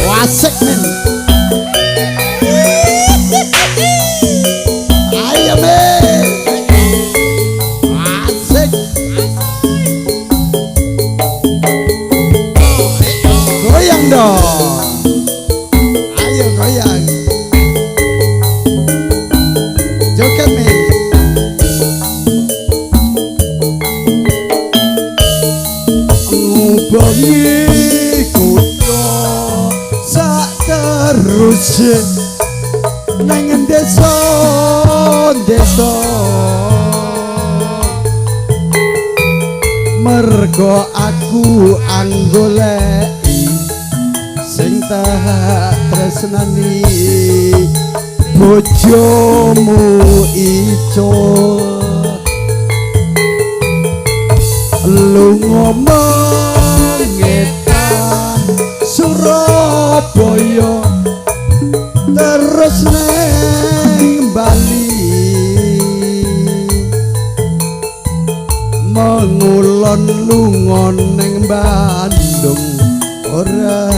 Wasik men. Ayo men. Asik. Goyang dong. Ayo goyang. Joget men. Ngubengi kutha sak teruse nang desa desa mergo aku anggoleki sing tak tresnani bojomu ijo lunga mengetan Surabaya terus neng Bali mengulon lunga neng Bandung ora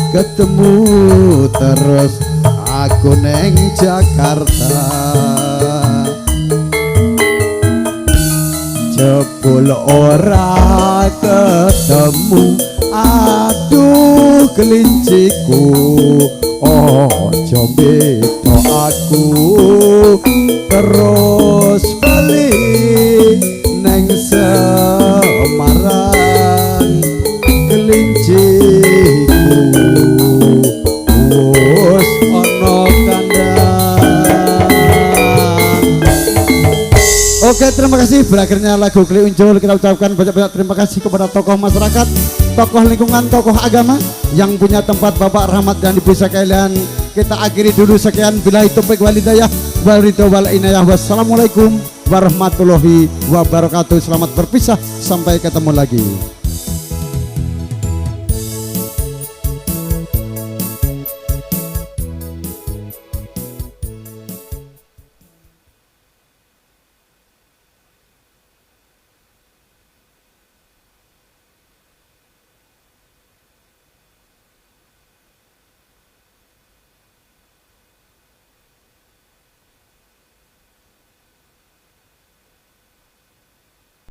ketemu terus aku neng Jakarta jebul ora ketemu aduh kelinciku ojo beda aku terus bali neng Semarang kelinciku wis ana kandang. Oke, terima kasih. Berakhirnya lagu Klik Uncul, kita ucapkan banyak-banyak terima kasih kepada tokoh masyarakat, tokoh lingkungan, tokoh agama yang punya tempat Bapak Rahmat dan Ibu sekalian. Kita akhiri dulu sekian, billahi taufik wal hidayah wal ridho wal inayah. Wassalamualaikum warahmatullahi wabarakatuh. Selamat berpisah, sampai ketemu lagi.